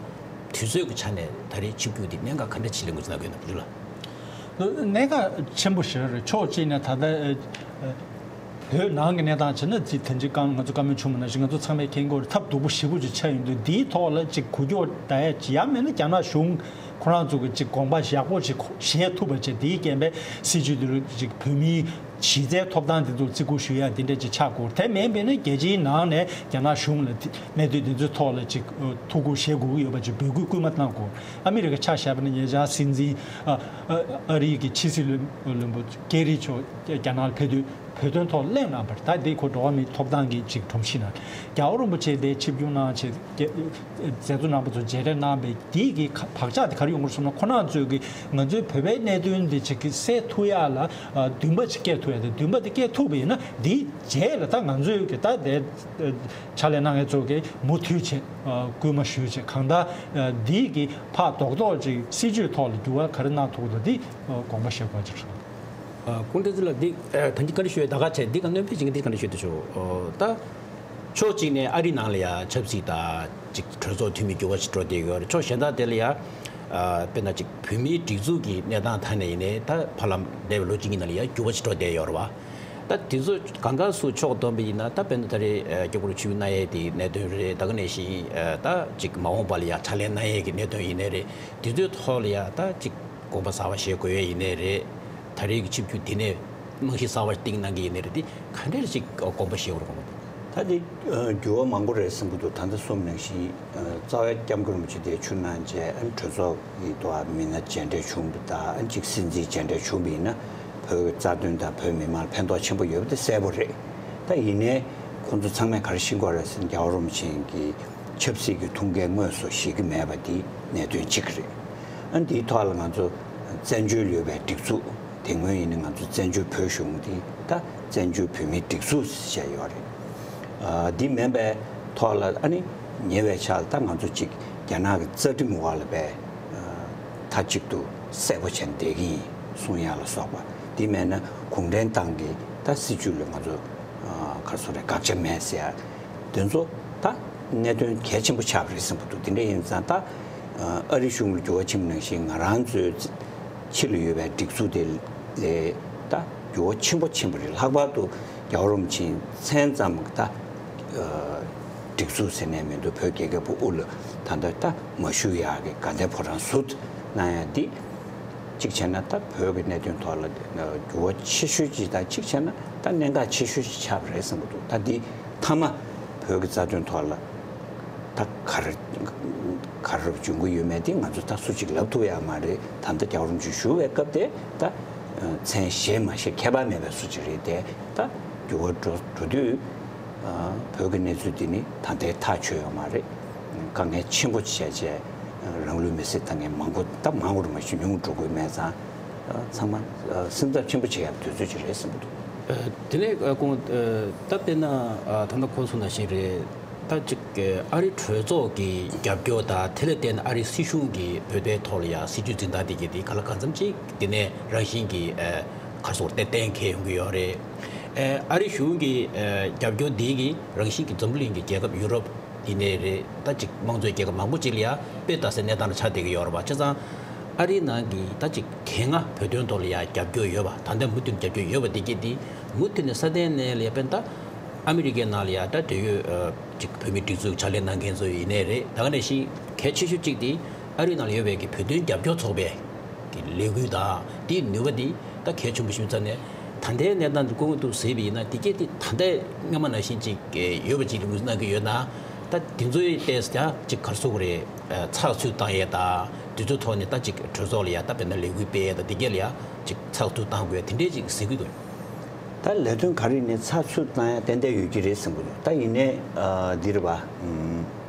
དུས་ཚོད་ཀྱི་ཆ་ནས་ད་རེས་ཆིབས་བསྒྱུར་འདི་གནད་འགག་ག་འདྲ་ཅིག་ལ་ངོས་འཛིན་གནང་གི་ཡོད་ན། བུ་ཆུང་ལགས། གནད་འགག་ཆེན་པོ་ཞིག་རེད། ཕྱོགས་གཅིག་ནས་ད་ལྟ་ཨ་ཨ། བོད་ནང་གི་གནས་སྟངས་བྱས་ན་ཅིག་དེ་འདྲའི་གང་ང་ཚོ་བཀའ་མོལ་བྱུང་བ་ནང་བཞིན་ང་ཚོ་ཚང་མས་མཁྱེན་གྱི་ཡོད་རེད། ཐབས་སྡུག་པོ་ཞེ་པོ་ཅིག་ཆགས་ཡོང་དུས། འདིའི་ཐོག་ལ་ཅིག་འགུལ་སྐྱོད་གདའ་ཡ་ཅིག་ཡང་མིན་ན་རྒྱ་ནག་གཞུང་ཁོ་རང་ཚོ་གི་ཅིག་དགོངས་པ་ཡག་པོ་ཅིག་བཞེས་ཐུབ་པ་བྱས། དེའི་རྐྱེན་པས་སྲིད་བྱུས་འདི་ལ་ཅིག་བོད་མིའི་གཞི་རྩའི་ཐོབ་ཐང་འདི་ཚོ་བརྩི་བཀུར་ཞུ་ཡ་འདི་འདྲ་ཅིག་ཆགས་དགོས། དེ་མིན་པ་ཡིན་ན་རྒྱལ་སྤྱིའི་ནང་ནས་རྒྱ་ནག་གཞུང་ལ་གནད་དོན་འདི་ཚོའི་ཐོག་ལ་ཅིག་ཐུགས་ཁུར་བཞེས་དགོས་ཀྱི་ཡོད་པ་ཅིག་འབོད་སྐུལ་སྐུལ་མ་གནང་དགོས། ཨ་མི་རི་ཀ་ཆ་བཞག་པ་ན་ཉེ་ཆར་སྲིད་འཛིན་ཨ་ཨ་ཨ་རིའི་གི་ཕྱི་སྲིད་བློན་བློན་པོ་ཀེ་རི་མཆོག་རྒྱ་ནག་ལ་ཕེབས་དུས། བོད་དོན་ཐོག་གླེང་གནང་བར། ད་འདི་ཁོ་འགྲོ་བ་མིའི་ཐོབ་ཐང་གི་ཅིག་སྒྲོམ་གཞི་ནང་རྒྱལ་བ་རིན་པོ་ཆེ་དེ་ཆིབས་བསྒྱུར་གནང་བྱས། མཛད་གཙོ་རྣམ་པ་ཚོ་མཇལ་འཕྲད་གནང་བའི་འདི་གི་བག་ཆགས་དེ་ག་རེ་ཡོང་གི་རེད་ཟེར་ན། ཁོ་རང་ཚོས་ཀྱི་ང་ཚོའི་བོད་པའི་གནད་དོན་འདི་ཅིག་གི་སེལ་ཐུབ་ཡ་ལ་འདུན་པ་ཅིག་སྐྱེ་ཐུབ་ཡ་དེ། འདུན་པ་དེ་སྐྱེ་ཐུབ་པ་ཡིན་ན་འདིའི་རྗེས་ལ་ད་ང་ཚོས་ཀྱི་ད་དེ་ཕྱག་ལས་གནང་མཁན་ཚོ་གིས་མུ་མཐུད་བྱས་སྐུལ་མ་ཞུས་བྱས། གང་ལྟར་འདི་གི་ཕར་རྡོག་རྡོག་ཅིག་སྲིད་བྱུས་ཐོག་ལ་འགྱུར་བ་ག་རེ་གནང་ཐུབ་འདུག་འདི་དགོངས་པ་བཞེས་དགོས་ཅིག་རེད། ཨ་སྐུ་ངོ་བསྟན་འཛིན་ལགས། འདི་ཨ་ད་གིན་བཀའ་འདྲི་ཞུ་ཡས་ད་ག་བྱས། འདི་ག་སྣོན་པ་ཅིག་འདི་བཀའ་འདྲི་ཞུ་འདོད་བྱུང་། ཨོ་ད་ ཕྱོགས་གཅིག་ནས་ཨ་རི་ནང་ལ་ཡ་ཆབ་སྲིད་དང་ཅིག་གྲོས་ཚོགས་འཐུས་མི་འགྱུར་བ་ཞིག་འགྲོ་བསྡད་ཡོད་རེད། ཕྱོགས་གཞན་དག་དེ་ལ་ཡ་ཨ་དཔེར་ན་ཅིག་བོད་མིའི་སྒྲིག་འཛུགས་ཀྱི་གནས་སྟངས་ཐད་ནས་ཡིན་ནའི་ད་ཧ་ལམ་འདས་པའི་ལོ་གཅིག་གཉིས་ནང་ལ་ཡ་འགྱུར་བ་ཞིག་འགྲོ་བསྡད་ཡོད་རེད་བ། ད་དེ་ཚོ་གང་ག་སུ་ཕྱོགས་བསྡོམས་པ་ཡིན་ན་ད་དཔེར་ན་ད་རེས་ཨ་སྐྱབས་མགོན་རིན་པོ་ཆེ་གནང་ཡས་དེའི་གནད་དོན་རེད། ད་ག་ནང་བཞིན་ཨ་ད་ཅིག་མ་འོངས་པ་ལ་ཡ་ཕྱག་ལས་གནང་ཡས་ཀྱི་གནད་དོན་ཡིན་ནའི་རེད། དེ་ཚོའི་ཐོག་ལ་ཡ་ད་ཅིག་དགོངས་པ་གསར་པ་བཞེས་དགོས་ཡས་ཡིན་ནའི་རེད། ད་རེས་ཀྱི་ཆིབས་བསྒྱུར་འདི་ནས་རྨང་གཞི་གསར་པ་བཏིང་གནང་གི་ཡིན་ནའི་རེད། དེ་ག་འདྲས་ཅིག་དགོངས་པ་བཞེས་དགོས་རེད་གོ། ད་དེ་འགྱུར་བ་མང་པོ་རེད་བསམ་གྱི་འདུག་ད་ལྟ་གསུངས་ནང་བཞིན་རྩ་བའི་སྐྱབས་མགོན་རིན་པོ་ཆེ་དེ་ཆུ་ནང་བཅས་གྲོས་ཚོགས་ཀྱི་ཐོག་མི་སྣ་མཇལ་འཕྲད་བྱུང་བ་དང་གཅིག་སྲིད་འཛིན་མཇལ་འཕྲད་བྱུང་བ་ཡིན་ན་བོད་ཀྱི་རྩ་དོན་དང་བོད་མི་མང་ལ་ཕན་ཐོགས་ཆེན་པོ་ཡོད་པ་དེ་གསལ་པོ་རེད། ད་ཡིན་ནའི་ཁོང་ཚོ་ཚང་མས་ག་རེ་ཤེས་ཀྱི་ཡོད་རེད་ཟེར་ན་རྒྱལ་བ་རིན་པོ་ཆེ་གི་ཆབ་སྲིད་ཀྱི་ཐུགས་འགན་དངོས་སུ་བཞེས་ཀྱི་མེད་པ་དེ་གནད་དོན་གཅིག་རེད། ཨ་འདིའི་ཐོག་ལ་ང་ཚོ་བཙན་བྱོལ་ཡོད་པའི་སྒྲིག་འཛུགས་དེ་སྔོན་ཡིན་ན་ང་ཚོ་བཙན་བྱོལ་བོད་གཞུང་འདི་ད་བཙན་བྱོལ་བོད་མིའི་སྒྲིག་འཛུགས་ཟེར་བྱས་ཡོད་རེད། ཨ་འདི་མིན་པའི་ཐོག་ལ་ཨ་ནི་ཉེ་བའི་ཆར་ད་ང་ཚོ་གཅིག་རྒྱ་ནག་གི་རྩ་ཁྲིམས་འོག་ལ་པའི་མཐའ་གཅིག་ཏུ་གསལ་པོ་བྱས་ནས་བསྡད་ཀྱི་ཡིན་གསུང་ཡ་ལ་སོགས་པ་འདི་མེད་ན་གུང་ཁྲན་ཏང་གི་ད་སྲིད་བྱུས་ལ་ང་ཚོ་ག་རེ་ཟེར་དགོས་རེད། དགག་བྱ་མེད་ཟེར་ཡ། དེ་ཚོ་ད་གནད་དོན་གལ་ཆེན་པོ་ཆགས་པ་རེད་བསམ་གྱི་འདུག་དེ་འདྲ་ཡིན་ཙང་ད་ཨ་རི་གཞུང་ལ་འགྱུར་བ་ཕྱིན་པ་ནང་བཞིན་ང་རང་ཚོའི་ཕྱི་ལ་ཡོད་པའི་སྒྲིག་འཛུགས་དེ་ལ་ད་འགྱུར་བ་ཆེན་པོ་ཕྱིན་པ་རེད། ལྷག་པར་དུ་རྒྱལ་བ་རིན་པོ་ཆེའི་མཚན་ཙམ་ད་སྒྲིག་འཛུགས་ཟེར་ནས་མི་འདུག་བོད་རྒྱལ་ཁབ་དབུ་ལ་ད་ལྟ་ད་མ་བཞུགས་ཡག་གི་དགའ་ལྡན་ཕོ་བྲང་ཟུར་གནང་ཡ་འདི། གཅིག་བྱས་ན་ད་བོད་ཀྱི་གནད་དོན་ཐོག་ལ་འགྱུར་བ་ཆེ་ཤོས་ཅིག་དང་གཅིག་བྱས་ན་ད་གནད་འགག་ཆེ་ཤོས་ཅིག་ཆགས་པ་རེད་བསམ་གྱི་འདུག་ད་འདི་མཐའ་མ་བོད་ཀྱི་རྩ་དོན་ཐོག་ལ་ད་ག་རེ་ག་རེ་འབྱུང་གི་ཡོད་མེད་དེ་ང་ཚོ་ད་སུ་གཅིག་ལབ་ཐུབ་ཡ་མ་རེད། ད་ལྟ་རྒྱལ་བ་རིན་པོ་ཆེ་བཞུགས་པའི་སྐབས་དེ་ད་མཚན་བཞེས་མ་བཞེས་ཁྱད་པར་མེད་པའི་སུ་གཅིག་རེད་དེ། ད་འགྱུར་བ་འགྲོ་འགྲོ་དུས་བོད་ཀྱི་གནས་ཚུལ་འདི་ནི་ད་ལྟའི་ཐག་ཆོད་ཡོད་མ་རེད། དཀའ་ངལ་ཆེན་པོ་བྱས་བྱས་རང་ལུས་མེར་སྲེག་བཏང་མཁན་མང་པོ་ད་མང་པོ་རུ་མ་ཞིག་ཉུང་འགྲོ་དགོས་མེད་ཙང་། ཚང་མ་སེམས་འཚབ་ཆེན་པོ་བྱེད་ཡག་དུས་ཚོད་ཅིག་རེད་བསམ་གྱི་འདུག་དེ་ནས་ཁོང་ད་དཔེར་ན་ད་ལྟ་ཁོང་གསུངས་ནང་བཞིན་རེད། ད་ཅིག་ཨ་རི་གྲོས་ཚོགས་ཀྱི་རྒྱབ་སྐྱོར་དང་དེ་ལ་བརྟེན་ཨ་རི་སྲིད་གཞུང་གིས་བོད་པའི་ཐོག་ལ་ཡང་སྲིད་ཇུས་འཛིན་སྟངས་དེ་གའི་དེ་ག་ལ་གང་འཚམ་ཅིག་དེ་ནས་རང་བཞིན་གྱིས་ག་རེ་ཟེར་དགོས་རེད། གཏན་འཁེལ་ཡོང་གི་ཡོད་རེད། ཨ་རི་གཞུང་གི་རྒྱབ་སྐྱོར་འདི་གིས་རང་བཞིན་གྱིས་འཛམ་བུ་གླིང་གི་རྒྱལ་ཁབ་ཡུ་རོབ་ཡིན་ནའི་རེད། ད་ཅིག་དམངས་གཙོའི་རྒྱལ་ཁབ་མང་པོ་ཅིག་ལ་ཡང་དཔེ་ལྟ་སའི་གནས་སྟངས་ལ་ཆགས་བསྡད་ཀྱི་ཡོད་རེད་པ། བྱས་ཙང་ཨ་རིའི་ནང་གི་ད་ཅིག་དེ་སྔ་བོད་དོན་ཐོག་ལ་ཡང་རྒྱབ་སྐྱོར་ཡོད་པ། ད་ལྟ་མུ་མཐུད་ནས་རྒྱབ་སྐྱོར་ཡོད་པ་དེ་གྱད་དེ་མུ་མཐུད་ནས་སྲ་བརྟན་གནས་ལ་ཡ་དཔེར་ན་ད་ཨ་མི་རི་ཀའི་ནང་ལ་ཡང་ད་འབྲེལ་ཡོད་ཅིག་བོད་མིའི་སྒྲིག་འཛུགས་ཕྱག་ལས་གནང་མཁན་ཚོ་ཡིན་ནའི་རེད། ད་ག་ནང་བཞིན་གལ་ཆེ་ཤོས་གཅིག་དེ་ཨ་རིའི་ནང་ལ་ཡོད་པའི་གི་བོད་དོན་རྒྱབ་སྐྱོར་ཚོགས་པའི་གི་ལས་འགུལ་དང་དེའི་ནུས་པ་དེ་ད་གལ་ཆེན་པོ་ཞིག་ཙང་ནས་ད་ལྟའི་གནས་སྟངས་འདི་སྐུ་ངོ་ཐུག་ཟེར་བ་ཡིན་ན་དེ་གྱད་དེ་ད་ལྟའི་སྔ་མ་ནང་བཞིན་ཅིག་ཡོད་པ་ཅིག་ལ་ངོས་འཛིན་གནང་གི་ཡོད་ན། ད་དེ་ཚོའི་ལྟས་ཀྱང་ཅིག་ག་རེ་ཟེར་དགོས་རེད། ཚགས་ཚུད་བཏང་ཡས་དང་དེ་ཚོའི་ཐོག་ནས་ད་ཅིག་གྲོས་ཚོགས་ལ་ཡ་ད་དཔེར་ན་ལས་འགུལ་སྤེལ་ཡས་དང་དེ་གྱད་ལ་ཡ་ཅིག་ཚགས་ཚུད་བཏང་དགོས་ཡས་དེ་འདྲས་ཅིག་ཟེར་གྱི་འདུག་ད་ལས་དོན་ག་རེ་ཡིན་ནའི་ཚགས་ཚུད་བཏང་ཡ་ཏན་ཏན་ཡོད་ཀྱི་རེད་བསམ་གྱི་འདུག་ད་ཡིན་ནའི་འདི་རེད་པ།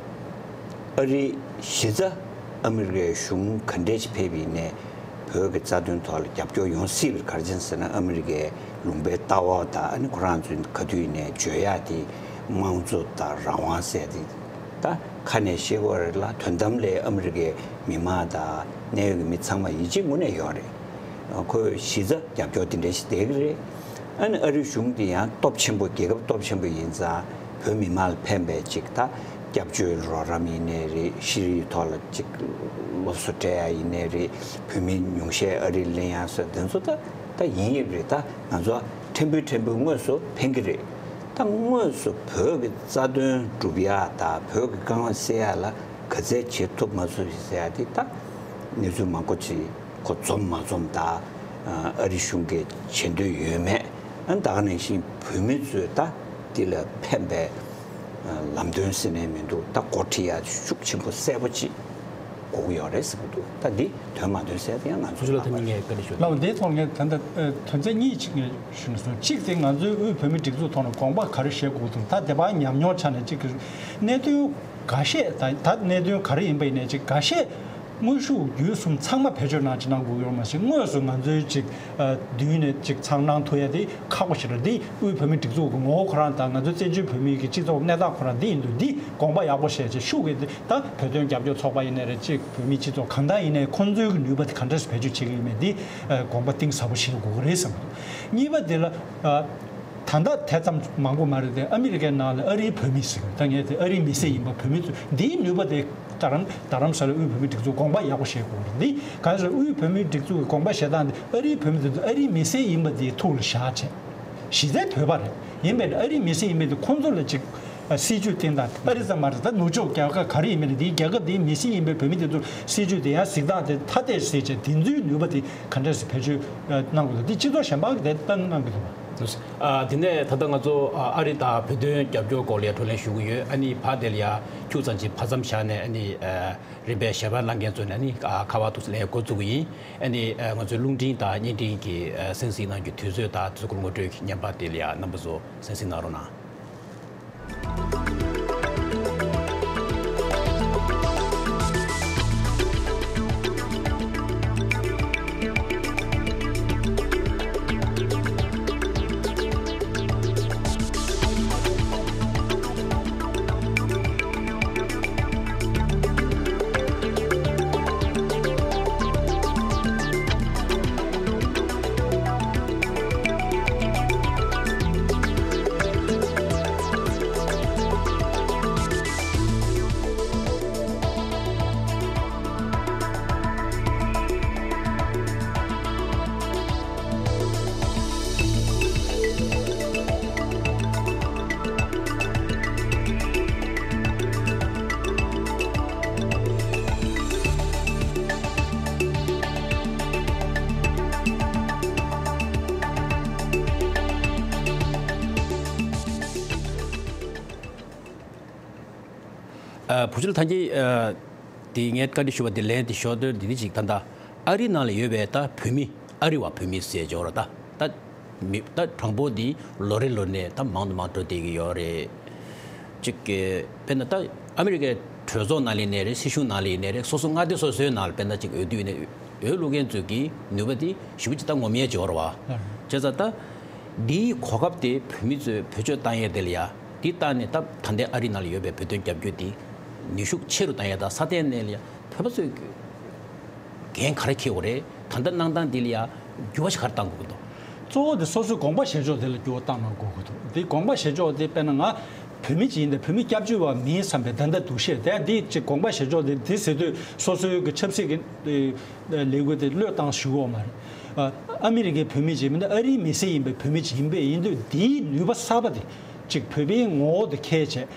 ཨ་རི་གཞི་རྩ་ཨ་མི་རི་ཀའི་གཞུང་ག་འདྲས་ཅིག་ཕེབས་པ་ཡིན་ནའི་བོད་ཀྱི་རྩ་དོན་ཐོག་ལ་རྒྱབ་སྐྱོར་ཡོང་སྲིད་པ་ག་རེ་བྱས་ཟེར་ན་ཨ་མི་རི་ཀའི་ལུང་པའི་ལྟ་བ་དང་ཨ་ནི་ཁོ་རང་ཚོའི་ག་དུས་ཡིན་ནའི་བརྗོད་ཡ་དེ་དམངས་གཙོ་དང་རང་དབང་ཟེར་དེ་ད་ཁ་ནས་བཤད་དགོས་རེད་ལ་དོན་དམ་ལ་ཨ་མི་རི་ཀའི་མི་མང་དང་གནད་ཡོད་ཀྱི་མི་ཚང་མ་ཡིད་ཆེས་དངོས་གནས་ཡོད་རེད། ཁོས་གཞི་རྩ་རྒྱབ་སྐྱོར་དེ་འདྲ་ཞིག་བསྡད་ཀྱི་རེད། ཨ་ནི་ཨ་རིའི་གཞུང་འདི་ཡང་སྟོབས་ཆེན་པོ་རྒྱལ་ཁབ་སྟོབས་ཆེན་པོ་ཡིན་ཙང་བོད་མི་མང་ལ་ཕན་པའི་ཅིག་ད་སྐྱབས་བཅོལ་རོགས་རམ་ཡིན་ནའི་རེད། ཤེས་རིག་ཐོག་ལ་ཅིག་སློབ་གསོ་སྤྲད་ཡ་ཡིན་ནའི་རེད། བོད་མི་ཉུང་ཤས་ཨ་རིར་ལེན་ཡ་སོགས་དེ་ཚོ་ད་ད་ཡིན་ཡིན་རེད། ད་ང་ཚོ་ཕྲན་བུ་ཕྲན་བུ་དངོས་སུ་ཕན་གྱི་རེད། ད་དངོས་སུ་བོད་ཀྱི་རྩ་དོན་སྒྲུབ་ཡ་དང་བོད་ཀྱི་དཀའ་ངལ་སེལ་ཡ་ལ་ག་ཚད་བྱེད་ཐུབ་མ་ཐུབ་ཟེར་ཡ་དེ་ད་གནས་ཚུལ་མང་པོ་ཅིག་ཁོ་འཛོམས་མ་འཛོམས་དང་། ཨ་རི་གཞུང་གིས་བྱེད་འདོད་ཡོད་མེད། ཨ་ད་ག་ནང་བཞིན་བོད་མི་ཚོས་ད་འདི་ལ་ཕན་པའི་ལམ་སྟོན་ཟེར་ནས་མི་འདུག་ད་འགོ་ཁྲིད་ཡ་ཤུགས་ཆེན་པོ་གསལ་པོ་ཅིག་དགོས་ཀྱི་ཡོད་རེད་ཟེར་གྱི་འདུག་ད་འདི་དོན་མ་དོན་གསལ་དེ་ཡང་ང་ཚོ་ཚོ་ལ་ད་ནི་ངས་བཀའ་འདྲི་ཞུ། ལགས་འདིའི་ཐོག་ངས་ད་ལྟ་དོན་ཚན་གཉིས་ཅིག་ངས་ཞུས་ན་སོང་། གཅིག་དེ་ང་ཚོའི་དབུས་བོད་མི་སྒྲིག་འཛུགས་ཐོག་ནས་དགོངས་པ་ག་རེ་བཞེས་དགོས་འདུག་ད་དེ་བར་ཉམས་མྱོང་ཆ་ནས་གཅིག་གི་གནད་དོན་འགའ་ཤས་ད་ད་གནད་དོན་ག་རེ་ཡིན་པ་ཡིན་ནའི་གཅིག་འགའ་ཤས། དངོས་ཤུགས་བརྒྱུད་གསུམ་ཚང་མ་བེད་སྤྱོད་གནང་ཅིག་གནང་དགོས་ཀྱི་ཡོད་མ་ཟད་དངོས་སུ་ང་ཚོའི་ཅིག་ཨ་མདུན་ནས་ཅིག་ཚང་གནང་ཐུབ་ཡ་དེ་ཁག་པོ་ཞིག་རེད། འདི་དབུས་བོད་མིའི་སྒྲིག་འཛུགས་ཀྱི་ངོ་བོ་ཁོ་རང་དང་ང་ཚོའི་བཙན་བྱོལ་བོད་མིའི་གི་སྤྱི་ཚོགས་གནས་སྟངས་ཁོ་རང་འདི་ཡིན་དུས་འདི་དགོངས་པ་ཡག་པོ་བཞེས་བྱས་ཤུགས་ཀྱིས་ད་བོད་དོན་རྒྱབ་སྐྱོར་ཚོགས་པ་ཡིན་ནའི་རེད། ཅིག་བོད་མིའི་སྤྱི་ཚོགས་གང་ལྟར་ཡིན་ནའི་ཁོང་ཚོའི་གི་ནུས་པ་དེ་ག་འདྲས་སེ་བེད་སྤྱོད་བྱེད་ཀྱི་ཡོད་མེད་འདི་ཨ་དགོངས་པ་གཏིང་ཟབ་པོ་བཞེས་དགོས་ཀྱི་རེད་བསམ་གྱི་འདུག་གཉིས་པ་དེ་ལ་ཨ། ད་ ད་ལྟ་དེ་ཙམ་མང་པོ་མ་རེད་དེ། ཨ་མི་རི་ཀའི་ནང་ལ་ཨ་རིའི་བོད་མི་ཟེར་གི། ད་ངས་དེ་ཨ་རིའི་མི་སེར་ཡིན་པ་བོད་མི་ཚོ་འདིའི་ནུས་པ་དེ་རྡ་རམ་རྡ་རམ་ས་ལ་དབུས་བོད་མིའི་སྒྲིག་འཛུགས་དགོངས་པ་ཡག་པོ་བཞེས་དགོས་རེད། འདི་གང་ཟེར་དབུས་བོད་མིའི་སྒྲིག་འཛུགས་ཀྱི་དགོངས་པ་བཞེས་སྟངས་དེ་ཨ་རིའི་བོད་མི་དེ་ཚོ་ཨ་རིའི་མི་སེར་ཡིན་པ་དེའི་ཐུགས་ལ་བཞག་བྱས། གཞི་རྩའི་བོད་པ་རེད། ཡིན་པས་ཨ་རིའི་མི་སེར་ཡིན་པའི་དེ་ཁོང་ཚོ་ལ་ཅིག་སྲིད་ཇུས་བསྟན་སྟངས་དེ་ཨ་རི་ཙམ་མ་རེད། ད་ནུབ་ཕྱོགས་རྒྱལ་ཁབ་ག་རེ་ཡིན་མིན་ལ་དེའི་རྒྱལ་ཁབ་དེའི་མི་སེར་ཡིན་པའི་བོད་མི་དེ་ཚོར་སྲིད་ཇུས་དེ་ཡང་གཟིགས་སྟངས་དེ་ཐ་དད་བྱས་བྱས་དེ་ཚོའི་ནུས་པ་དེ་ག་འདྲས་སེ་བེད་སྤྱོད་གནང་དགོས་འདུག་དེ་སྤྱི་ཚོགས་གཞན་པ་གི་དེ་ལྟ་གནང་གི་འདུག་བ། ཨ། དེ་ནས་ད་ལྟ་ང་ཚོ་ཨ་རི་དང་བོད་དོན་རྒྱབ་སྐྱོར་སྐོར་ལ་བགྲོ་གླེང་ཞུ་གི་ཡོད། ཨ་ནི་བར་དེ་ལ་ཡ་ཁྱུག་ཙམ་ཅིག་བར་མཚམས་བཞག་ནས། ཨ་ནི་ཨ་རིམ་པས་ཞལ་པར་བླངས་མཁན་ཚོ་ནས་ཨ་ནི་ཨ་ཁ་པར་དུ་ལན་འགོ་བཙུགས་གི་ཡིན། ཨ་ནི་ཨ་ང་ཚོའི་རླུང་འཕྲིན་དང་བརྙན་འཕྲིན་གྱི་ཨ་གསན་གཟིགས་གནང་རྒྱུ་དུས་ཚོད་དང་དེ་ཚོ་སྐོར་ངོ་སྤྲོད་ཀྱི་བརྙན་པར་དེ་ལ་ཡ་རྣམ་པ་ཚོ་གསན་གཟིགས་གནང་རོགས་གནང་། ཨ། བུ་བཅོལ་ཐང་གི་ཨ་དེ་ངས་བཀའ་འདྲི་ཞུ་བ་དེ་ལན་དེ་ཞོར་དུ་འདི་འདི་ཅིག་ད་ལྟ་ཨ་རི་ནང་ལ་ཡོད་པའི་ད་བོད་མི། ཨ་རི་བ་བོད་མི་ཟེར་འཇོག་ར། ད་ད་མི་ད་གྲངས་འབོར་འདི་ལོ་རེ་ལོ་ནས་ད་མང་དུ་མང་འགྲོ་བསྡད་ཀྱི་ཡོད་རེད། ཅིག་གི་དཔེར་ན་ད་ཨ་མི་རི་ཀའི་གྲོས་ཚོགས་ནང་ལ་ཡིན་ནའི་རེད། སྲིད་གཞུང་ནང་ལ་ཡིན་ནའི་རེད། སོ་སོ་མངའ་སྡེ་སོ་སོའི་ནང་ལ་དཔེར་ན་ཅིག་འོས་བསྡུ་ཡིན་ནའི་འོས་བླུག་མཁན་ཚོས་ཀྱི་ནུས་པ་འདི་ཞེ་པོ་ཅིག་ད་ངོམ་ཡས་འཇོག་ར་བ། བྱས་ཙང་ད་འདིའི་གོ་སྐབས་དེ་བོད་མི་ཚོས་བེད་སྤྱོད་བཏང་ཡས་དེ་ལ་ཡ། འདི་བཏང་ནས་ད་ད་ལྟའི་ཨ་རི་ནང་ལ་ཡོད་པའི་བོད་དོན་རྒྱབ་སྐྱོར་འདི་ནུས་ཤུགས་ཆེ་རུ་བཏང་ཡས་དང་། ས་གནས་ནས་ལ་ཡ་བོད་པ་ཚོས་འགན་ག་རེ་འཁྱེར་དགོས་རེད། ད་ལྟ་གནང་སྟངས་འདི་ལ་ཡ་འགྱུར་བ་ཞིག་ག་རེ་གཏང་དགོས་ཀྱི་འདུག་གཙོ་བོ་དེ་སོ་སོའི་དགོངས་པ་བཞེས་ཕྱོགས་དེ་ལ་འགྱུར་བ་བཏང་གནང་དགོས་ཀྱི་འདུག་དེ་དགོངས་པ་བཞེས་ཕྱོགས་དེ་དཔེར་ན་ང་བོད་མི་ཅིག་ཡིན་ཏེ་བོད་མི་སྐྱབས་བཅོལ་བ་མིན་བསམ་པའི་ད་ལྟ་འདུ་ཤེས་དེ། འདི་ཅིག་དགོངས་པ་བཞེས་ཕྱོགས་དེ་འདི་ཟེར་དུས་སོ་སོའི་གི་ཆབ་སྲིད་ཀྱི་ལས་འགུལ་དེ་བློས་བཏང་ཞུ་གི་ཡོད་མ་རེད། ཨ་མི་རི་ཀའི་བོད་མི་ཅིག་མིན་ཏེ་ཨ་རིའི་མི་སེར་ཡིན་པའི་བོད་མི་ཅིག་ཡིན་པས། ཡིན་དུས་འདིའི་ནུས་པ་གསར་པ་དེ་ཅིག་བོད་པའི་ངོ་བོ་དེ་འཁྱེར་བྱས།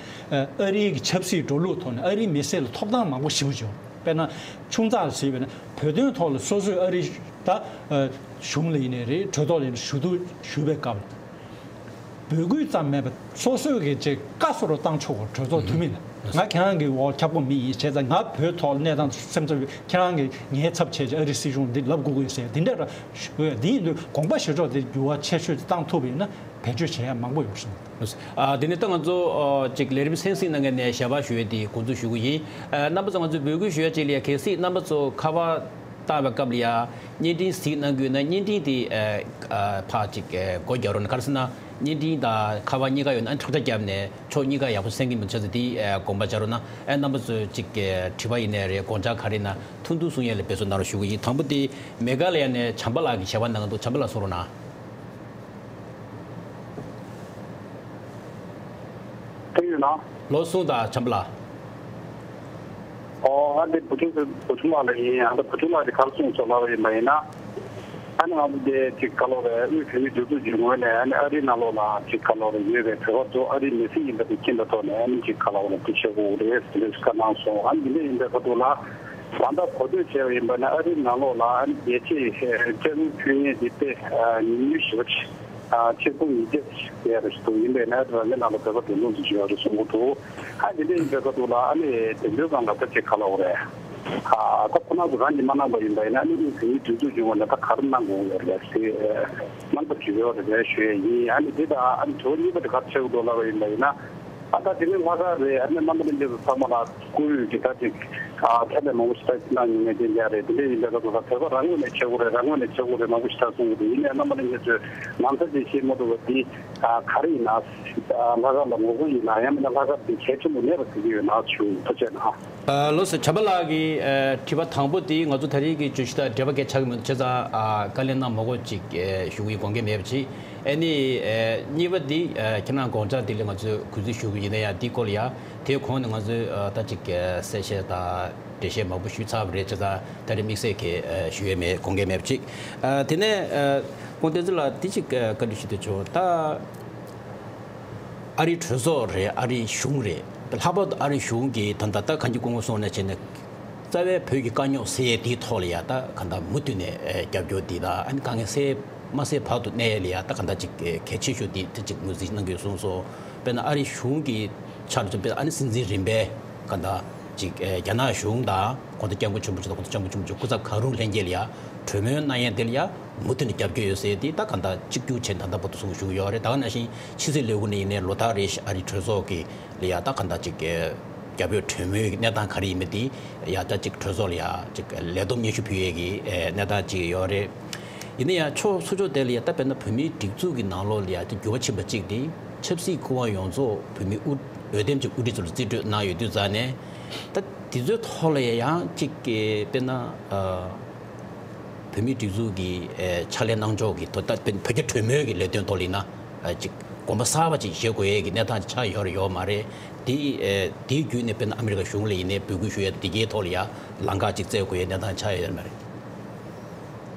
ཨ་རིའི་གི་ཆབ་སྲིད་འགྲོ་ལུགས་ཐོག་ནས་ཨ་རིའི་མི་སེར་ལ་ཐོབ་ཐང་མང་པོ་ཞེ་པོ་ཅིག་ཡོད། དཔེར་ན་ཆུང་ཙག་ལ་ཟེར་བས་ན་བོད་དོན་ཐོག་ལ་སོ་སོས་ཨ་རི་ད་གཞུང་ལ་ཡིན་ནའི་རེད། གྲོས་ཚོགས་ལ་ཡིན་ནའི་ཞུ་གཏུག་ཞུ་བའི་སྐབས་ལ། འབོད་སྐུལ་ཙམ་མེད་པར་སོ་སོས་གི་ཅིག་བཀའ་སོགས་རུ་བཏང་ཆོག་གོ། གྲོས་ཚོགས་འཐུས་མི་ལ། ང་ཁྱེད་རང་གི་འོག་ཁྱབ་ཁོངས་མི་ཡིན། བྱས་ཙང་ང་བོད་ཐོག་གནས་སྟངས་སེམས་འཚབ་ཡོད། ཁྱེད་རང་གི་ངའི་ཚབ་བྱས་ཀྱི་ཨ་རི་སྲིད་གཞུང་འདི་ལབ་དགོས་ཀྱི་ཡོད་ཟེར། འདི་འདྲ་ར་ཞུ་ཡ། འདི་ཡིན་དུས་དགོངས་པ་བཞེས་ཕྱོགས་དེ་འགྱུར་བ་ཆེ་ཤོས་བཏང་ཐུབ་པ་ཡིན་ན་བེད་སྤྱོད་བྱེད་ཡ་མང་པོ་ཡོང་སྲིད། ཨ། དེ་ནས་ད་ང་ཚོ་ཨ་ཅིག་ལས་རིམ་གསན་གཟིགས་གནང་མཁན་ནས་ཞལ་པར་ཞུ་ཡས་དེ་འགོ་འཛུགས་ཞུ་གི་ཡིན། ཨ། རྣམ་པ་ཚོ་ང་ཚོས་འབོད་སྐུལ་ཞུ་ཡ་ཅིག་ལ་ཡ། གལ་སྲིད་རྣམ་པ་ཚོ་ཁ་པར་བཏང་བའི་སྐབས་ལ་ཡ་བརྙན་འཕྲིན་གཟིགས་གནང་གི་ཡོད་ན། བརྙན་འཕྲིན་དེ་ཨ་ཨ་ཕར་ཅིག་ཨ་སྒོ་རྒྱག་རོགས་གནང་། ག་རེ་ཟེར་ན་བརྙན་འཕྲིན་དང་ཁ་པར་གཉིས་ཀ་ཡོད་ན་ཁྲག་ཁྲག་བརྒྱབ་ནས་ཕྱོགས་གཉིས་ཀ་ཡག་པོ་གསན་གྱི་མི་འདུག་བྱས་ཙང་དེ་ཨ་དགོངས་པ་འཇགས་རོགས་གནང་། ཨ། རྣམ་པ་ཚོས་ཅིག་ཨ་དྲི་བ་ཡིན་ནའི་རེད། དགོངས་འཆར་ག་རེ་ཡིན་ན་ཐུང་ཐུང་གསུང་ཡས་ལ་འབད་བརྩོན་གནང་རོགས་ཞུ་གི་ཡིན། དང་པོ་དེ་མེ་གྷ་ལ་ཡ་ནས་བྱམས་པ་ལགས་ཀྱིས་ཞལ་པར་གནང་གི་འདུག་བྱམས་པ་ལགས་གསུང་རོགས་གནང་། ཐུགས་ཡོད་ན། ལོ་གསུངས་དང་། བྱམས་པ་ལགས། ཨོ། ཨ་འདི་བུ་ཆུང་ཚེ། བུ་ཆུང་ལགས་ལ་ཡིན། ཨ་ད་བུ་ཆུང་ལགས་ཀྱིས་ག་རེ་གསུངས་སོང་ལབ་པ་ཡིན་པ་ཡིན་ན། ཨ་ནི་ང་ཚོ་འདི་ཅིག་ག་ལོ་རེད། དབུས་བོད་མིའི་སྒྲིག་འཛུགས་ཀྱི་ངོས་ནས་ཨ་ནི་ཨ་རིའི་ནང་ལོགས་ལ་ཅིག་ག་ལོ་རེད། ཡོད་པའི་བོད་པ་ཚོ་ཨ་རིའི་མི་སེར་ཡིན་པ་དེ་མཁྱེན་པའི་ཐོག་ནས་ཨ་ནི་ཅིག་ག་ལོ་རེད། དེ་བྱེད་དགོས་རེད་ཟེར་ནས་བཀའ་གནང་སོང་། ཨ་ནི་འདི་འདྲ་ཡིན་པའི་ཁ་ཐུག་ལ། ད་ལྟ་གོ་ཐོས་བྱས་པ་ཡིན་པ་ན་ཨ་རིའི་ནང་ལོགས་ལ་ཨ་ནི་རྒྱལ་གཅེས་ལྕགས་དངུལ་ཕུལ་མཁན་འདི་དཔེ་ཉུང་ཉུང་ཞེ་པོ་ཅིག་ཆིག་སྟོང་ཉིས་བརྒྱ་ཞིག་ཡོད་རེད་ཞུ་འདུག་ཡིན་པས་ན་རང་གི་ནང་ལ་བོད་པ་དོ་སྣང་ཞིག་ཡོད་རེད་གསུང་གི་འདུག་ཨ་འདི་འདྲ་ཡིན་པའི་ཁ་ཐུག་ལ་ཨ་ནི་དེ་འདྲའི་སྒང་ལ་ད་ཅིག་ག་ལབ་དགོས་རེད། ད་ཁོ་རང་ཚོ་རང་གིས་མ་གནང་པ་ཡིན་པ་ཡིན་ན་ཨ་ནི་དབུས་བོད་མིའི་སྒྲིག་འཛུགས་ཀྱི་ངོས་ནས་ད་ག་རེ་གནང་དགོས་ཡོད་རེད་ཟེར་གནང་པ་ཞིག་ཡོད་རེད་ཞུ་ཡས་ཡིན། ཨ་ནི་འདི་དང་ཨ་ནི་དྲི་བ་གཉིས་པ་དེ་ག་རེ་བྱེད་དགོས་འདུག་ལབ་པ་ཡིན་པ་ཡིན་ན། ཨ་ད་དེ་ནི་ལྷག་དཀར་རེད། ཨ་ནི་རྣམ་པ་ལྷན་རྒྱས་ཚོ་ཚང་མ་ལ་བསྐུལ་ཡོད་ཀྱི། ད་ཅིག་ ཨ་ཐེ་ལེ་མང་པོ་ཞིག་ད་ཁྱིམ་ནང་ཉུང་ངེས་ཅན་རྒྱག་རེད། དེ་འདྲ་ཡིན་པའི་སྐབས་སུ་བོད་པ་རང་ངོས་ནས་བྱེད་དགོས་རེད། རང་ངོས་ནས་བྱེད་དགོས་རེད། མང་པོ་ཞིག་ད་གསུང་གི་འདུག་ཡིན་ནའི་རྣམ་པ་ལྷན་རྒྱས་ཚོས་ནམ་ཟླ་ཅིག་ཤེས་མ་ཐུབ་པ་འདི་ཨ་ག་རེ་ཡིན་ན། ཨ་ལྷག་དཀར་ལ་ངོ་རྒོལ་ཡིན་ན། ཡང་མིན་ན་ལྷག་དཀར་འདི་གལ་ཆེན་པོ་མེད་པ་ཟེར་གྱི་ཡོད་ན་ཞུ། ཐུགས་རྗེ་གནང་། ཨ་ལགས་སོ། བྱམས་པ་ལགས་ཀྱིས་ཨ་དྲི་བ་དང་པོ་དེ་ང་ཚོ་ད་རེས་ཀྱི་བརྗོད་གཞི་དང་འབྲེལ་བ་གལ་ཆགས་ཀྱི་མི་འདུག་བྱས་ཙང་ཨ་དཀའ་ལས་གནང་མ་དགོས་ཅིག་ཨ་ཞུ་གི་ཡོད། དགོངས་འགལ་མེད་པ་ཅིག་ཨ་ནི་ཨ་གཉིས་པ་འདི་ཨ་ཁྱེད་རང་དགོངས་འཆར་དེ་ལ་ང་ཚོས་གུས་བརྩི་ཞུ་གི་ཡིན་ན་ཡང་། དེའི་སྐོར་ལ་ཡང་དེའི་གོང་ནས་ང་ཚོས་ཨ་ད་ཅིག་ཨ་གསལ་བཤད་དང་འགྲེལ་བཤད་མང་པོ་ཞུས་ཚར་བ་རེད། བྱས་ཙང་ད་རེས་དམིགས་བསལ་གྱི་ཨ་ཞུ་ཡས་མེད། དགོངས་འགལ་མེད་པ་ཅིག་ཨ་དེ་ནས་ཨ་སྐུ་ངོ་བསྟན་འཛིན་ལགས་དེ་ཅིག་ཨ་བཀའ་འདྲི་ཞུ་འདོད་བྱུང་། ད་ཨ་རིའི་གྲོས་ཚོགས་རེད། ཨ་རིའི་གཞུང་རེད། ལྷག་པར་དུ་ཨ་རིའི་གཞུང་གིས་ད་ལྟ་ད་གང་ཅི་སྐུ་ངོ་གསུངས་ནང་བཞིན་རྩ་བའི་བོད་ཀྱི་དཀའ་རྙོག་སེལ་ཡས་དེའི་ཐོག་ལ་ཡ་ད་གང་ལྟར་མུ་མཐུད་ནས་ཨེ་རྒྱབ་སྐྱོར་འདི་དང་། ཨ་ནི་དཀའ་ངལ་སེལ་མ་སེལ་བར་དུ་གནས་ཡས་ལ་ཡ་ད་གང་ལྟར་ཅིག་ཨེ་གལ་ཆེ་ཤོས་འདི་ད་ཅིག་ངོས་འཛིན་གནང་གི་ཡོད་གསུངས་སོང་། དཔེར་ན་ཨ་རིའི་གཞུང་གི་ཆ་ནས་བྱས་ན། དཔེར་ན་ཨ་ནི་སྲིད་འཛིན་རིམ་པས་གང་ལྟར་ཅིག་ཨེ་རྒྱ་ནག་གཞུང་དང་གོང་ས་སྐྱབས་མགོན་ཆེན་པོ་མཆོག་དང་། གོང་ས་སྐྱབས་མགོན་ཆེན་པོ་མཆོག་སྐུ་ཚབ་གང་རུང་ལྷན་རྒྱས་ལ་ཡ་གྲོས་མོལ་གནང་ཡས་དེ་ལ་ཡ་མུ་མཐུད་ནས་རྒྱབ་སྐྱོར་ཡོད་ཟེར་དེ་ད་གང་ལྟར་གཅིག་གྱུར་བྱས་ནས་ད་ལྟ་བར་དུ་གསུང་གི་བཞུགས་ཡོད་རེད། ད་ག་ནང་བཞིན་ཕྱི་སྲིད་ལས་ཁུངས་ནས་ཡིན་ནའི་ལོ་ལྟར་རེ་བཞིན་ཨ་རིའི་གྲོས་ཚོགས་ཀྱི་ལ་ཡ་ད་གང་ལྟར་ཅིག་རྒྱབ་སྐྱོར་གྲོས་མོལ་གྱི་གནས་སྟངས་ག་རེ་ཡིན་མིན་དེ་ཡ་ད་ཅིག་གྲོས་ཚོགས་ལ་ཡ་ཅིག་ལས་བསྡོམས་སྙན་ཞུ་ཕུལ་ཡས་ཀྱི་གནས་སྟངས་ཅིག་ཡོད་རེད། ཡིན་ན་ཡང་ཕྱོགས་སོ་ཕྱོགས་དེ་ལ་ཡ་ད་དཔེར་ན་བོད་མིའི་སྒྲིག་འཛུགས་ཀྱི་ནང་ལོགས་ལ་ཡ་ད་འགྱུར་བ་ཕྱིན་པ་གཅིག་དེ་ཆབ་སྲིད་སྐུ་དབང་ཡོངས་རྫོགས་བོད་མི་དབུ་འོས་འདེམས་ཀྱི་དབུ་ཁྲིད་ཚོ་ལ་རྩིས་སྤྲོད་གནང་ཡོད་དུས་ཙང་ནས། ད་དེ་ཚོའི་ཐོག་ལ་ཡ་ཡང་གཅིག་གི་དཔེར་ན་ཨ་བོད་མིའི་སྒྲིག་འཛུགས་ཀྱི་ཨེ་ཕྱག་ལས་གནང་ཕྱོགས་ཀྱི་ཐོག་ད་བོད་ཀྱི་གྲོས་མོལ་གྱི་ལས་དོན་ཐོག་ལ་ཡིན་ན་ཨ་ཅིག་གོམ་པ་གསར་པ་ཅིག་བཞེས་དགོས་ཡས་ཀྱི་གནས་སྟངས་ཅིག་ཆགས་ཡོད་རེད་ཡོད་མ་རེད། དེ་ཨེ་དེའི་བརྒྱུད་ནས་དཔེར་ན་ཨ་མི་རི་ཀ་གཞུང་ལ་ཡིན་ནའི་འབོད་སྐུལ་ཞུ་ཡས་དེ་གའི་ཐོག་ལ་ཡ་ལམ་ཁ་ཅིག་བཙལ་དགོས་ཡས་གནས་སྟངས་ཆགས་ཡོད་རེད་མ་རེད།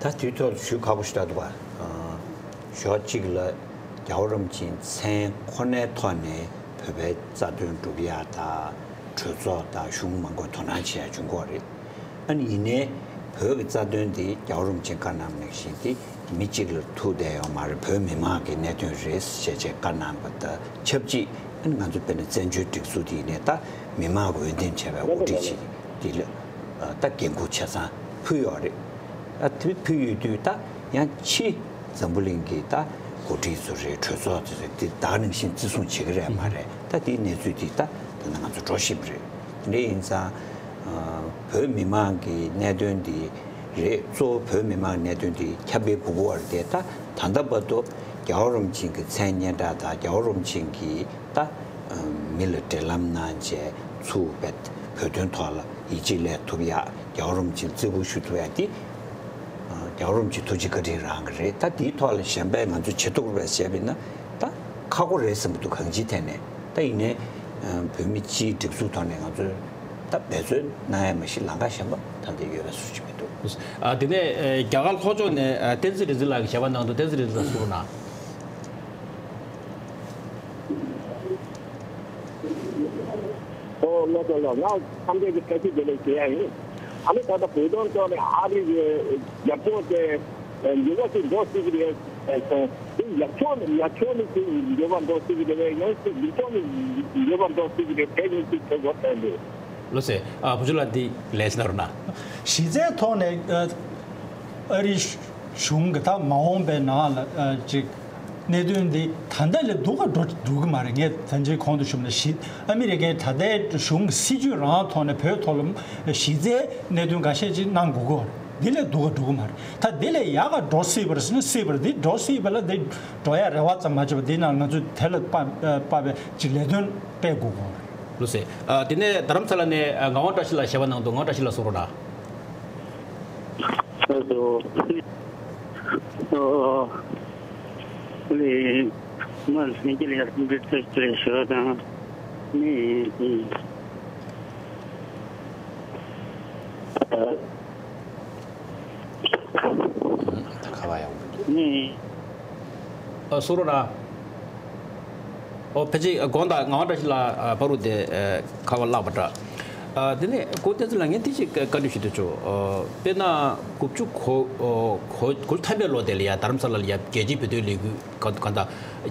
ད་དེའི་ཐོག་ཞུ་ཁག་པོ་ཞིག་རག་འདུག་ག་ཨ་ཕྱོགས་གཅིག་ལ་རྒྱལ་བ་རིན་པོ་ཆེའི་མཚན་ཁོ་ནའི་ཐོག་ནས་བོད་པའི་རྩ་དོན་སྒྲུབ་ཡ་དང་། གྲོས་ཚོགས་དང་གཞུང་མང་པོས་དོ་སྣང་བྱེད་ཡ་བྱུང་གི་ཡོད་རེད། ཨ་ནི་ཡིན་ནའི་བོད་ཀྱི་རྩ་དོན་དེ་རྒྱལ་བ་རིན་པོ་ཆེས་བཀའ་གནང་བ་ནང་བཞིན་དེ་མི་གཅིག་ལ་ཐུག་བསྡད་ཡོད་མ་རེད། བོད་མི་མང་གི་གནད་དོན་རེད་ཞེས་བྱས་བཀའ་གནང་བ་དང་ཆབས་ཅིག་ཨ་ནི་ང་ཚོ་དཔེར་ན་བཙན་བྱོལ་སྒྲིག་འཛུགས་དེ་ཡིན་ནའི་ད་མི་མང་གི་འོས་འདེམས་བྱས་པའི་དབུ་ཁྲིད་ཅིག་དེ་ལ་ད་འགན་འཁུར་ཆ་ཚང་ཕུལ་ཡོད་རེད། ཨ་དེ་ཕུལ་ཡོད་དུས་ད་ཡང་ཕྱི་འཛམ་བུ་གླིང་གི་ད་འགོ་ཁྲིད་ཚོ་རེད། གྲོས་ཚོགས་ཚོ་རེད། དེ་ད་ག་ནང་བཞིན་བརྩི་སྲུང་བྱེད་ཀྱི་རེད་མ་རེད། ད་དེའི་གནས་ཚུལ་དེ་ད་ད་ནང་ང་ཚོ་འགྲོ་བཞིན་པ་རེད། དེ་འདྲ་ཡིན་ཙང་ཨ་བོད་མི་མང་གི་གནད་དོན་དེ་རེད། གཙོ་བོ་བོད་མི་མང་གི་གནད་དོན་དེ་ཁྱབ་སྤེལ་སྒུག་གི་ཡོད་རེད་དེ། ད་ད་ལྟ་བར་དུ་རྒྱལ་བ་རིན་པོ་ཆེ་གི་མཚན་སྙན་གྲགས་དང་རྒྱལ་བ་རིན་པོ་ཆེ་གི་ད་མི་ལ་འབྲེལ་ལམ་གནང་བྱས་ཚུར་བོད་དོན་ཐོག་ལ་ཡིད་ཆེས་སླེབས་ཐུབ་ཡ། རྒྱལ་བ་རིན་པོ་ཆེ་ལ་བརྩི་བཀུར་ཞུ་ཐུབ་ཡ་དེ་རྒྱལ་བ་རིན་པོ་ཆེ་ཐུགས་རྗེ་བཀའ་དྲིན་རང་གི་རེད། ད་དེའི་ཐོག་ལ་གཞན་པས་ང་ཚོས་བྱེད་ཐུབ་པ་བྱས་པ་ཡིན་ན་ད་ཁག་པོ་རེད་བསམ་གྱི་འདུག་གང་ཅིའི་ཐད་ནས། ད་ཡིན་ནའི་བོད་མི་སྤྱིའི་སྒྲིག་འཛུགས་ཐོག་ནས་ང་ཚོས་ད་འབད་རྩོལ་གནང་ཡ་མ་གཞི་ལམ་ཁ་གཞན་པ་ད་ལྟ་ཡོད་པའི་བཟོ་ཅིག་མི་འདུག་ཨ་དེ་ནས་ཨ་རྒྱ་གར་ལྷོ་ཕྱོགས་ནས་ཨ་བསྟན་འཛིན་རིག་འཛིན་ལགས་ཀྱིས་ཞལ་པར་གནང་འདུག་བསྟན་འཛིན་རིག་འཛིན་ལགས་གསུང་རོགས་གནང་། ཨོ་ལགས་སོ་ལགས། ང་ཚང་མས་ཀྱི་བཀྲ་ཤིས་བདེ་ལེགས་ཞུ་ཡ་ཡིན། ཨ་ནི་ད་ལྟ་བོད་དོན་ཐོག་ནས་ཨ་རི་གི་རྒྱབ་སྐྱོར་དེ་འགྱུར་བ་ཞིག་འགྲོ་སྲིད་ཀྱི་རེད་ཟེར་སོང་། དེ་ཡག་ཕྱོགས་ནས་ཡག་ཕྱོགས་ནས་ཅིག་འགྱུར་བ་འགྲོ་སྲིད་ཀྱི་རེད་པས། ཡང་ཅིག་སྡུག་ཕྱོགས་ནས་འགྱུར་བ་འགྲོ་སྲིད་ཀྱི་རེད། དེ་གཉིས་ཅིག་ཐུག་དགོས་བསམ་གྱི། ལགས་སོ། ཨ་བུ་ཆུ་ལགས་འདི་ལན་གནང་རོགས་གནང་། གཞི་རྩའི་ཐོག་ནས་ཨ་ཨ་རིའི་གཞུང་གི་ད་མ་འོངས་པའི་ནང་ལ་ཨ་ཅིག་གནད་དོན་འདི་ད་ལྟ་ལས་སྡུག་ག་འགྲོ་འགྲོ་གི་མ་རེད། ངས་ད་ཅིག་གོང་དུ་ཞུས་ནང་བཞིན་ཨ་མི་རི་ཀའི་ད་ལྟའི་གཞུང་གི་སྲིད་ཇུས་རང་ཐོག་ནས་བོད་ཐོག་ལ་གཞི་རྩའི་གནད་དོན་འགའ་ཤས་ཅིག་གནང་དགོས་ཀྱི་ཡོད་རེད། འདི་ལས་སྡུག་ག་འགྲོ་གི་མ་རེད། ད་འདི་ལས་ཡག་ག་འགྲོ་སྲིད་པ་རེད་ཟེར་ན་སྲིད་པ་རེད། འདི་འགྲོ་སྲིད་པ་ལ་འདི་འགྲོ་ཡ་རེ་བ་ཙམ་མ་བྱས་པ་འདི་ནང་ང་ཚོས་དེ་ལ་དཔག་དཔག་པའི་ཅིག་ལས་དོན་སྤེལ་དགོས་ཀྱི་ཡོད་རེད། ལགས་སོ། ཨ་དེ་ནས་རྡ་རམ་ས་ལ་ནས་ཨ་ངག་དབང་བཀྲ་ཤིས་ལགས་ཞལ་པར་གནང་འདུག་ངག་དབང་བཀྲ་ཤིས་ལགས་གསུང་རོགས་གནང་། ལགས་སོ། ཨོ་ལེ། མ་ལྷན་རྒྱས་ལ་ཡར་འདྲི་ཚིག་ཅིག་ཞུ་དང་། ནི། ད་ཁ་བ་ཡང་། ནི། ཨ་གསུང་རོགས་གནང་། ཨོ་ཕལ་ཆེར་དགོངས་དག་ངག་དབང་བཀྲ་ཤིས་ལགས་ཨ་བར་དུ་དེ་ཨ་ཁ་བ་བརླག་པ་འདྲ། ཨ་དེ་ནས་སྐུ་བསྟན་འཛིན་ལགས་ངས་འདི་ཞིག་བཀའ་འདྲི་ཞུ་འདོད་བྱུང་། ཨ་དཔེར་ན་དགུ་བཅུ་གོ་ཨོ་གོ་གོ་ཐམ་པའི་ལོ་དེ་ལ་ཡ་རྡ་རམ་ས་ལ་ལ་ཡ་རྒྱལ་སྤྱིའི་བོད་དོན་ལས་འགུལ་ག་ག་ད་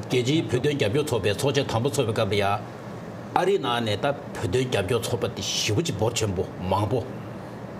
རྒྱལ་སྤྱིའི་བོད་དོན་རྒྱབ་སྐྱོར་ཚོགས་པའི་ཚོགས་ཆེན་དང་པོ་ཚོགས་པའི་སྐབས་ལ་ཡ་ཨ་རིའི་ནང་ནས་ད་བོད་དོན་རྒྱབ་སྐྱོར་ཚོགས་པ་དེ་ཞེ་པོ་ཅིག་འབོར་ཆེན་པོ་མང་པོ།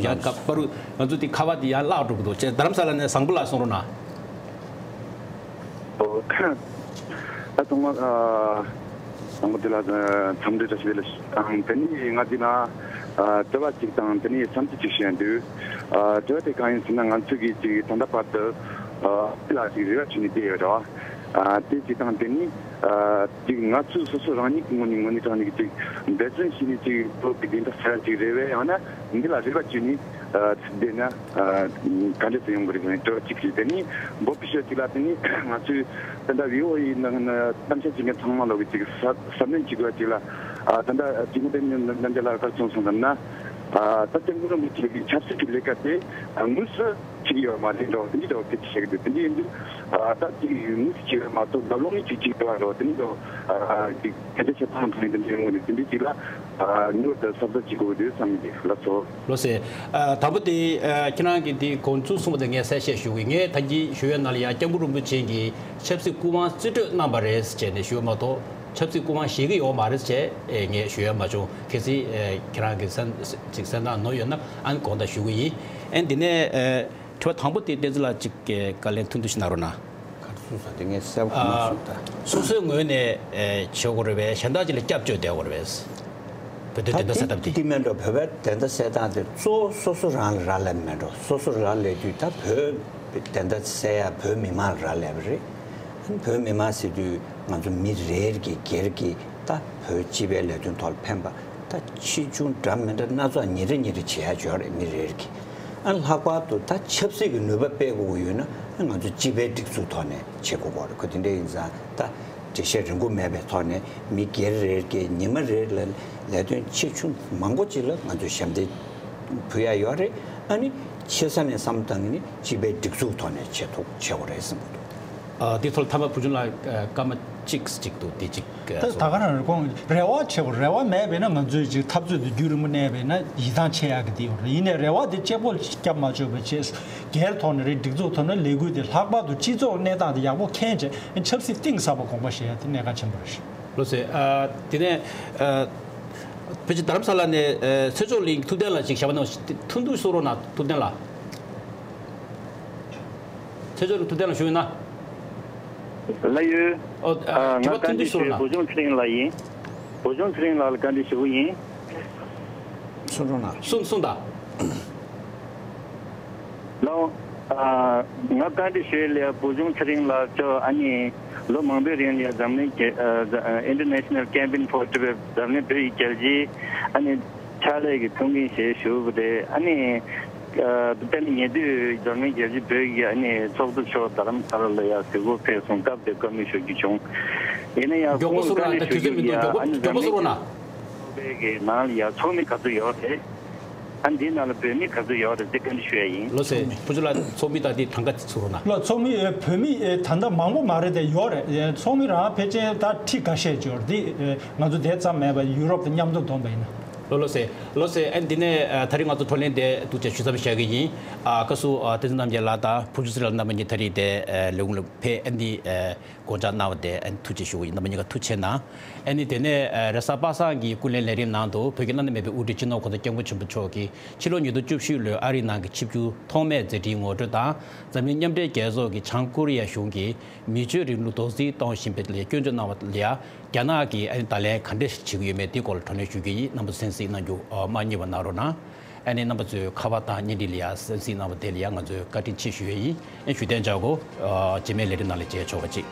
ཚོ་ཡང་སྐབས་བར་དུ་ང་ཚོ་དེ་ཁ་པར་དེ་ཡང་བརླག་འགྲོ་གི་འདུག་ཅེས། རྡ་རམ་ས་ལ་ནས་བཟང་པོ་ལགས་གསུང་རོགས་གནང་། ཨོ། ད་ཐོག་མར་ཨ་དང་པོ་དེ་ལ་འཚམས་འདྲི་བཀྲ་ཤིས་བདེ་ལེགས་དང་། དེ་ནས་ང་འདི་ན་ཨ་དྲི་བ་གཅིག་དང་དེ་ནས་བསམ་ཚུལ་གཅིག་ཞུ་ཡ་འདུག་ཨ་དྲི་བ་དེ་གང་ཡིན་ཟེར་ན། ང་ཚོས་ཀྱི་ཅིག་ད་ལྟ་བར་དུ་ཨ་དེ་ལ་ཅིག་རེ་བ་བྱས་ནས་བསྡད་ཡོད་རེད་བ། ཨ་དེ་གཅིག་དང་དེ་ནས་ཨ་ཅིག་ང་ཚོས་སོ་སོ་རང་ཉིད་ཀྱི་ངོས་ནས་དངོས་གནས་དྲང་གནས་ཀྱི་ཅིག་འབད་བརྩོན་བྱས་ནས་ཅིག་བོད་ཀྱི་བདེན་མཐའ་གསལ་ཅིག་རེ་བས། ཡང་ན་འདི་ལ་རེ་བ་བྱས་ནས་ཨ་བསྡད་ན། ཨ་ག་འདྲ་ཞིག་ཡོང་གི་རེད་ཟེར་ནས་དྲི་བ་གཅིག་རེད། དེ་ནས་འབོད་སྐུལ་ཞུ་གཅིག་ལ། དེ་ནས་ང་ཚོས་ད་ལྟ་བྷི་ཨོ་ཨེ་ནང་ན་གཏམ་བཤད་བྱེད་མཁན་ཚང་མ་ལོག་གི་ཅིག་གཟབ་གཟབ་ནན་བྱེད་དགོས་ཅིག་ལ། ཨ་ད་ལྟ་ཅིག་ངོ་དེ་ནས་རྣམ་རྒྱལ་ལགས་ག་རེ་གསུངས་སོང་ལབ་ན། ཨ་ད་སྐྱབས་མགོན་རིན་པོ་ཆེ་གི་ཆབ་སྲིད་ཀྱི་ལས་ཀ་དེ་དངོས་སུ་བྱེད་ཀྱི་ཡོད་མ་རེད་འགྲོ། དེ་འདྲའི་འགྲོ་སྐད་ཆ་བཤད་ཀྱི་འདུག་དེ་འདྲ་ཡིན་དུས་ཨ་ད་ཅིག་དངོས་སུ་བྱེད་ཀྱི་མ་གཏོགས་རྒྱབ་ལོགས་ནས་ཅིག་བྱེད་ཀྱི་ཡོད་འགྲོ། དེ་འདྲ་འགྲོ། ཨ་ཅིག་སྐད་ཆ་བཤད་སྟངས་ཐོག་ནས་དེ་འདྲ་ཡོང་གི་འདུག་དེ་འདྲའི་ཅིག་ལ། ཨ་ངེས་པར་དུ་གཟབ་གཟབ་བྱེད་དགོས་ཀྱི་འདུག་བསམ་གྱི་འདུག་ལགས་སོ། ལགས་སེ། ཨ་དང་པོ་དེ་ཨ་ཁྱེད་རང་གིས་དེ་འགོ་འཛུགས་གསུངས་པ་དེ་ངས་གསལ་བཤད་ཞུ་གི་ཡིན། ངས་ད་གིན་ཞུ་ཡས་ནང་ལ་ཡང་སྐྱབས་མགོན་རིན་པོ་ཆེ་གིས་ཆབ་སྲིད་སྐུ་དབང་རྩིས་སྤྲོད་གནང་པ་རེད་ཟེར་བྱས་ནས་ཞུ་བ་མ་གཏོགས། ཆབ་སྲིད་སྐུ་དབང་བཞེས་ཀྱི་ཡོད་མ་རེད་ཟེར་བྱས་ཨེ་ངས་ཞུ་ཡས་མ་བྱུང་། གལ་སྲིད་ཨེ་ཁྱེད་རང་གིས་གསན་ཅིག་གསན་སྟངས་ནོར་ཡོད་ན་ཨ་ནི་དགོངས་དག་ཞུ་གི་ཡིན། ཨ་ནི་དེ་ནས་ཨེ་དྲི་བ་དང་པོ་དེ་བསྟན་འཛིན་ལགས་ཅིག་གིས་བཀའ་ལན་ཐུང་ཐུང་ཞིག་གནང་རོགས་གནང་། ག་རེ་གསུངས་སོང་དེ་ངས་གསལ་པོ་གོ་མ་ཨ་སོང་ད། སོ་སོའི་ངོས་ནས་ཨེ་བྱེད་དགོས་རེད་པས། གཞན་དག་ཅིག་ལ་སྐྱབས་བཅོལ་བསྡད་དགོས་རེད་པས། བོད་དོན་ད་བདེན་མཐའ་གསལ་ཐབས་དེ་དེ། དེ་མིན་འགྲོ། བོད་པའི་བདེན་མཐའ་གསལ་སྟངས་དེ་གཙོ་བོ་སོ་སོ་རང་ལ་རག་ལས་མེད་འགྲོ། སོ་སོ་རག་ལས་དུས་ད་བོད་བདེན་མཐའ་གསལ་ཡ་བོད་མི་མང་ལ་རག་ལས་པ་རེད། བོད་མི་མང་ཟེར་དུས་ང་ཚོ་མི་རེ་རེ་གི་སྒེར་གྱི་ད་བོད་སྤྱི་པའི་ལས་དོན་ཐོག་ལ་ཕན་པ་ད་ཆེ་ཆུང་འདྲ་མི་འདྲ་སྣ་ཚོགས་ཉིན་རེ་ཉིན་རེ་བྱེད་ཡ་ཡོད་རེད། མི་རེ་རེ་གི། ཨ་ལྷག་པར་དུ་ད་ཆབ་སྲིད་ཀྱི་ནུས་པ་སྤེལ་དགོས་ཀྱི་ཡོད་ན་ང་ཚོ་སྤྱི་པའི་སྒྲིག་འཛུགས་ཐོག་ནས་བྱེད་དགོས་ཀྱི་རེད། ཁོ་དེ་འདྲ་ཡིན་ཙང་ད་འགྲེལ་བཤད་རིང་པོ་མེད་པའི་ཐོག་ནས་མི་སྒེར་རེ་གི་ཉི་མ་རེ་ལ་ལས་དོན་ཆེ་ཆུང་མང་པོ་ཅིག་ལ་ང་ཚོས་ཞབས་འདེགས་ཕུལ་ཡ་ཡོད་རེད། ཨ་ནི་ཆེ་ས་ནས་བསམ་བློ་བཏང་གི་ནི་སྤྱི་པའི་སྒྲིག་འཛུགས་ཐོག་ནས་བྱེད་ཐུབ་བྱེད་དགོས་རེད་བསམ་གྱི་འདུག་ཨ་དེ་ཐོག་ལ་མཐའ་མ་བུ་ཆུང་ལགས་ཨ་སྐར་མ་གཅིག་གཅིག་འདུག་དེ་གཅིག་ཨ་ད་ད་ག་རང་རེད། ཁོང་རེ་བ་ཆེ་བོ་རེ་བ་མེད་པས་ན་ང་ཚོས་ཅིག་འཐབ་རྩོད་དེ་རྒྱུན་རིང་པོ་གནས་པས་ན་ཡིད་ཐང་ཆད་ཡག་གི་དེ་ཡོད་རེད། ཡིན་ནའི་རེ་བ་དེ་གཅེར་བུ་བརྒྱབ་མ་ཆོག་པའི་ཆེད་སྒེར་ཐོག་ནས་རེད། སྒྲིག་འཛུགས་ཐོག་ནས་ལས་འགུལ་དེ་ལྷག་པར་དུ་སྤྱི་ཚོགས་གནས་སྟངས་དེ་ཡག་པོ་མཁྱེན་བྱས་ཆབ་སྲིད་གཏིང་ཟབ་པ་དགོངས་པ་བཞེས་ཡ་དེ་གནད་འགག་ཆེན་པོ་རེད། ལགས་སེ། ཨ་དེ་ནས་ཨ་ཕལ་ཆེར་རྡ་རམ་ས་ལ་ནས་ཨ་ཚེ་མཆོག་གླིང་ཐུབ་བསྟན་ལགས་ཅིག་ཞབས་པ་གནང་། ཐུང་ཐུང་གསུང་རོགས་གནང་། ཐུབ་བསྟན་ལགས། ཚེ་མཆོག་གླིང་ཐུབ་བསྟན་ལགས་བཞུགས་ཡོད་ན། ལགས་ཡོད། ཨོ་ཨ་ཨ་ང་དྲི་བ་ཐུང་བཀའ་འདྲི་ཐུང་གསུང་ཞུ་རོགས་གནང་། བུ་ཆུང་ཚེ་རིང་ལགས་ཡིན། བུ་ཆུང་ཚེ་རིང་ལགས་ལ་བཀའ་འདྲི་ཞུ་གི་ཡིན། གསུང་རོགས་གནང་། གསུང་གསུང་དང་། ལགས། ཨ་ང་བཀའ་འདྲི་ཞུ་ཡས་ལ་བུ་ཆུང་ཚེ་རིང་ལགས་ཚོ་ཨ་ནི་ལོ་མང་པོའི་རིང་ལ་འཛམ་གླིང་གི་ཨ་ཨ་International Campaign for Tibet འཛམ་གླིང་བོད་ཀྱི་རྒྱལ་སྤྱིའི་ཨ་ནི་ཕྱག་ལས་ཀྱི་ཐུགས་འགན་བཞེས་བཞུགས་པ་རེད། ཨ་ནི་ཨ་དཔེར་ན་ཉེ་དུས་འཛམ་གླིང་རྒྱལ་སྤྱིའི་བོད་ཀྱི་ཨ་ནི་ཚོགས་གཙོ་མཆོག་རྡ་རམ་ས་ལ་ལ་ཡ་གཟིགས་སྐོར་ཕེབས་སོང་། སྐབས་དེར་བཀའ་མོལ་ཞུ་རྒྱུ་བྱུང་། ཡིན་ན་ཡང་མགྱོགས་པོ་ཁོང་གསུང་རོགས་གནང་། བཀའ་འདྲི་ད་དུས་ཞུ་ཚོད་མི་རྒྱུ་འདུག་ཡ་འགྱོགས་པོ་ཨ་ནི་མགྱོགས་པོ་གསུང་རོགས་གནང་། ཚོགས་པའི་གི་ནང་ལ་ཡ་ཚོགས་མི་ག་ཚོད་ཡོད་རེད། ཨ་འདིའི་ནང་ལ་བོད་མི་ག་ཚོད་ཡོད་རེད་དེ་བཀའ་འདྲི་ཞུ་ཡ་ཡིན། ལགས་སེ། བུ་ཆུང་ལགས་ཚོགས་མི་དང་དེ་གྲངས་ཀ་ཚིག་ཚུར་རོགས་གནང་། ལགས། ཚོགས་མི་ཨེ་བོད་མི་ཨེ་ད་ལྟ་མང་པོ་མ་རེད་དེ་ཡོད་རེད། ཨེ་ཚོགས་མི་རང་ཕལ་ཆེར་ད་ཁྲི་འགའ་ཤས་ཅིག་ཡོད་རེད། དེ་ཨེ་ང་ཚོ་དེ་ཙམ་མེད་པ་ཡུ་རོབ་དང་མཉམ་དུ་བསྡོམས་པ་ཡིན་ན། ལགས་ལགས་སེ། ལགས་སེ། ཨ་འདི་ནས་ཨ་ད་རིང་ང་ཚོ་བགྲོ་གླེང་དེ་ཐུགས་རྗེ་ཆེ་ཞུ་མཚམས་བཞག་གི་ཡིན། ཨ་སྐབས་སུ་ཨ་བསྟན་འཛིན་རྣམ་རྒྱལ་ལགས་དང་བུ་ཆུང་ཚེ་རིང་ལགས་རྣམ་པ་གཉིས་ད་རིང་དེ་ཨ་ལས་ཁུངས་ལ་ཕེབས། ཨ་འདི་ཨ་དགོངས་འཆར་གནང་བ་དེ་ཨ་ཐུགས་རྗེ་ཆེ་ཞུ་གི་ཡིན། རྣམ་པ་གཉིས་ཀ་ཐུགས་རྗེ་གནང་། ཨ་ནི་དེ་ནས་ཨ་རེས་གཟའ་པ་སངས་ཀྱི་སྐུ་ལས་ལས་རིམ་ནང་དུ་བོད་ཀྱི་བླ་ན་མེད་པའི་དབུ་ཁྲིད་སྤྱི་ནོར་གོང་ས་སྐྱབས་མགོན་ཆེན་པོ་མཆོག་གིས་ཕྱི་ལོ་ཉིས་སྟོང་བཅུ་བཞི་ལོའི་ཨ་རིའི་ནང་གི་ཆིབས་བསྒྱུར་ཐོག་མའི་མཛད་འཕྲིན་ངོ་སྤྲོད་དང་། འཛམ་གླིང་མཉམ་འབྲེལ་རྒྱལ་ཚོགས་ཀྱི་བྱང་ཀོ་རི་ཡ་གཞུང་གིས་མི་ཆོས་རིང་ལུགས་རྡོག་རྫིས་གཏོང་བཞིན་པ་ལ་སྐྱོན་བརྗོད་གནང་བ་ལ་རྒྱ་ནག་གིས་ཨ་ནི་བརྡ་ལན་ག་འདྲ་ཞིག་བྱེད་ཀྱི་ཡོད་མེད་དེའི་སྐོར་ལ་བགྲོ་གླེང་ཞུ་རྒྱུ་ཡིན། རྣམ་པ་ཚོས་གསན་གཟིགས་གནང་རྒྱུ་ཨ་མ་བསྙེལ་བ་གནང་རོགས་གནང་། ཨ་ནི་རྣམ་པ་ཚོས་ཁ་པར་དང་བརྙན་འཕྲིན་ལ་ཡ་གསན་གཟིགས་གནང་བ་དེ་ལ་ཡ་ང་ཚོས་བཀའ་དྲིན་ཆེ་ཞུ་ཡས་ཡིན། ཨ་ཞུ་གཏན་འཇགས་གོ། ཨ་རྗེས་མའི་ལས་རིམ་ནང་ལ་མཇལ་ཆོག་པ་ཅིག